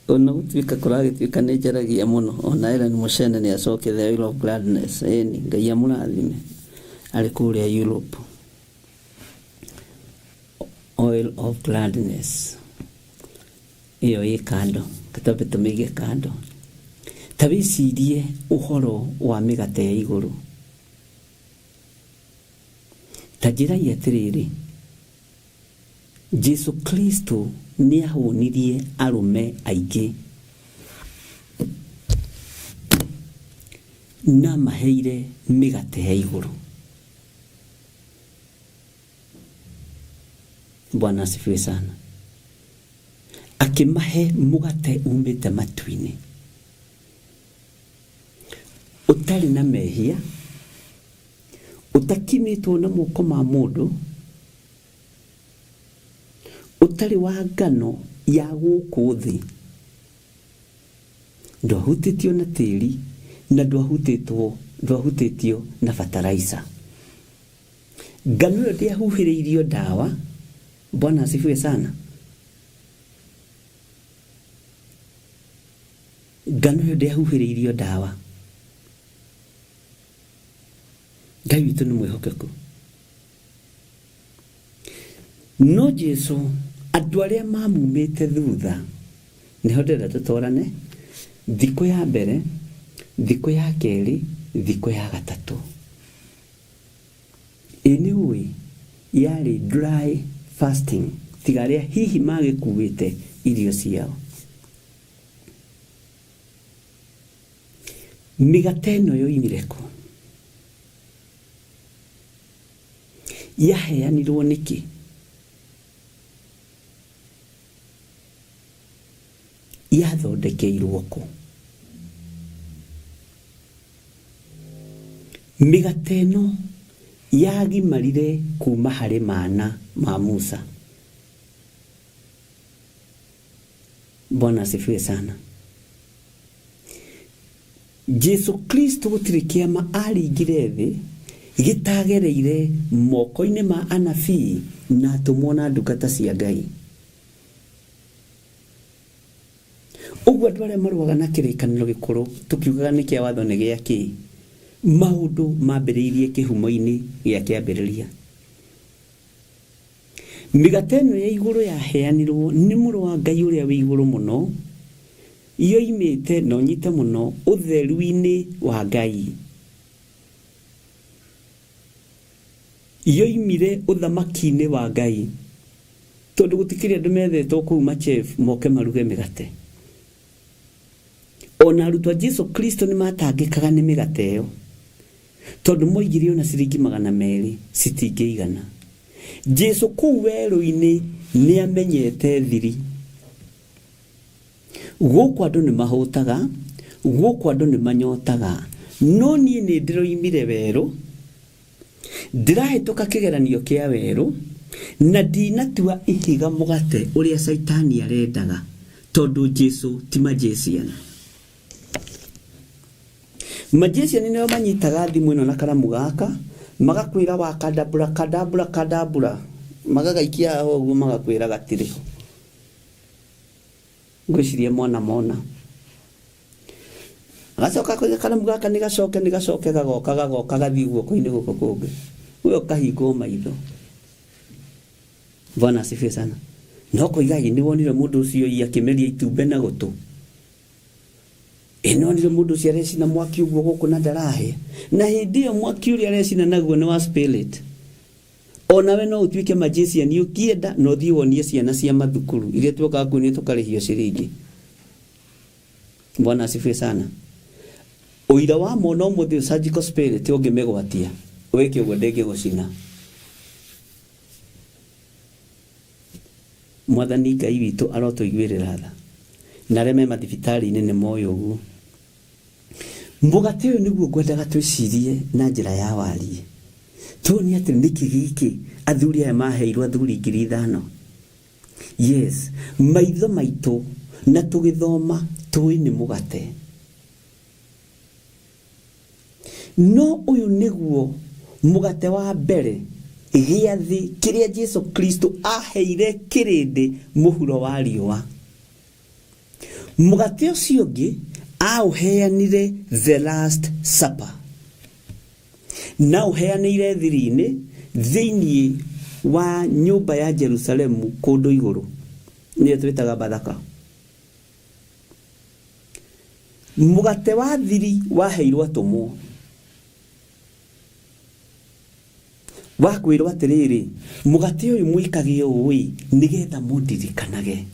ona gũtuĩka kũragĩtuĩka nĩ njaragia mũno, ona Ellen Mũcene nĩ acoke the oil of gladness. Ĩni, Ngai amũrathime arĩ kũrĩa Europe. Oil of gladness ĩyo ĩ kando, twambe tũmĩige kando. Ta wĩcirie ũhoro wa mĩgate ya igũrũ. Ta njĩrai atĩrĩrĩ, Jesu Kristo nĩ ahũnirie arũme aingĩ na maheire mĩgate ya igũrũ. Bwana asifiwe sana. Akĩmahe mũgate umĩte matu-inĩ ũtarĩ na mehia, ũtakimĩtwo na moko ma mũndũ, ũtarĩ wa ngano ya gũkũ thĩ, ndwahutĩtio na tĩri na ndwahutĩtio na fertilizer. Ngano ĩyo ndĩahuhĩrĩirio ndawa. Bwana asifiwe sana. Ngano ĩyo ndĩahuhĩrĩirio ndawa. Ngai witũ nĩ mwĩhokeku. No Jesu andũ arĩa mamumĩte thutha, nĩho ndĩrenda tũtwarane, thikũ ya mbere, thikũ ya kerĩ, thikũ ya gatatũ. Ĩ nĩ ũĩ yarĩ dry fasting, tiga arĩa hihi magĩkuĩte irio ciao. Mĩgate ĩno yoimire kũ? Yaheanirwo nĩkĩ? Yathondekeirwo kũ? Mĩgate ĩno yagimarire kuma harĩ mana ma Musa. Bwana asifiwe sana. Jesu Kristo gũtirĩ kĩama aringire thĩ gĩtagereire moko-inĩ ma anabii na atũmwo na ndungata cia Ngai. Ũguo andũ arĩa marũaga na kĩrĩkanĩro gĩkũrũ tũkiugaga nĩ kĩa watho nĩ gĩa kĩ, maũndũ mambĩrĩirie kĩhumo-inĩ gĩa kĩambĩrĩria. Mĩgate ĩno ya igũrũ yaheanirwo nĩ Mũrũ wa Ngai ũrĩa wĩ igũrũ mũno, yoimĩte, na ũnyite mũno, ũtheru-inĩ wa Ngai. Yoimire ũthamaki-inĩ wa Ngai. Tondũ gũtikĩrĩ andũ methetwo kũu machef moke maruge mĩgate. Ona arutwo a Jesu Kristo nĩ matangĩkaga nĩ mĩgate ĩyo. Tondũ moigire ona ciringi 200 citingĩigana. Jesu kũu werũ-inĩ nĩ amenyete thiri. Gũkũ andũ nĩ mahũtaga, gũkũ andũ nĩ manyotaga, no niĩ nĩ ndĩroimire werũ, ndĩrahĩtũka kĩgeranio kĩa werũ, na ndinatua ihiga mũgate ũrĩa Caitani arendaga, tondũ Jesu ti magician. Magician nĩo manyitaga thimũ ĩno na karamu gaka, magakwĩra wa kadabura kadabura kadabura, magagaikia haha ũguo magakwĩra gatirĩ ho. Ngwĩciria mwana mona. Agacoka akoiga karamu gaka nĩ gacoke nĩ gacoke gagoka gagoka gathiĩ guoko-inĩ gũkũ kũngĩ. We ũkahingwo maitho. Bwana asifiwe sana. Na ũkoiga ĩ nĩ wonire mũndũ ũcio ĩ akĩmeria itumbĩ na gũtũ. Ĩ nĩ wonire mũndũ ũcio arecina mwaki ũguo gũkũ na ndarahĩa. Na hĩndĩ ĩyo mwaki ũrĩa arecina naguo nĩ wa spirit. O nawe no ũtuĩke magician ũkĩenda na ũthiĩ wonie ciana cia mathukuru iria tuokaga kuonia tũkarĩhio ciringi. Bwana asifiwe sana. Ũira wa mona ũmũthĩ ũyũ surgical spirit ũngĩmĩgwatia wĩke ũguo ndĩngĩgũcina. Mwathani Ngai witũ arotũiguĩrĩra tha. Na arĩa me mathibitarĩ-inĩ nĩ moĩ ũguo. Mũgate ũyũ nĩguo ngwendaga twĩcirie na njĩra ya wariĩ. Tuone atĩ nĩkĩ gĩkĩ athuri aya maheirwo athuri 5,000. Yes, maitho maitũ na tũgĩthoma tũĩ nĩ mũgate. No ũyũ nĩguo mũgate wa mbere gĩathĩ kĩrĩa Jesu Kristo aheire kĩrĩndĩ mũhuro wa riũa. Mũgate ũcio ũngĩ aũheanire the last supper. Na ũheanĩire thiri-inĩ thĩinĩ wa nyũmba ya Jerusalemu kũndũ igũrũ, nĩyo twĩtaga Bathaka. Mũgate wa thiri waheirwo atũmwo wa kwĩrwo atĩrĩrĩ, mũgate ũyũ mwĩkage ũũ-ĩ, nĩgetha mũndirikanage.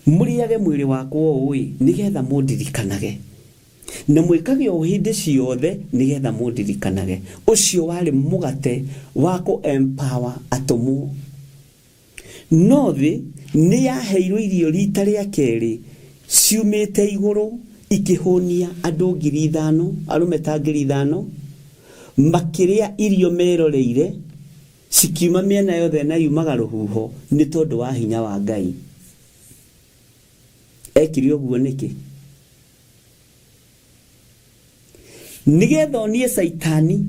Mũrĩage mwĩrĩ wakwa ũũ-ĩ, nĩgetha mũndirikanage. Na mwĩkage ũũ hĩndĩ ciothe nĩgetha mũndirikanage. Ũcio warĩ mũgate wa kũ empower atũmwo. No thĩ nĩ yaheirwo irio rita rĩa kerĩ ciumĩte igũrũ ikĩhũnia andũ 5,000, arũme ta 5,000, makĩrĩa irio meroreire Cikiuma mĩena yothe na yumaga rũhuho nĩ tondũ wa hinya wa Ngai. Ekire ũguo nĩkĩ? Nĩgetha onie Caitani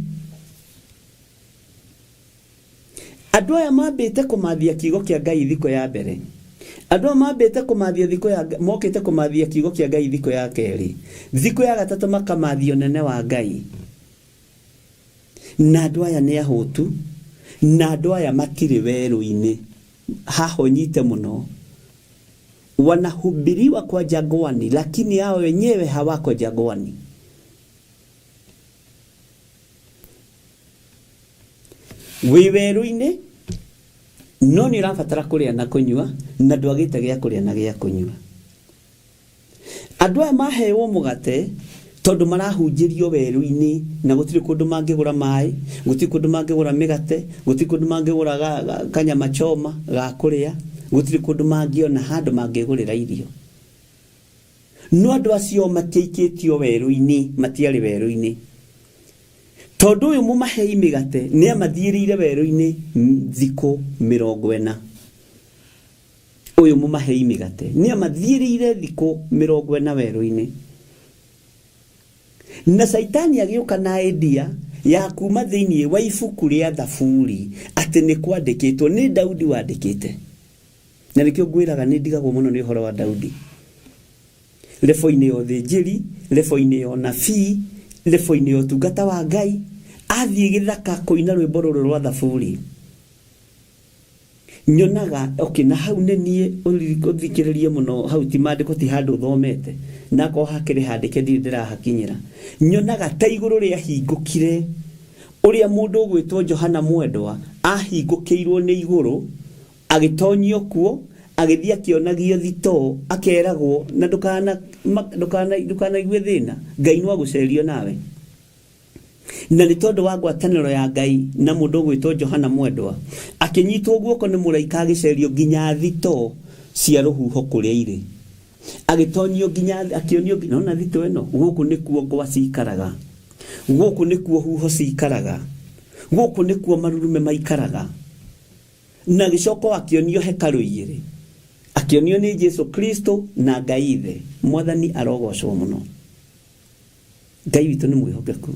andũ aya mambĩte kũmathia kiugo kĩa Ngai thikũ ya mbere. Andũ aya mambĩte kũmathia thikũ ya mokĩte kũmathia kiugo kĩa Ngai thikũ ya kerĩ. Thikũ ya gatatũ makamathia ũnene wa Ngai. Na andũ aya nĩ ahũtu, na andũ aya matirĩ werũ-inĩ. Haha ũnyite mũno. Wanahubiriwa kwa jangwani, lakini hao wenyewe hawako jangwani. Wĩ werũ-inĩ, no nĩ ũrabatara kũrĩa na kũnyua, na ndwagĩte gĩa kũrĩa na gĩa kũnyua. Andũ aya mahewo mũgate tondũ marahunjĩrio werũ-inĩ na gũtirĩ kũndũ mangĩgũra maĩ, gũtirĩ kũndũ mangĩgũra mĩgate, gũtirĩ kũndũ mangĩgũra kanyama choma ga kũrĩa, gũtirĩ kũndũ mangĩona handũ mangĩgũrĩra irio. No andũ acio matiaikĩtio werũ-inĩ, matiarĩ werũ-inĩ. Tondũ ũyũ mũmahei mĩgate nĩ amathiĩrĩire werũ-inĩ thikũ 40. Ũyũ mũmahei mĩgate nĩ amathiĩrĩire thikũ 40 werũ-inĩ. Na Caitani agĩũka na idea ya kuma thĩinĩ wa ibuku rĩa Thaburi atĩ nĩ kwandĩkĩtwo, nĩ Daudi wandĩkĩte. Na nĩkĩo ngwĩraga nĩ ndigagwo mũno nĩ ũhoro wa Daudi. Lebo-inĩ ya ũthĩnjĩri, lebo-inĩ ya ũnabii, lebo-inĩ ya ũtungata wa Ngai, athiĩ gĩthaka kũina rwĩmbo rũrũ rwa Thaburi. Nyonaga, okay, na hau nĩ niĩ ũthikĩrĩrie mũno, hau ti maandĩko ti handũ thomete, na akorwo hakĩrĩ handĩke ndirĩ ndĩrahakinyĩra. Nyonaga ta igũrũ rĩahingũkire, ũrĩa mũndũ ũgwĩtwo Johana Mwendwa ahingũkĩirwo nĩ igũrũ, agĩtonyio kuo, agĩthiĩ akĩonagio thitoo, akeragwo, na ndũkana, ndũkana, ndũkanaigue thĩna, Ngai no agũcerie nawe. Na nĩ tondũ wa ngwatanĩro ya Ngai na mũndũ ũgwĩtwo Johana Mwendwa, akĩnyitwo guoko nĩ mũraika agĩcerio nginya thitoo cia rũhuho kũrĩa irĩ. Agĩtonyio nginya, akĩonio nginya, nona thitoo ĩno, gũkũ nĩkuo ngwa cikaraga, gũkũ nĩkuo huho cikaraga, gũkũ nĩkuo marurume maikaraga. Na agĩcoka o akĩonio hekarũ igĩrĩ, akĩonio nĩ Jesu Kristo na Ngai Ithe. Mwathani arogocwo mũno. Ngai witũ nĩ mwĩhokeku.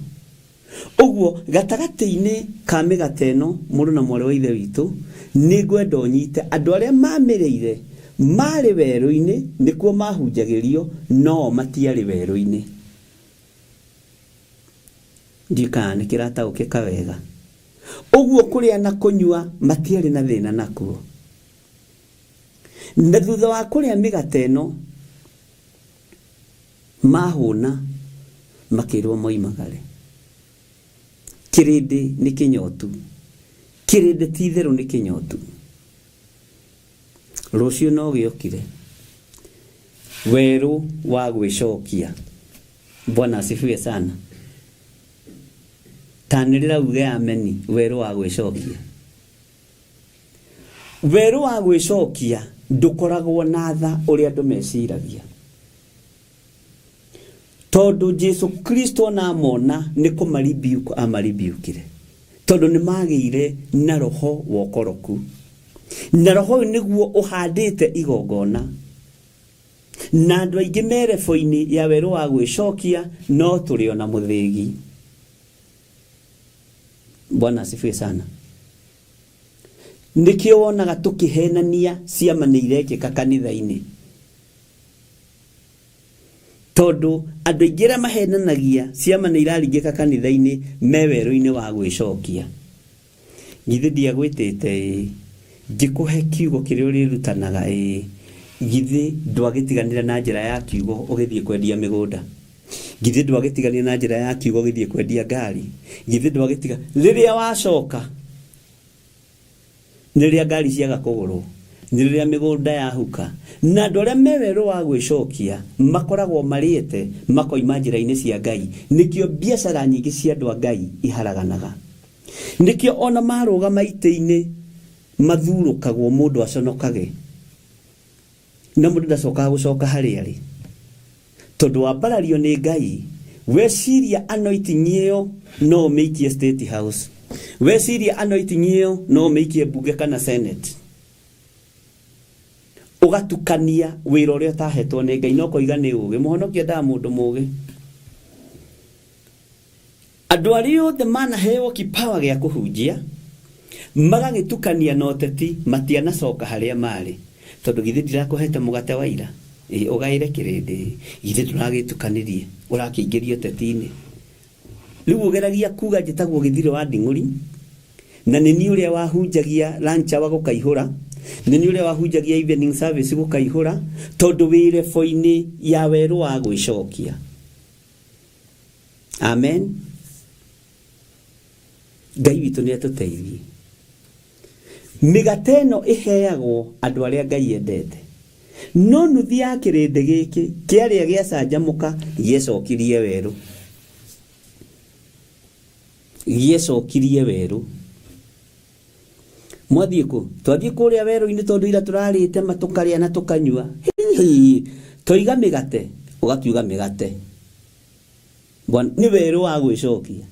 Ũguo gatagatĩ-inĩ ka mĩgate ĩno, mũrũ na mwarĩ wa Ithe witũ, nĩ ngwenda ũnyite andũ arĩa mamĩrĩire marĩ werũ-inĩ, nĩkuo mahunjagĩrio, no o matiarĩ werũ-inĩ. Ndiũĩ kana nĩ kĩrataũkĩka wega. Ũguo kũrĩa na kũnyua matiarĩ na thĩna nakuo. Na thutha wa kũrĩa mĩgate ĩno, Mahũna makĩrwo moimagare. Kĩrĩndĩ nĩ kĩnyotu. Kĩrĩndĩ ti itherũ nĩ kĩnyotu. Rũciũ no gĩokire. Werũ wa gwĩcokia. Bwana asifiwe sana. Tanĩrĩra uge ameni, werũ wa gwĩcokia. Werũ wa gwĩcokia ndũkoragwo na tha ũrĩa andũ meciragia. Tondũ Jesu Kristo ona amona nĩ kũmaribiuku amaribiukire. Tondũ nĩ magĩire na roho wa ũkoroku. Na roho ũyũ nĩguo ũhandĩte igongona. Na andũ aingĩ me rebo-inĩ ya werũ wa gwĩcokia no tũrĩ ona mũthĩgi. Bwana asifiwe sana. Nĩkĩo wonaga tũkĩhenania ciama nĩ irekĩka kanitha-inĩ. Tondũ andũ aingĩ arĩa mahenanagia ciama nĩ iraringĩka kanitha-inĩ me werũ-inĩ wa gwĩcokia. Githĩ ndiagwĩtĩte ĩĩ, ngĩkũhe kiugo kĩrĩa ũrĩrutanaga ĩĩ, githĩ ndwagĩtiganire na njĩra ya kiugo ũgĩthiĩ kwendia mĩgũnda? Githĩ ndwagĩtiganire na njĩra ya kiugo ũgĩthiĩ kwendia ngari? Githĩ ndwagĩtiga rĩrĩa wacoka nĩ rĩrĩa ngari ciaga kũgũrwo, nĩ rĩrĩa mĩgũnda yahuka, na andũ arĩa me werũ wa gwĩcokia makoragwo marĩte makoima njĩra-inĩ cia Ngai. Nĩkĩo biacara nyingĩ cia andũ a Ngai iharaganaga. Nĩkĩo ona marũgama itĩ-inĩ mathurũkagwo mũndũ aconokage, na mũndũ ndacokaga gũcoka harĩa arĩ. Tondũ wambarario nĩ Ngai, weciria anointing ĩyo no ũmĩikie State House, weciria anointing ĩyo no ũmĩikie mbunge kana Senate, ũgatukania wĩra ũrĩa ũtahetwo nĩ Ngai na ũkoiga nĩ ũgĩ. Mũhonokia endaga mũndũ mũgĩ. Andũ arĩa othe manaheo kipawa gĩa kũhunjia, magagĩtukania na ũteti, matianacoka harĩa marĩ. Tondũ githĩ ndirakũhete mũgate wa ira? Ĩ, ũgaĩre kĩrĩndĩ. Githĩ ndũragĩtukanirie? Ũrakĩingĩria ũteti-inĩ. Rĩu ũgeragia kuga njĩtagwo Gĩthirĩ wa Nding'ũri, na nĩ niĩ ũrĩa wahunjagia lunch hour gũkaihũra, nĩ niĩ ũrĩa wahunjagia evening service gũkaihũra, tondũ wĩ rebo-inĩ ya werũ wa gwĩcokia. Amen. Ngai witũ nĩ atũteithie. Mĩgate ĩno ĩheagwo andũ arĩa Ngai endete. No nuthu ya kĩrĩndĩ gĩkĩ kĩarĩa gĩacanjamũka gĩecokirie werũ. Gĩecokirie werũ. Mwathiĩ kũ? Twathiĩ kũrĩa werũ-inĩ tondũ ira tũrarĩte ma tũkarĩa na tũkanyua. Hihi! Toiga mĩgate, ũgakiuga mĩgate. Bwana, nĩ werũ wa gwĩcokia.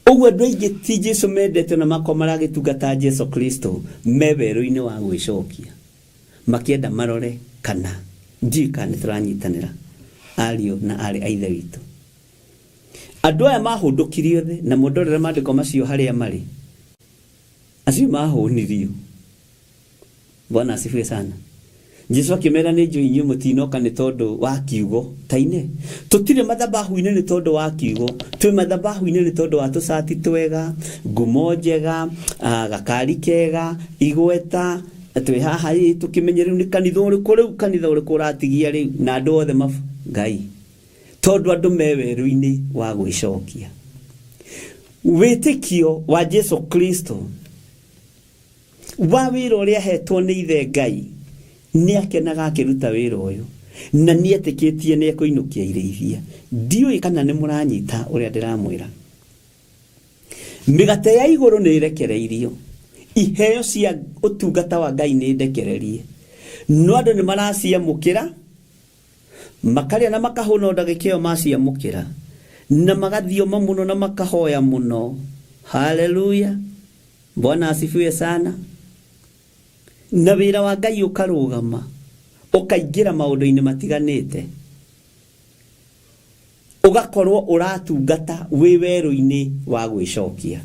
Ũguo andũ aingĩ ti Jesu mendete na makorwo maragĩtungata Jesu Kristo me werũ-inĩ wa gwĩcokia. Makĩenda marore kana ndiũĩ kana nĩ tũranyitanĩra ariũ na aarĩ a Ithe witũ. Andũ aya mahũndũkire othe, na mũndorere maandĩko macio harĩa marĩ. Acio mahũnirio. Bwana asifiwe sana. Jesu akĩmera nĩ njũĩ inyuĩ mũtinoka nĩ tondũ wa kiugo taine tũtirĩ mathabahu-inĩ nĩ tondũ wa kiugo twĩ mathabahu-inĩ nĩ tondũ wa tũcati twega ngumo njega gakari kega igweta twĩ haha ĩ tũkĩmenye rĩu nĩ kanitha ũrĩkũ rĩu kanitha ũrĩkũ ũratigia rĩu na andũ othe mabu Ngai tondũ andũ me werũ-inĩ wa gwĩcokia wĩtĩkio wa Jesu Kristo wa wĩra ũrĩa ahetwo nĩ ithe Ngai nĩ akenaga akĩruta wĩra ũyũ na nĩ etĩkĩtie nĩ ekũinũkia irĩithia ndiũĩ kana nĩ mũranyita ũrĩa ndĩramwĩra mĩgate ya igũrũ nĩ ĩrekereirio iheo cia ũtungata wa Ngai nĩ ndekererie no andũ nĩ maraciamũkĩra makarĩa na makahũna o ndagĩka ĩyo maciamũkĩra na magathioma mũno na makahoya mũno haleluya Bwana asifiwe sana na wĩra wa Ngai ũkarũgama ũkaingĩra maũndũ-inĩ matiganĩte ũgakorwo ũratungata wĩ werũ-inĩ wa gwĩcokia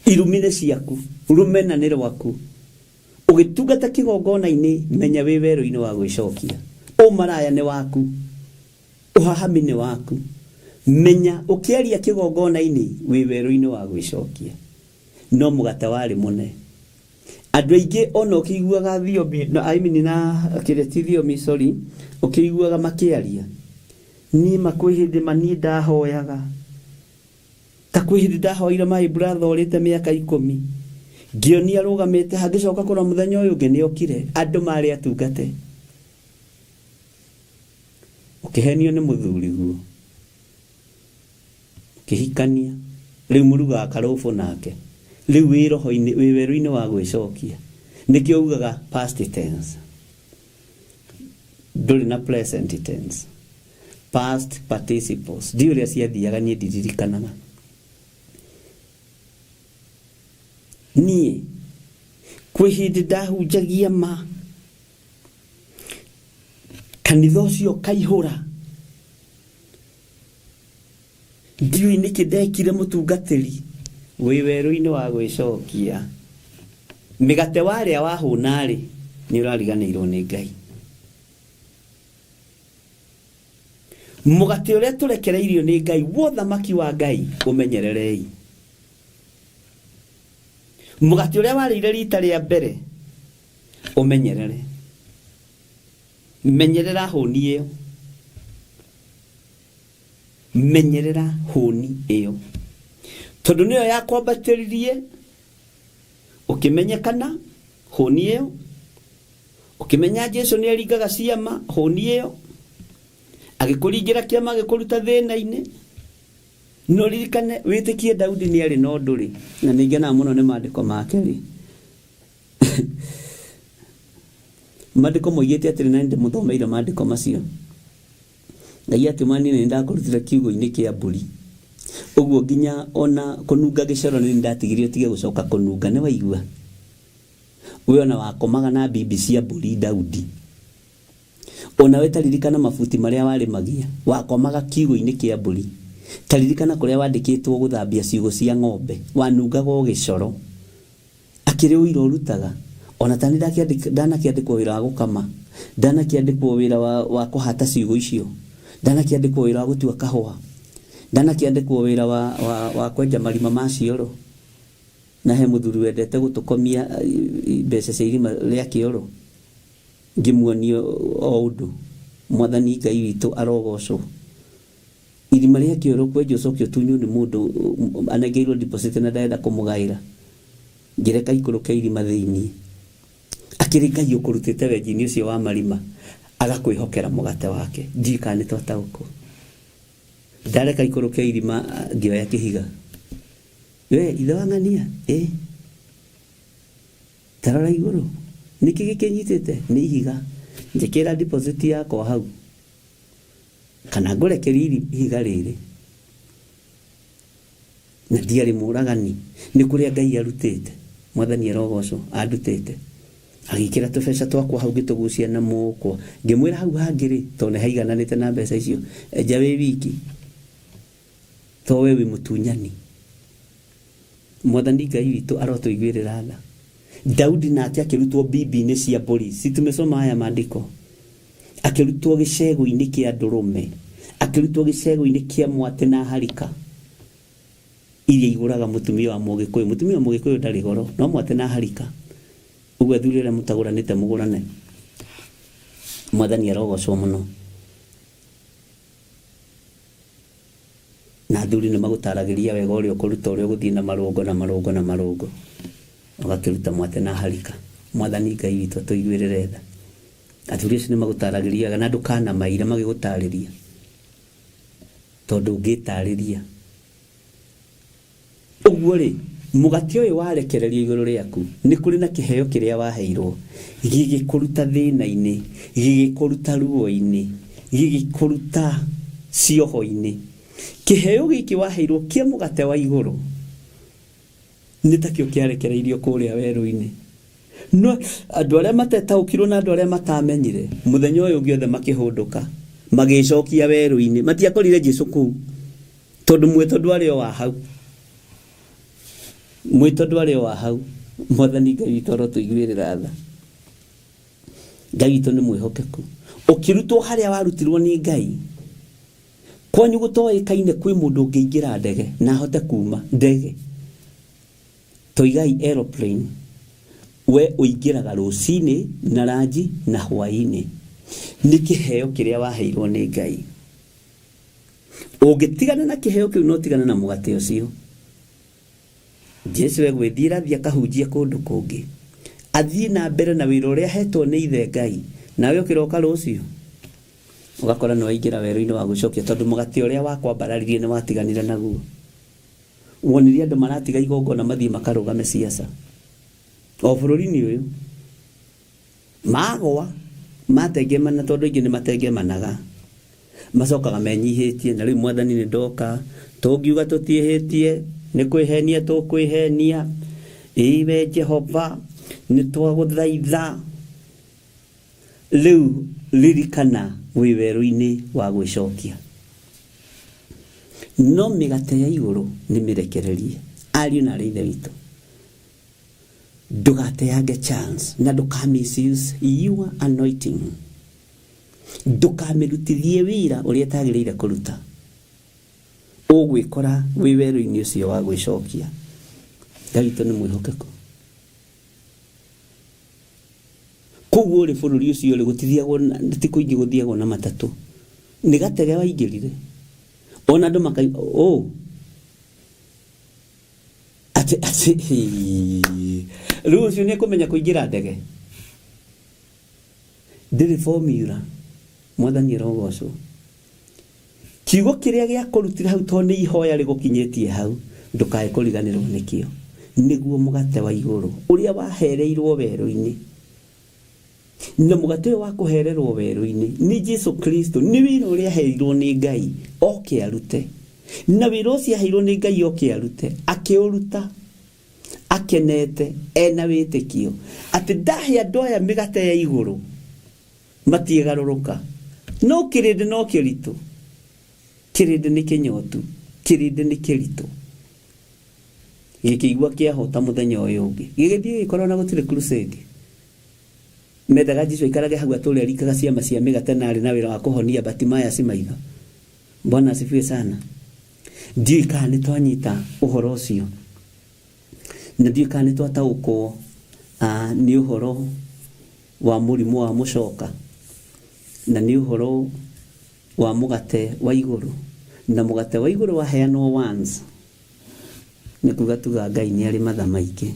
irumi nĩ ciaku rũmena nĩ rwaku ũgĩtungata kĩgongona-inĩ menya wĩ werũ-inĩ wa gwĩcokia ũmaraya nĩ waku ũhahami nĩ waku menya ũkĩaria kĩgongona-inĩ wĩ werũ-inĩ wa gwĩcokia no mũgate warĩ mũne andũ aingĩ ona ũkĩiguaga thiomi na I mean na kĩrĩa ti thiomi sorry ũkĩiguaga makĩaria niĩ ma kwĩ hĩndĩ ma niĩ ndahoyaga ta kwĩ hĩndĩ ndahoire my brother ũrĩte mĩaka ikũmi ngĩonia arũgamĩte hangĩcoka kũrora mũthenya ũyũ ũngĩ nĩokire andũ marĩ atungate ũkĩhenio nĩ mũthuriguo ũkĩhikania rĩu mũrugaga karũbũ nake rĩu wĩ roho-inĩ wĩ werũ-inĩ wa gwĩcokia nĩkĩo ugaga past tense ndũrĩ na present tense past participles ndiũ ũrĩa ciathiaga niĩ ndiririkanaga niĩ kwĩ hĩndĩ ndahunjagia ma kanitha ũcio ũkaihũra ndiũĩ nĩkĩ ndekire mũtungatĩri wĩ werũ-inĩ wa gwĩcokia mĩgate warĩa wahũna-rĩ nĩ ũrariganĩirwo nĩ Ngai mũgate ũrĩa tũrekereirio nĩ Ngai wothamaki wa Ngai ũmenyererei mũgate ũrĩa warĩire rita rĩa mbere ũmenyerere menyerera hũni ĩyo menyerera hũni ĩyo tondũ nĩyo yakwambatĩririe ũkĩmenyekana hũni ĩyo ũkĩmenya Jesu nĩ aringaga ciama hũni ĩyo agĩkũringĩra kĩama agĩkũruta thĩna-inĩ no ririkane wĩtĩkie Daudi nĩ arĩ na ũndũ rĩ na nĩ ngenaga mũno nĩ maandĩko make rĩ maandĩko moigĩte atĩrĩ na nĩndĩmũthomeire maandĩko macio Ngai akiuma niĩ nĩ ndakũrutire kiugũ-inĩ kĩa mbũri ũguo nginya ona kũnunga gĩcoro nĩ ndatigire ũtige gũcoka kũnunga nĩ waigua we ona wakomaga na mbimbi cia mbũri Daudi onawe taririkana mabuti marĩa warĩmagia wakomaga kiugũ-inĩ kĩa mbũri taririkana kũrĩa wandĩkĩtwo gũthambia ciugũ cia ng'ombe wanungaga o gĩcoro akĩrĩ ũira ũrutaga ona ta nĩ ndanakĩandĩkwo wĩra wa gũkama ndanakĩandĩkwo wĩra wa kũhata ciugũ icio ndanakĩandĩkwo wĩra wa gũtua kahũa ndanakĩandĩkwo wĩra wa kwenja marima ma cioro na he mũthuri wendete gũtũkomia mbeca cia irima rĩa kĩoro ngĩmuonia o ũndũ mwathani Ngai witũ arogocwo irima rĩa kĩoro kwenja ũcoke ũtunywo nĩ mũndũ anengeirwo deposit na ndarenda kũmũgaĩra ngĩreka ikũrũke irima thĩiniĩ akĩrĩ Ngai ũkũrutĩte wenji-inĩ ũcio wa marima agakwĩhokera mũgate wake ndiũĩ kana nĩ twataũkwo ndareka ikũrũke irima ngĩoya kĩhiga we ithe wa ng'ania ĩ tarora igũrũ nĩkĩ gĩkĩnyitĩte nĩ ihiga njĩkĩra deposit yakwa hau kana ngũrekerie ihiga rĩrĩ na ndiarĩ mũragani nĩ kũrĩa Ngai arutĩte mwathani arogocwo andutĩte agĩkĩra tũbeca twakwa hau ngĩtũgucia na mũkwa ngĩmwĩra hau hangĩ rĩ tondũ nĩ haigananĩte na mbeca icio enja wĩ wiki to we wĩ mũtunyani mwathani Ngai witũ arotũiguĩrĩra tha Daudi nake akĩrutwo bibi-inĩ cia mbũri, si tumesoma haya maandiko, akĩrutwo gĩcegũ-inĩ kĩa ndũrũme, akĩrutwo gĩcegũ-inĩ kĩa mwatĩ na harika iria igũraga mũtumia wa mũgĩkũyũ. Mũtumia wa mũgĩkũyũ ndarĩ goro, no mwatĩ na harika. Ũguo athuri arĩa mũtagũranĩte mũgũrane. Mwathani arogocwo mũno. Na athuri nĩ magũtaragĩria wega ũrĩa ũkũruta, ũrĩa ũgũthiĩ na marũngo na marũngo na marũngo. Ũgakĩruta mwatĩ na harika. Mwathani Ngai witũ atũiguĩrĩre tha. Athuri acio nĩ magũtaragĩria wega na ndũkanamaire magĩgũtarĩria. Tondũ ũngĩtarĩria. Ũguo-rĩ, mũgate ũyũ warekererio igũrũ rĩaku, nĩ kũrĩ na kĩheo kĩrĩa waheirwo, gĩgĩkũruta thĩna-inĩ, gĩgĩkũruta ruo-inĩ, gĩgĩkũruta cioho-inĩ. Kĩheo gĩkĩ waheirwo kĩa mũgate wa igũrũ, nĩ takĩo kĩarekereirio kũrĩa werũ-inĩ. No andũ arĩa matetaũkirwo na andũ arĩa matamenyire, mũthenya ũyũ ũngĩ othe makĩhũndũka, magĩĩcokia werũ-inĩ. Matiakorire Jesu kũu. Tondũ mwĩto ndwarĩ o wa hau. Mwĩto ndwarĩ o wa hau. Mwathani Ngai witũ arotũiguĩrĩra tha. Ngai witũ nĩ mwĩhokeku. Ũkĩrutwo harĩa warutirwo nĩ Ngai, kwanyu gũtoĩkaine kwĩ mũndũ ũngĩingĩra ndege na ahote kuma ndege. Toigai aeroplane, we ũingĩraga rũcinĩ na ranji na hwainĩ. Nĩ kĩheo kĩrĩa waheirwo nĩ Ngai. Ũngĩtigana na kĩheo kĩu na ũtigane na mũgate ũcio, Jesu egwĩthiĩra athiĩ akahunjie kũndũ kũngĩ, athiĩ na mbere na wĩra ũrĩa ahetwo nĩ Ithe Ngai, nawe ũkĩroka rũciũ ũgakora nĩ waingĩra werũ-inĩ wa gwĩcokia tondũ mũgate ũrĩa wakwambararirie nĩ watiganire naguo. Wonire andũ maratiga igongona mathiĩ makarũgame ciaca o bũrũri-inĩ ũyũ. Magwa, matengemana tondũ aingĩ nĩ matengemanaga, macokaga menyihĩtie, na rĩu Mwathani nĩ ndoka, tũngiuga tũtiĩhĩtie, nĩ kwĩhenia tũkwĩhenia, ĩĩ we Jehova, nĩ twagũthaitha. Rĩu ririkana wĩ werũ-inĩ wa gwĩcokia. No mĩgate ya igũrũ nĩ mĩrekererie, ariũ na aarĩ a Ithe witũ. Ndũgateange chance na ndũka misuse your anointing. Ndũkamĩrutithie wĩra ũrĩa ĩtagĩrĩire kũruta. Ũgwĩkora wĩ werũ-inĩ ũcio wa gwĩcokia. Ngai witũ nĩ mwĩhokeku. Kũu ũrĩ bũrũri ũcio ũrĩ gũtithiagwo ti kũingĩ gũthiagwo na matatũ. Nĩ gatege waingĩrire. Ona andũ makai oh atĩ atĩ hii. Rĩu ũcio nĩ ekũmenya kũingĩra ndege ndĩrĩ formula. Mwathani arogocwo. Kiugo kĩrĩa gĩakũrutire hau tondũ nĩ ihoya rĩgũkinyĩtie hau, ndũkae kũriganĩrwo nĩkĩo. Nĩguo mũgate wa igũrũ ũrĩa wahereirwo werũ-inĩ. Na mũgate ũyũ wa kũhererwo werũ-inĩ nĩ Jesu Kristo, nĩ wĩra ũrĩa aheirwo nĩ Ngai oke arute. Na wĩra ũcio aheirwo nĩ Ngai oke arute, akĩũruta akenete, ena wĩtĩkio atĩ ndahe andũ aya mĩgate ya igũrũ matiĩgarũrũka. No kĩrĩndĩ no kĩritũ, kĩrĩndĩ nĩ kĩnyotu, kĩrĩndĩ nĩ kĩritũ. Gĩkĩigua kĩahũta mũthenya ũyũ ũngĩ, gĩgĩthiĩ gĩgĩkora ona gũtirĩ crusade. Mendaga Jesu aikarage hau atũre aringaga ciama cia mĩgate na arĩ na wĩra wa kũhonia Bartimaeus maitho. Bwana asifiwe sana. Ndiũĩ kana nĩ twanyita ũhoro ũcio na ndiũĩ kana nĩ twataũkwo nĩ ũhoro wa mũrimũ wa mũcoka na nĩ ũhoro wa mũgate wa igũrũ. Na mũgate wa igũrũ waheanwo once, nĩ kuga tuga Ngai nĩ arĩ matha maingĩ.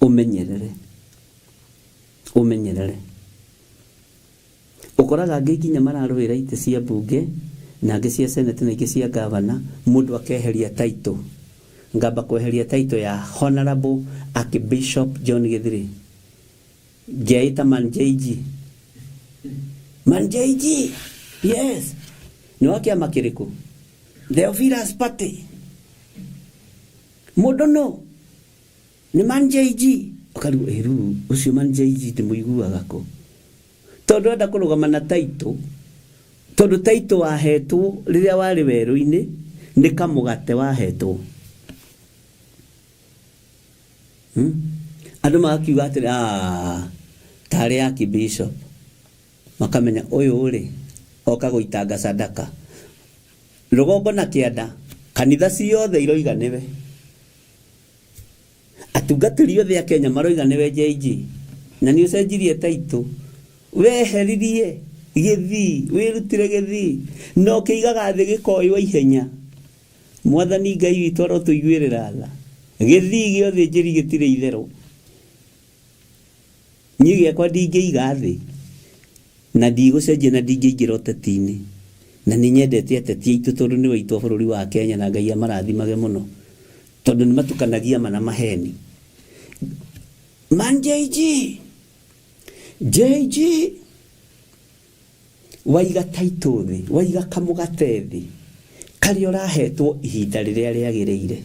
Ũmenyerere, ũmenyerere. Ũkoraga angĩ nginya mararũĩra itĩ cia mbunge na angĩ cia senate na ingĩ cia ngavana, mũndũ akeheria title. Ngamba kweheria title ya Honorable Archbishop John Gĩthirĩ. Ngeĩta Man JG. Man JG! Yes! Nĩ wa kĩama kĩrĩkũ? Theophilus Party. Mũndũ nũ? Nĩ Man JG. Ũkarigwo ĩ rĩu ũcio Man JG ndĩmũiguaga kũ? Tondũ enda kũrũgama na title, tondũ title wahetwo rĩrĩa warĩ werũ-inĩ nĩ kamũgate wahetwo. Andũ magakiuga atĩrĩ, "Ah, tarĩ Archbishop." Makamenya ũyũ rĩ oka gũitanga sadaka rũgongo na kĩanda, kanitha ciothe iroiga nĩwe, atungatĩri othe a Kenya maroiga nĩwe JG, na nĩ ũcenjirie taitũ, weheririe gĩthii, wĩrutire gĩthii na ũkĩigaga thĩ gĩkoywo ihenya. Mwathani Ngai witũ arotũiguĩrĩra tha. Gĩthii gĩa ũthĩnjĩri gĩtirĩ itherũ. Niĩ gĩakwa ndingĩiga thĩ na ndigũcenjia na ndingĩingĩra ũteti-inĩ, na nĩ nyendete ateti aitũ tondũ nĩo aitũ a bũrũri wa Kenya, na Ngai amarathimage mũno tondũ nĩ matukanagia ma na maheni. Man JG, JG, waiga taitũ thĩ, waiga kamũgate thĩ karĩa ũrahetwo ihinda rĩrĩa rĩagĩrĩire,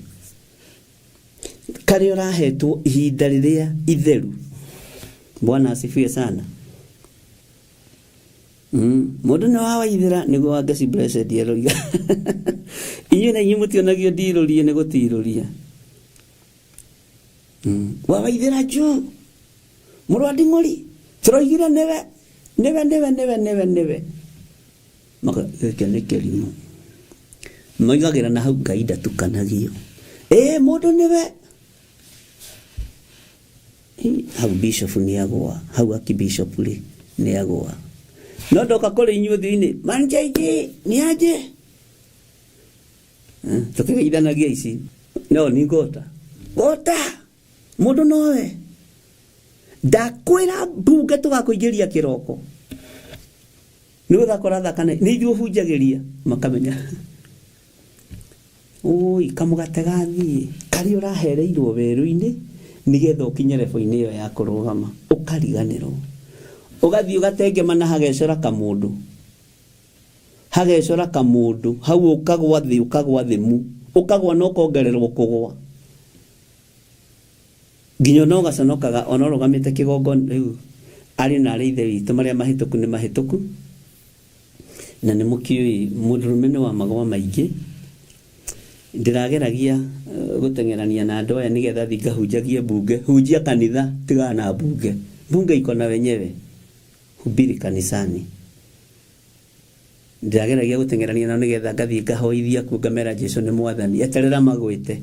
karĩa ũrahetwo ihinda rĩrĩa itheru. Bwana asifiwe sana. Mũndũ nĩ wawaithĩra nĩguo wa Ngeci Blessed aroiga. Inyuĩ na inyuĩ mũtionagio ndirũrie nĩ gũtirũria. Wawaithĩra juu mũrũ wa nding'ũri, tũroigire nĩwe nĩwe nĩwe nĩwe nĩwe nĩwe. Gĩkĩ nĩ kĩrimũ. Moigagĩra na hau Ngai ndatukanagio. Ĩĩ mũndũ nĩwe. Hau bishop nĩ agũa, hau akibishop rĩ nĩ agũa. No ndoka kũrĩ inyuĩ ũthiũ-inĩ, man JJ nĩ aje. Tũkĩgeithanagia ici. No ni ngota. Ngota! Mũndũ nowe. Ndakwĩra mbunge tũgakũingĩria kĩroko. Nĩ gũthaka ũrathaka na nĩ ithuĩ ũhunjagĩria makamenya. Ũi kamũgate gathiĩ karĩa ũrahereirwo werũ-inĩ nĩgetha ũkinye rebo-inĩ ĩyo ya kũrũgama ũkariganĩrwo. Ũgathiĩ ũgatengema na hagecora kamũndũ. Hagecora kamũndũ hau ũkagwa thĩ, ũkagwa thĩ mu. Ũkagwa na ũkongererwo kũgwa. Nginya ona ũgaconokaga ona ũrũgamĩte kĩgongona rĩu arĩ na arĩ ithe witũ marĩa mahĩtũku nĩ mahĩtũku. Na nĩ mũkĩũĩ mũndũrũme nĩ wa magwa maingĩ. Ndĩrageragia gũteng'erania na andũ aya nĩgetha thiĩ ngahunjagie mbunge. Hunjia kanitha, tigana na mbunge. Mbunge iko na wenyewe. Hubiri kanisani. Ndĩrageragia gũteng'erania nao nĩgetha ngathiĩ ngahoithia kuo ngamera Jesu nĩ mwathani. Eterera magwĩte.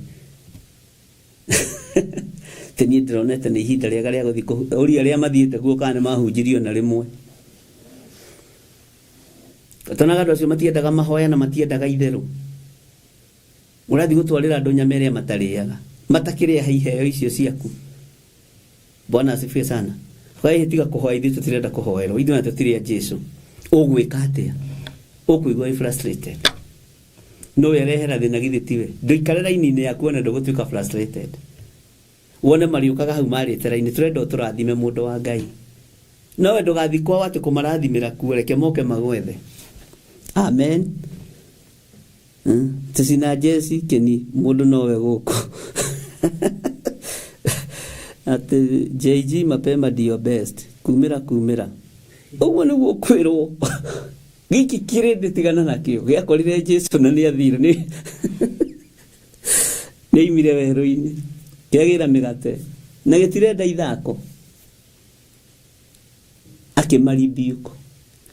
Ti niĩ ndĩronete nĩ ihinda rĩega rĩa gũthiĩ ũria arĩa mathiĩte kuo kana nĩ mahunjirie ona rĩmwe. Tonaga andũ acio matiendaga mahoya na matiendaga itherũ. Ũrathiĩ gũtwarĩra andũ nyama ĩrĩa matarĩaga. Matakĩrĩa iheo icio ciaku. Bwana asifiwe sana. Ũgaĩhĩ tiga kũhoya, ithuĩ tũtirenda kũhoerwo. Ithuĩ na tũtirĩ a Jesu. Ũgwĩka atĩa? Ũkũigua wĩ frustrated. No we arehera thĩna githĩ tiwe? Ndũikare raini-inĩ yaku wone ndũgũtuĩka frustrated. Wone marĩũkaga hau marĩte raini, tũrenda ũtũrathime mũndũ wa Ngai. No we ndũgathiĩ kwao atĩ kũmarathimĩra kuo, reke moke magwethe. Amen. Tũcina Jesi kĩni mũndũ nowe gũkũ. Atĩ JG mapema ndio best. Kumĩra kumĩra. Ũguo nĩguo kwĩrwo. Gĩkĩ kĩrĩndĩ tigana nakĩo. Gĩakorire Jesu na nĩ athire. Nĩ aimire werũ-inĩ. Kĩagĩra mĩgate. Na gĩtirenda ithako. Akĩmaribiuko.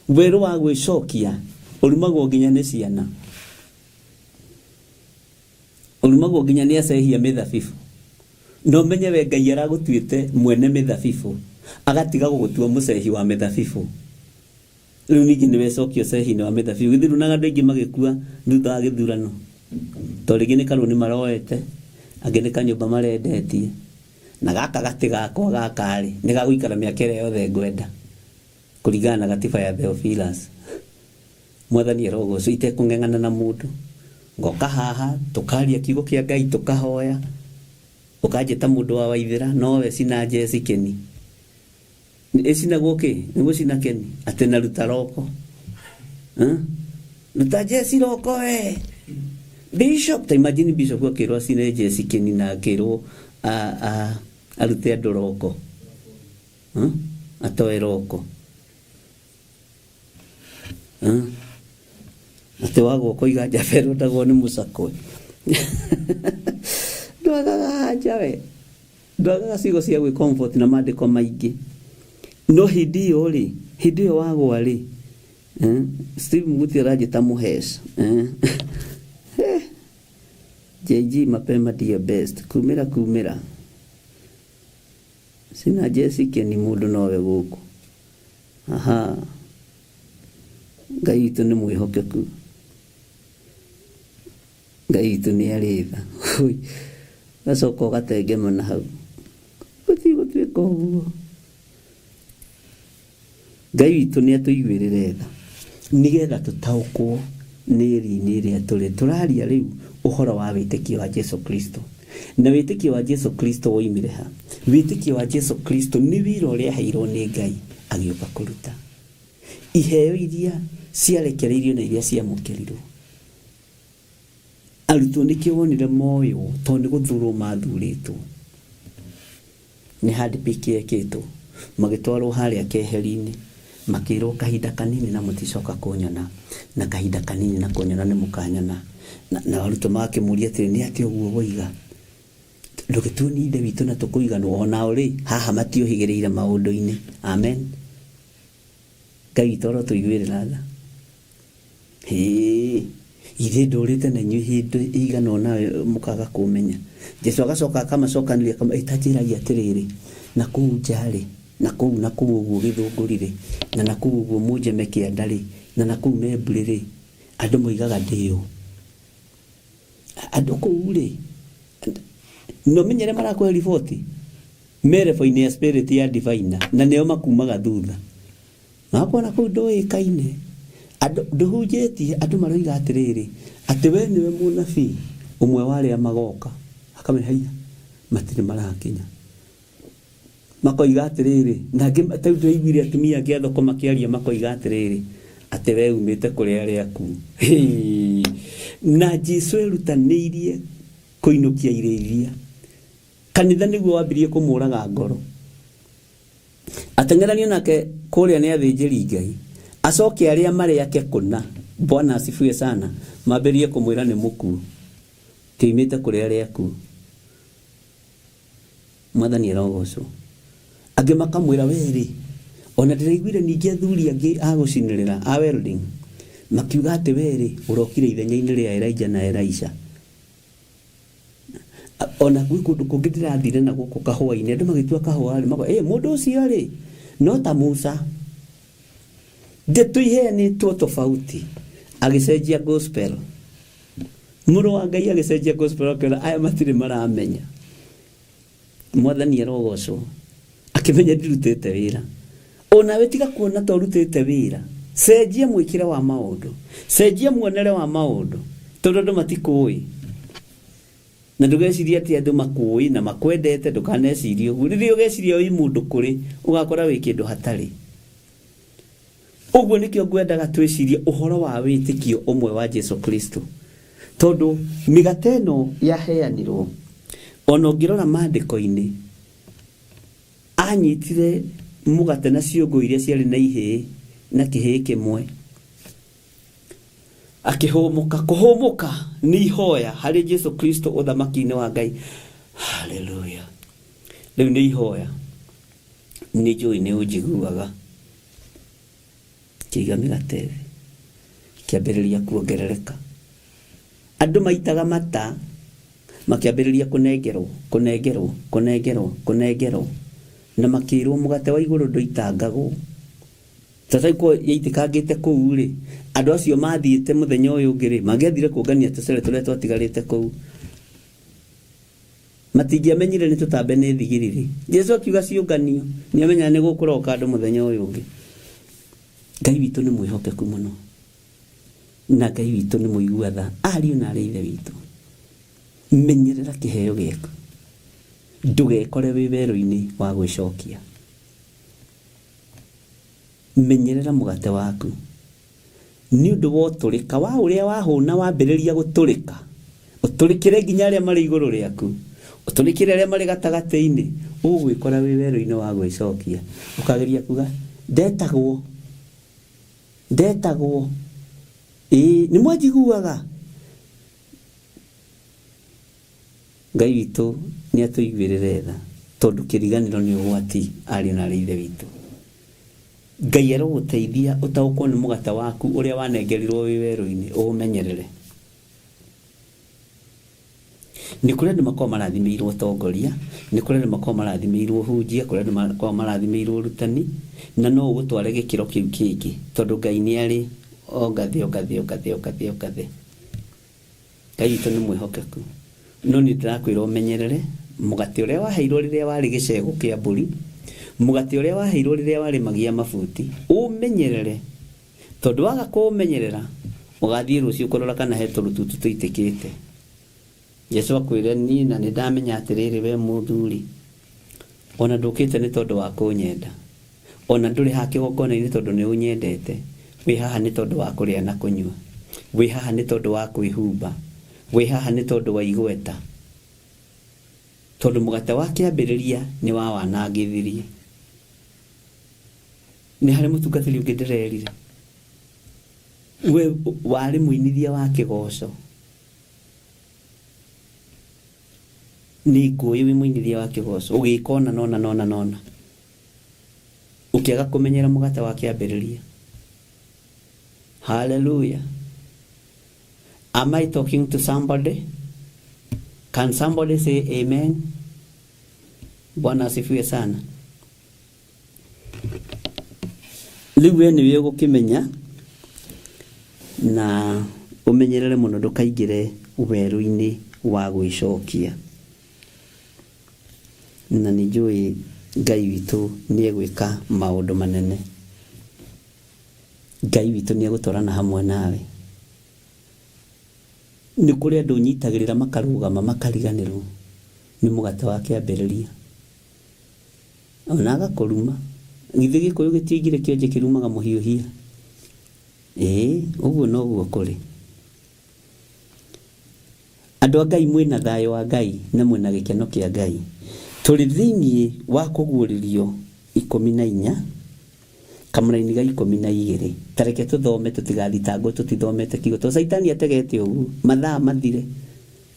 Werũ wa gwĩcokia ũrumagwo nginya nĩ ciana. Ũrumagwo nginya nĩ acehia mĩthabibũ. Na ũmenye we Ngai aragũtuĩte mwene mĩthabibũ, agatiga gũgũtua mũcehi wa mĩthabibũ. Rĩu ningĩ nĩ wecokia ũcehi-inĩ wa mĩthabibũ. Githĩ nduonaga andũ aingĩ magĩkua thutha wa gĩthurano? Tondũ rĩngĩ nĩ karũni maroete, angĩ nĩ kanyũmba marendetie. Na gaka gatĩ gakwa gaka rĩ, nĩ gagũikara mĩaka ĩrĩa yothe ngwenda, kũringana na gatiba ya Theophilus. Mwathani arogocwo, itekũng'eng'ana na mũndũ. Ngoka haha, tũkaria kiugo kĩa Ngai, tũkahoya, ũkanjĩta mũndũ wa Waithĩra, nowe cina Jesi Keni. Ĩcinagwo kĩ? Nĩ gũcina keni? Atĩ na ruta roko. Ruta Jesi roko we. Bishop, ta imagine bishop akĩrwo acine Jesi keni na akĩrwo arute andũ roko. Atoe roko. Atĩ wagwa ũkoiga njamba ĩrondagwo nĩ mũcakwe. Ndwagaga anja we. Ndwagaga ciugo cia gwĩ comfort na maandĩko maingĩ. No hĩndĩ ĩyo rĩ, hĩndĩ ĩyo wagwa rĩ, eh, Steve Muguti aranjĩta mũheca. Eh. Eh. JG mapema ndiyo best. Kumĩra kumĩra. Sina Jessica ni mũndũ nowe gũkũ. Aha. Ngai witũ nĩ mwĩhokeku. Ngai witũ nĩ arĩ tha. Ũgacoka ũgatengemana hau. Gũtigũtuĩka ũguo. Ngai witũ nĩ atũiguĩrĩre tha nĩgetha tũtaũkwo nĩ ri-inĩ ĩrĩa tũrĩ. Tũraria rĩu ũhoro wa wĩtĩkio wa Jesu Kristo. Na wĩtĩkio wa Jesu Kristo woimire ha? Wĩtĩkio wa Jesu Kristo nĩ wĩra ũrĩa aheirwo nĩ Ngai agĩũka kũruta. Iheo iria ciarekereirio na iria ciamũkĩrirwo. Arutwo nĩkĩo wonire moywo tondũ nĩ gũthurwo mathurĩtwo. Nĩ handpick yekĩtwo. Magĩtwarwo harĩa keheri-inĩ. Makĩrwo kahinda kanini na mũticoka kũnyona. Na kahinda kanini na kũnyona nĩ mũkanyona. Na, na arutwo magakĩmũria atĩrĩ, nĩ atĩa ũguo woiga? Ndũgĩtuonie Ithe witũ na tũkũiganwo. Onao rĩ, haha matiũhĩgĩrĩire maũndũ-inĩ. Amen. Ngai witũ arotũiguĩrĩra tha. Hĩĩ, githĩ ndũrĩte na inyuĩ hĩndĩ ĩigana ũna mũkaga kũmenya? Jesu agacoka akamacokanĩria akama, ĩ ta njĩrai atĩrĩrĩ, na kũu nja-rĩ, na kũu na kũu ũguo Gĩthũngũri-rĩ, na na kũu ũguo Mũnjeme kĩanda-rĩ, na na kũu Memburĩ-rĩ, andũ moigaga ndĩ ũ? Andũ kũu-rĩ, na ũmenye arĩa marakũhe riboti, me level-inĩ ya spirit ya diviner, na nĩo makumaga thutha. Magakorwo kũu ndũĩkaine, andũ ndũhunjĩtie, andũ maroiga atĩrĩrĩ, atĩ we nĩwe mũnabii ũmwe wa arĩa magoka. Akamenya haiya, matirĩ marakinya. Makoiga atĩrĩrĩ, na angĩ ta rĩu ndĩraiguire atumia angĩ a thoko makĩaria makoiga atĩrĩrĩ, atĩ we umĩte kũrĩ arĩa akuũ. Hĩĩ! Na Jesu erutanĩirie kũinũkia irĩithia. Kanitha nĩguo wambirie kũmũraga ngoro. Ateng'eranio nake kũrĩa nĩ athĩnjĩri Ngai, acoke arĩa marĩ ake kũna, Bwana asifiwe sana, mambĩrĩrie kũmwĩra nĩ mũkuũ, ti oimĩte kũrĩ arĩa akuũ. Mwathani arogocwo. Angĩ makamwĩra we-rĩ, ona ndĩraiguire ningĩ athuri angĩ a gũcinĩrĩra, a welding, makiuga atĩ we-rĩ, ũrokire ithenya-inĩ rĩa Elijah na Elisha. Ona gwĩ kũndũ kũngĩ ndĩrathire na gũkũ kahũa-inĩ, andũ magĩtua kahũa rĩ, makauga, ĩ mũndũ ũcio rĩ, no ta Musa. Ndeto iheanĩtwo tofauti. Agĩcenjia gospel. Mũrũ wa Ngai agĩcenjia gospel akĩona aya matirĩ maramenya. Mwathani arogocwo. Akĩmenya ndirutĩte wĩra. Onawe tiga kuona ta ũrutĩte wĩra. Cenjia mwĩkĩre wa maũndũ. Cenjia muonere wa maũndũ. Tondũ andũ matikũĩ. Na ndũgecirie atĩ andũ makũĩ na makwendete, ndũkanecirie ũguo. Rĩrĩa ũgeciria wĩ mũndũ kũrĩ, ũgakora wĩ kĩndũ hatarĩ. Ũguo nĩkĩo ngwendaga twĩcirie ũhoro wa wĩtĩkio ũmwe wa Jesu Kristo. Tondũ mĩgate ĩno yaheanirwo, ona ũngĩrora maandĩko-inĩ, anyitire mũgate na ciũngũ iria ciarĩ na ihĩĩ na kĩhĩĩ kĩmwe, akĩhũmũka. Kũhũmũka nĩ ihoya harĩ Jesu Kristo ũthamaki-inĩ wa Ngai. Haleluya! Rĩu nĩ ihoya, nĩ njũĩ nĩ ũnjiguaga. Kĩiga mĩgate thĩ, kĩambĩrĩria kuongerereka. Andũ maitaga mata, makĩambĩrĩria kũnengerwo, kũnengerwo, kũnengerwo, kũnengerwo, na makĩrwo mũgate wa igũrũ ndũitangagwo. Tata ĩkorwo yaitĩkangĩte kũu rĩ, andũ acio mathiĩte mũthenya ũyũ ũngĩ rĩ, mangĩathire kũngania tũcere tũrĩa twatigarĩte kũu. Matingĩamenyire nĩ tũtambe nĩ thigiriri. Jesu akiuga ciũnganio, nĩ amenyaga nĩ gũkũroka andũ mũthenya ũyũ ũngĩ. Ngai witũ nĩ mwĩhokeku mũno, na Ngai witũ nĩ mũigua tha. Ariũ na arĩ ithe witũ, menyerera kĩheo gĩaku, ndũgekore wĩ werũ-inĩ wa gwĩcokia. Menyerera mũgate waku, nĩ ũndũ wa ũtũrĩka wa ũrĩa wahũna wambĩrĩria gũtũrĩka, ũtũrĩkĩre nginya arĩa marĩ igũrũ rĩaku, ũtũrĩkĩre arĩa marĩ gatagatĩ-inĩ, ũgwĩkora wĩ werũ-inĩ wa gwĩcokia. Ũkageria kuga, ndetagwo, ndetagwo, ĩĩ nĩ mwanjiguaga? Ngai witũ nĩ atũiguĩrĩre tha. Tondũ kĩriganĩro nĩ ũgwati, ariũ na aarĩ a Ithe witũ. Ngai arogũteithia ũtaũkwo nĩ mũgate waku ũrĩa wanengerirwo wĩ werũ-inĩ, ũũmenyerere. Nĩ kũrĩ andũ makoragwo marathimĩirwo ũtongoria, nĩ kũrĩ andũ makoragwo marathimĩirwo ũhunjia, kũrĩ andũ makoragwo marathimĩirwo ũrutani, na no ũgũtware gĩkĩro kĩu kĩngĩ, tondũ Ngai nĩ arĩ o ngathĩ o ngathĩ o ngathĩ o ngathĩ o ngathĩ. Ngai witũ nĩ mwĩhokeku. No niĩ ndĩrakwĩra ũmenyerere mũgate ũrĩa waheirwo rĩrĩa warĩ gĩcegũ kĩa mbũri, mũgate ũrĩa waheirwo rĩrĩa warĩ magia mabuti, ũmenyerere tondũ waga kũũmenyerera ũgathiĩ rũciũ kũrora kana he tũrũtutu tũitĩkĩte. Jesu akwĩre niĩ na nĩ ndamenya atĩrĩrĩ we mũthuri, ona ndũkĩte nĩ tondũ wa kũnyenda, ona ndũrĩ haha kĩgongona-inĩ tondũ nĩ ũnyendete, wĩ haha nĩ tondũ wa kũrĩa na kũnyua, wĩ haha nĩ tondũ wa kwĩhumba, wĩ haha nĩ tondũ wa igweta. Tondũ mũgate wa kĩambĩrĩria nĩ wawanangithirie. Nĩ harĩ mũtungatĩri ũngĩ ndĩrerire, we warĩ mũinithia wa kĩgoco. Nĩ ngũĩ wĩ mũinithia wa kĩgoco, ũgĩka ũna na ũna na ũna na ũna, ũkĩaga kũmenyera mũgate wa kĩambĩrĩria. Hallelujah. Am I talking to somebody? Can somebody say amen? Bwana asifiwe sana. Rĩu we nĩwe ũgũkĩmenya na ũmenyerere mũno ndũkaingĩre werũ-inĩ wa gwĩcokia. Na nĩ njũĩ Ngai witũ nĩ egwĩka maũndũ manene. Ngai witũ nĩ egũtwarana hamwe nawe. Nĩ kũrĩ andũ ũnyitagĩrĩra makarũgama makariganĩrwo nĩ mũgate wa kĩambĩrĩria. Ona agakũruma. Githĩ Gĩkũyũ gĩtioigire kĩonje kĩrumaga mũhiũhia? Ĩĩ, ũguo noguo kũrĩ. Andũ a Ngai mwĩna thayũ wa Ngai na mwĩna gĩkeno kĩa Ngai. Tũrĩ thĩinĩ wa kũguũrĩrio 14, kamũraini ga 12. Ta reke tũthome tũtigathitangwo tũtithomete kiugo tondũ Caitani ategete ũguo mathaa mathire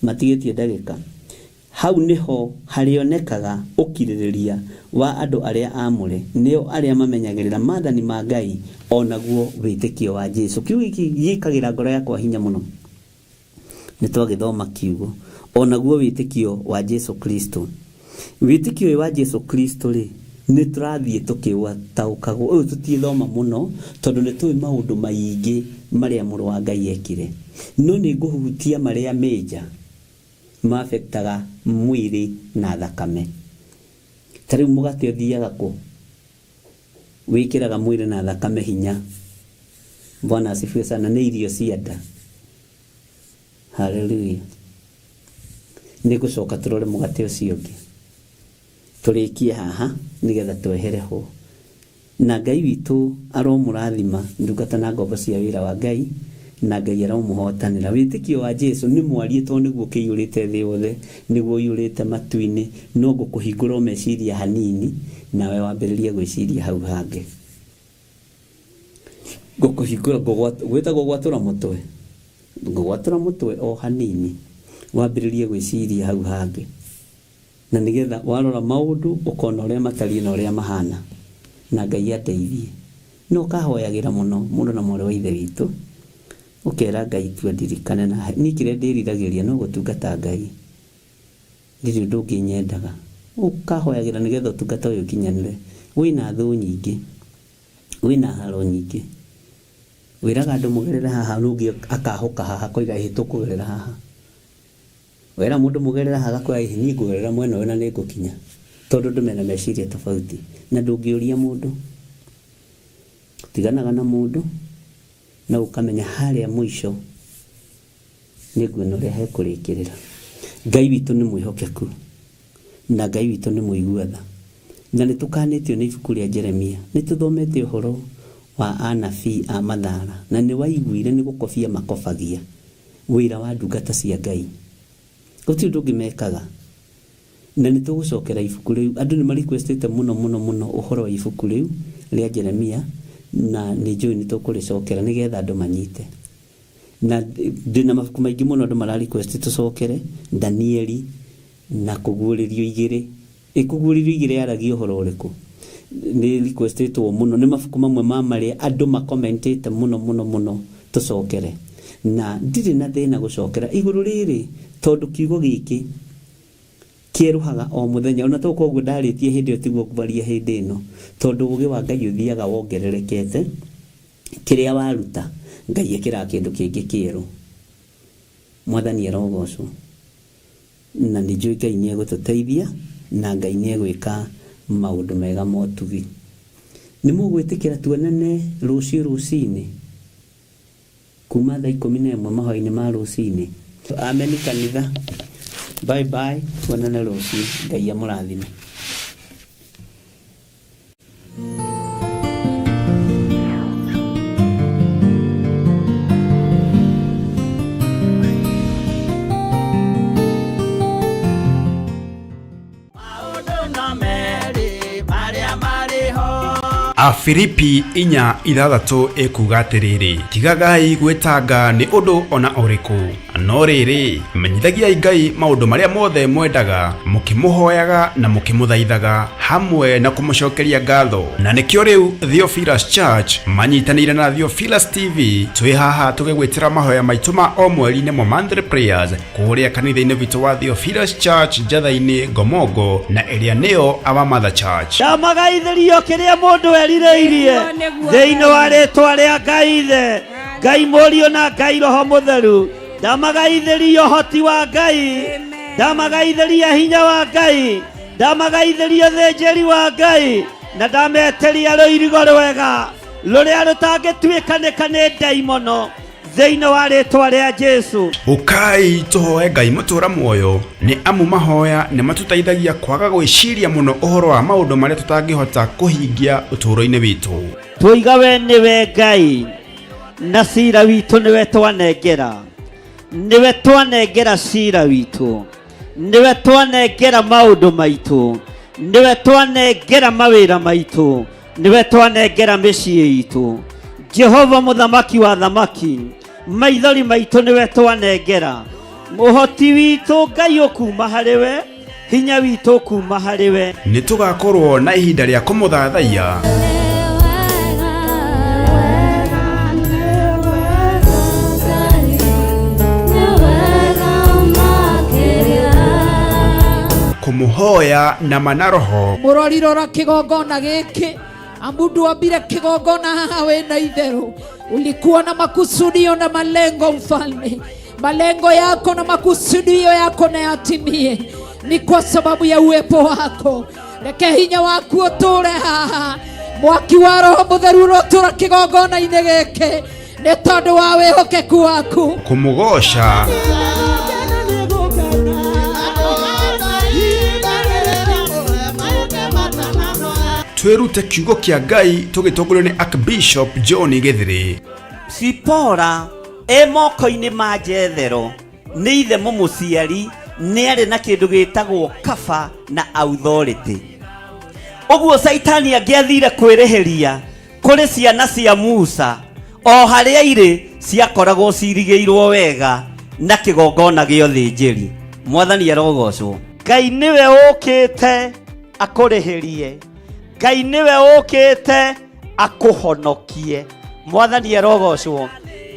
matigĩtie ndagĩka. Hau nĩho harĩonekaga ũkirĩrĩria wa andũ arĩa aamũre, nĩo arĩa mamenyagĩrĩra maathani ma Ngai o naguo wĩtĩkio wa Jesu. Kiugo gĩkĩ gĩkagĩra ngoro yakwa hinya mũno. Nĩ twagĩthoma kiugo, o naguo wĩtĩkio wa Jesu Kristo. Wĩtĩkio ũyũ wa Jesu Kristo-rĩ, nĩ tũrathiĩ tũkĩũtaũkagwo. Ũyũ tũtiĩthoma mũno, tondũ nĩ tũĩ maũndũ maingĩ marĩa Mũrũ wa Ngai ekire. No nĩ ngũhutia marĩa major. Ma-affectaga mwĩrĩ na thakame. Ta rĩu mũgate ũthiaga kũ? Wĩkĩraga mwĩrĩ na thakame hinya. Bwana asifiwe sana. Nĩ irio cia nda. Hallelujah. Nĩ ngũcoka tũrore mũgate ũcio ũngĩ. Tũrĩkie haha nĩgetha twehere ho. Na Ngai witũ aromũrathima, ndungata na ngombo cia wĩra wa Ngai, na Ngai aromũhotanĩra. Wĩtĩkio wa Jesu nĩ mwarie tondũ nĩguo ũkĩiyũrĩte thĩ yothe, nĩguo ũiyũrĩte matu-inĩ, no ngũkũhingũra o meciria hanini, nawe wambĩrĩrie gwĩciria hau hangĩ. Ngũkũhingũra, gwĩtagwo gwatũra mũtwe, ngũgwatũra mũtwe o hanini, wambĩrĩrie gwĩciria hau hangĩ. Na nĩ getha warora maũndũ ũkona ũrĩa matariĩ na ũrĩa mahana. Na Ngai andeithie. No ũkahoyagĩra mũno mũrũ na mwarĩ wa Ithe witũ, ũkera Ngai tu andirikane na niĩ kĩrĩa ndĩriragĩria no gũtungata Ngai. Ndirĩ ũndũ ũngĩ nyendaga. Ũkahoyagĩra nĩ getha ũtungata ũyũ ũkinyanĩre. Wĩna thũ nyingĩ. Wĩna haro nyingĩ. Wĩraga andũ mũgerere haha na ũngĩ akahũka haha akoiga ĩĩ tũkũgerera haha. Wera mũndũ mũgerera haha agakwĩra ĩhĩ niĩ ngũgerera mwena ũyũ na nĩ ngũkinya. Tondũ andũ mena meciria tofauti. Na ndũngĩũria mũndũ. Ũtiganaga na mũndũ na ũkamenya harĩa mũico nĩ nguona ũrĩa hekũrĩkĩrĩra. Ngai witũ nĩ mwĩhokeku na Ngai witũ nĩ mũigua tha. Na nĩ tũkanĩtio nĩ ibuku rĩa Jeremia. Nĩ tũthomete ũhoro wa anabii a mathara na nĩ waiguire nĩ gũkobia makobagia. Wĩra wa ndungata cia Ngai. Gũtirĩ ũndũ ũngĩ mekaga. Na nĩ tũgũcokera ibuku rĩu. Andũ nĩ ma request ĩte mũno mũno mũno ũhoro wa ibuku rĩu rĩa Jeremia, na nĩ njũĩ nĩ tũkũrĩcokera nĩgetha andũ manyite. Na ndĩna mabuku maingĩ mũno andũ mara request tũcokere, Danieli na Kũguũrĩrio igĩrĩ. Ĩkũguũrĩrio igĩrĩ yaragia ũhoro ũrĩkũ? Nĩ requestĩtwo mũno, nĩ mabuku mamwe ma marĩa andũ makomentĩte mũno mũno mũno tũcokere. Na ndirĩ na thĩna gũcokera igũrũ rĩrĩ tondũ kiugo gĩkĩ kĩerũhaga o mũthenya. Ona tokorwo ũguo ndarĩtie hĩndĩ ĩyo tiguo ngwaria hĩndĩ ĩno, tondũ ũgĩ wa Ngai ũthiaga wongererekete. Kĩrĩa waruta, Ngai ekĩraga kĩndũ kĩngĩ kĩerũ. Mwathani arogocwo. Na nĩ njũĩ Ngai nĩ egũtũteithia na Ngai nĩ egwĩka maũndũ mega ma ũtugi. Nĩ mũgwĩtĩkĩra tuonane rũciũ rũcinĩ kuma thaa 11 mahoya-inĩ ma rũcinĩ? Ameni kanitha. Bye bye, tuonane rũciũ. Ngai amũrathime. Maũndũ no merĩ marĩa marĩ ho. Afilipi 4:6 ĩkuuga atĩrĩrĩ, tigagai gwĩtanga nĩ ũndũ o na ũrĩkũ, no rĩrĩ, menyithagiai Ngai maũndũ marĩa mothe mwendaga, mũkĩmũhoyaga na mũkĩmũthaithaga, hamwe na kũmũcokeria ngatho. Na nĩkĩo rĩu Theophilus Church manyitanĩire na Theophilus TV twĩ haha tũgĩgwĩtĩra mahoya maitũ ma o mweri nĩmo monthly prayers kũrĩa kanitha-inĩ witũ wa Theophilus Church Njatha-inĩ Ngomongo na ĩrĩa nĩyo Our Mother Church. Ndamagaithĩrio kĩrĩa mũndũ erirĩirie Nĩguo, nĩguo, thĩinĩ wa rĩtwa rĩa Ngai Ithe, Ngai Mũriũ na Ngai Roho Mũtheru. Ndamagaithĩria ũhoti wa Ngai, Amen. ndamagaithĩria hinya wa Ngai, ndamagaithĩria ũthĩnjĩri wa Ngai, na ndametĩria rũirigo rwega rũrĩa rũtangĩtuĩkanĩka nĩ ndaimono thĩinĩ wa rĩtwa rĩa Jesu. Ũkai tũhoe Ngai mũtũra muoyo, nĩ amu mahoya nĩ matũteithagia kwaga gwĩciria mũno ũhoro wa maũndũ marĩa tũtangĩhota kũhingia ũtũũro-inĩ witũ. Twoiga we nĩwe Ngai na cira witũ nĩwe twanengera, nĩwe twanengera cira witũ, nĩwe twanengera maũndũ maitũ, nĩwe twanengera mawĩra maitũ, nĩwe twanengera mĩciĩ itũ. Jehova mũthamaki wa thamaki, maithori maitũ nĩwe twanengera, ũhoti witũ Ngai ũkuma harĩ we, hinya witũ ũkuma harĩ we. Nĩ tũgakorwo na ihinda rĩa kũmũthathaiya kũmũhoya na ma na roho Mũrori rora kĩgongona gĩkĩ amu ndwambire kĩgongona haha wĩna itherũ ulikuwa na makusudio na malengo mfalme malengo yako na makusudio yako na yatimie ni kwa sababu ya uwepo wako reke hinya waku ũtũre haha mwaki wa roho mũtheru ũrotũra kĩgongona-inĩ gĩkĩ nĩ tondũ wa wĩhokeku waku kũmũgoca twĩrute kiugo kĩa Ngai tũgĩtongorio nĩ Archbishop John Gĩthĩrĩ. Sipora e moko-inĩ ma Jethero nĩ ithe mũmũciari nĩ arĩ na kĩndũ gĩtagwo kaba na authority. Ũguo Caitani angĩathire kwĩrĩhĩria kũrĩ ciana cia Musa o harĩa irĩ ciakoragwo cirigĩirwo wega na kĩgongona gĩa ũthĩnjĩri. Mwathani arogocwo. Ngai nĩwe ũkĩte akũrĩhĩrie, Ngai nĩwe ũkĩte akũhonokie. Mwathani arogocwo.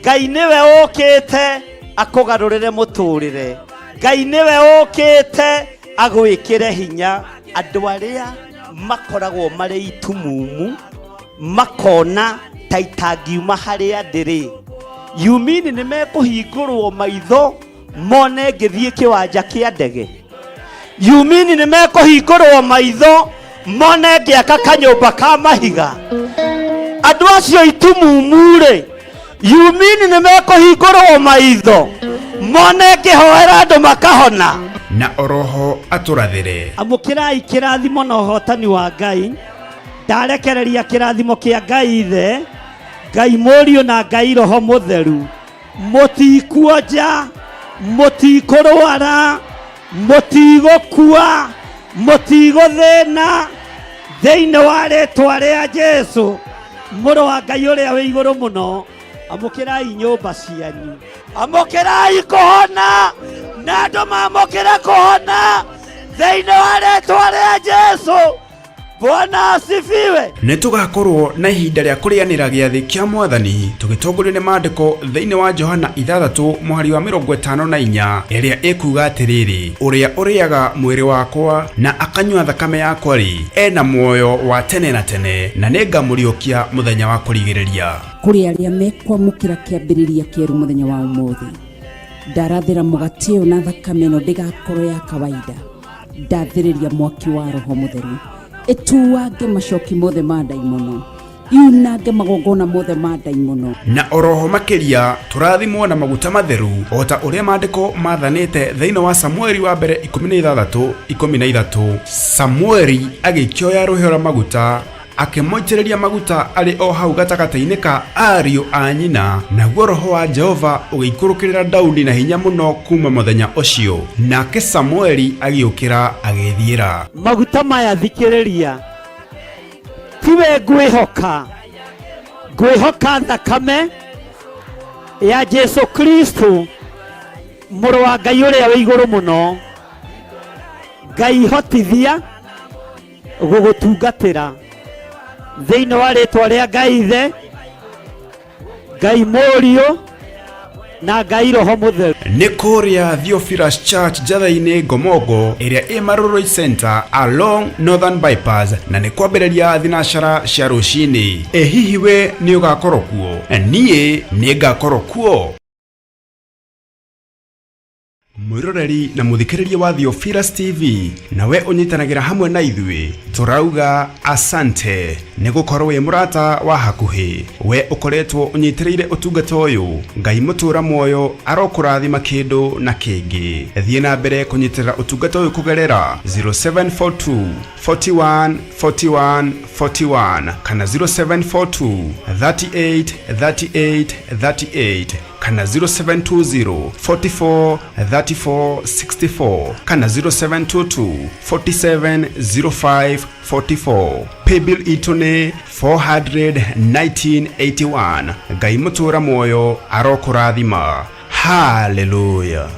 Ngai nĩwe ũkĩte akũgarũrĩre mũtũrĩre. Ngai nĩwe ũkĩte agwĩkĩre hinya. Andũ arĩa makoragwo marĩ itumumu makona ta itangiuma harĩa ndĩrĩ, you mean nĩ mekũhingũrwo maitho mone ngĩthiĩ kĩwanja kĩa ndege? You mean nĩ mekũhingũrwo maitho mone ngĩaka kanyũmba ka mahiga? Andũ acio itumumu-rĩ, you mean nĩ mekũhingũrwo maitho mone ngĩhoera andũ makahona? Na oroho atũrathĩre. Amũkĩrai kĩrathimo na ũhotani wa Ngai. Ndarekereria kĩrathimo kĩa Ngai Ithe, Ngai Mũriũ na Ngai Roho Mũtheru. Mũtikuonja, mũtikũrwara, mũtigũkua, mũtigũthĩna thĩinĩ wa rĩtwa rĩa Jesu mũrũ wa Ngai ũrĩa wĩ igũrũ mũno. Amũkĩrai nyũmba cianyu, amũkĩrai kũhona, na andũ mamũkĩre kũhona. Thĩinĩ wa rĩtwa rĩa Jesu. Bwana asifiwe. Nĩ tũgakorwo na ihinda rĩa kũrĩanĩra gĩathĩ kĩa Mwathani tũgĩtongorio nĩ maandĩko thĩinĩ wa Johana 6 mũhari wa 54 ĩrĩa ĩkuga atĩrĩrĩ, ũrĩa ũrĩaga mwĩrĩ wakwa na akanyua thakame yakwa-rĩ, ena muoyo wa tene na tene, na nĩngamũriũkia mũthenya wa kũrigĩrĩria. Kũrĩ arĩa mekwamũkĩra kĩambĩrĩria kĩerũ mũthenya wa ũmũthĩ, ndarathĩra mũgate ũyũ na thakame ĩno ndĩgakorwo ya kawaida. Ndathĩrĩria mwaki wa roho mũtheru ĩtuange macoki mothe ma ndaimono, yunange magongona mothe ma ndaimono. Na oroho makĩria tũrathimwo na maguta matheru o ta ũrĩa maandĩko mathanĩte thĩinĩ wa Samueli wa mbere 16:13. Samueli agĩkĩoya rũhĩa rwa maguta akĩmũitĩrĩria maguta arĩ o hau gatagatĩ-inĩ ka ariũ a nyina, naguo roho wa Jehova ũgĩikũrũkĩrĩra Daudi na hinya mũno kuma mũthenya ũcio. Nake Samueli agĩũkĩra agĩĩthiĩra. Maguta maya thikĩrĩria, tiwe ngwĩhoka, ngwĩhoka thakame ya Jesu Kristo mũrũ wa Ngai ũrĩa wĩ igũrũ mũno. Ngai hotithia gũgũtungatĩra thĩinĩ wa rĩtwa rĩa Ngai Ithe, Ngai Mũriũ na Ngai Roho Mũtheru. Nĩ kũrĩa Theophilus Church Njatha-inĩ Ngomongo ĩrĩa ĩ Marurui Center along Northern Bypass, na nĩ kwambĩrĩria thinacara cia rũcinĩ. Ĩ hihi we nĩ ũgakorwo kuo? Niĩ nĩ ngakorwo kuo. Mwĩroreri na mũthikĩrĩria wa Theophilus TV, nawe ũnyitanagĩra hamwe na ithuĩ, tũrauga asante nĩ gũkorwo wĩ mũrata wa hakuhĩ. We ũkoretwo ũnyitĩrĩire ũtungata ũyũ, Ngai mũtũra muoyo arokũrathima kĩndũ na kĩngĩ. Thiĩ na mbere kũnyitĩrĩra ũtungata ũyũ kũgerera 0742 41 41 41 kana 0742 38 38 38 kana 0720 44 34 64 kana 0722 47 05 44. Paybill itũ nĩ 41981. Ngai mũtũra muoyo arokũrathima. Hallelujah.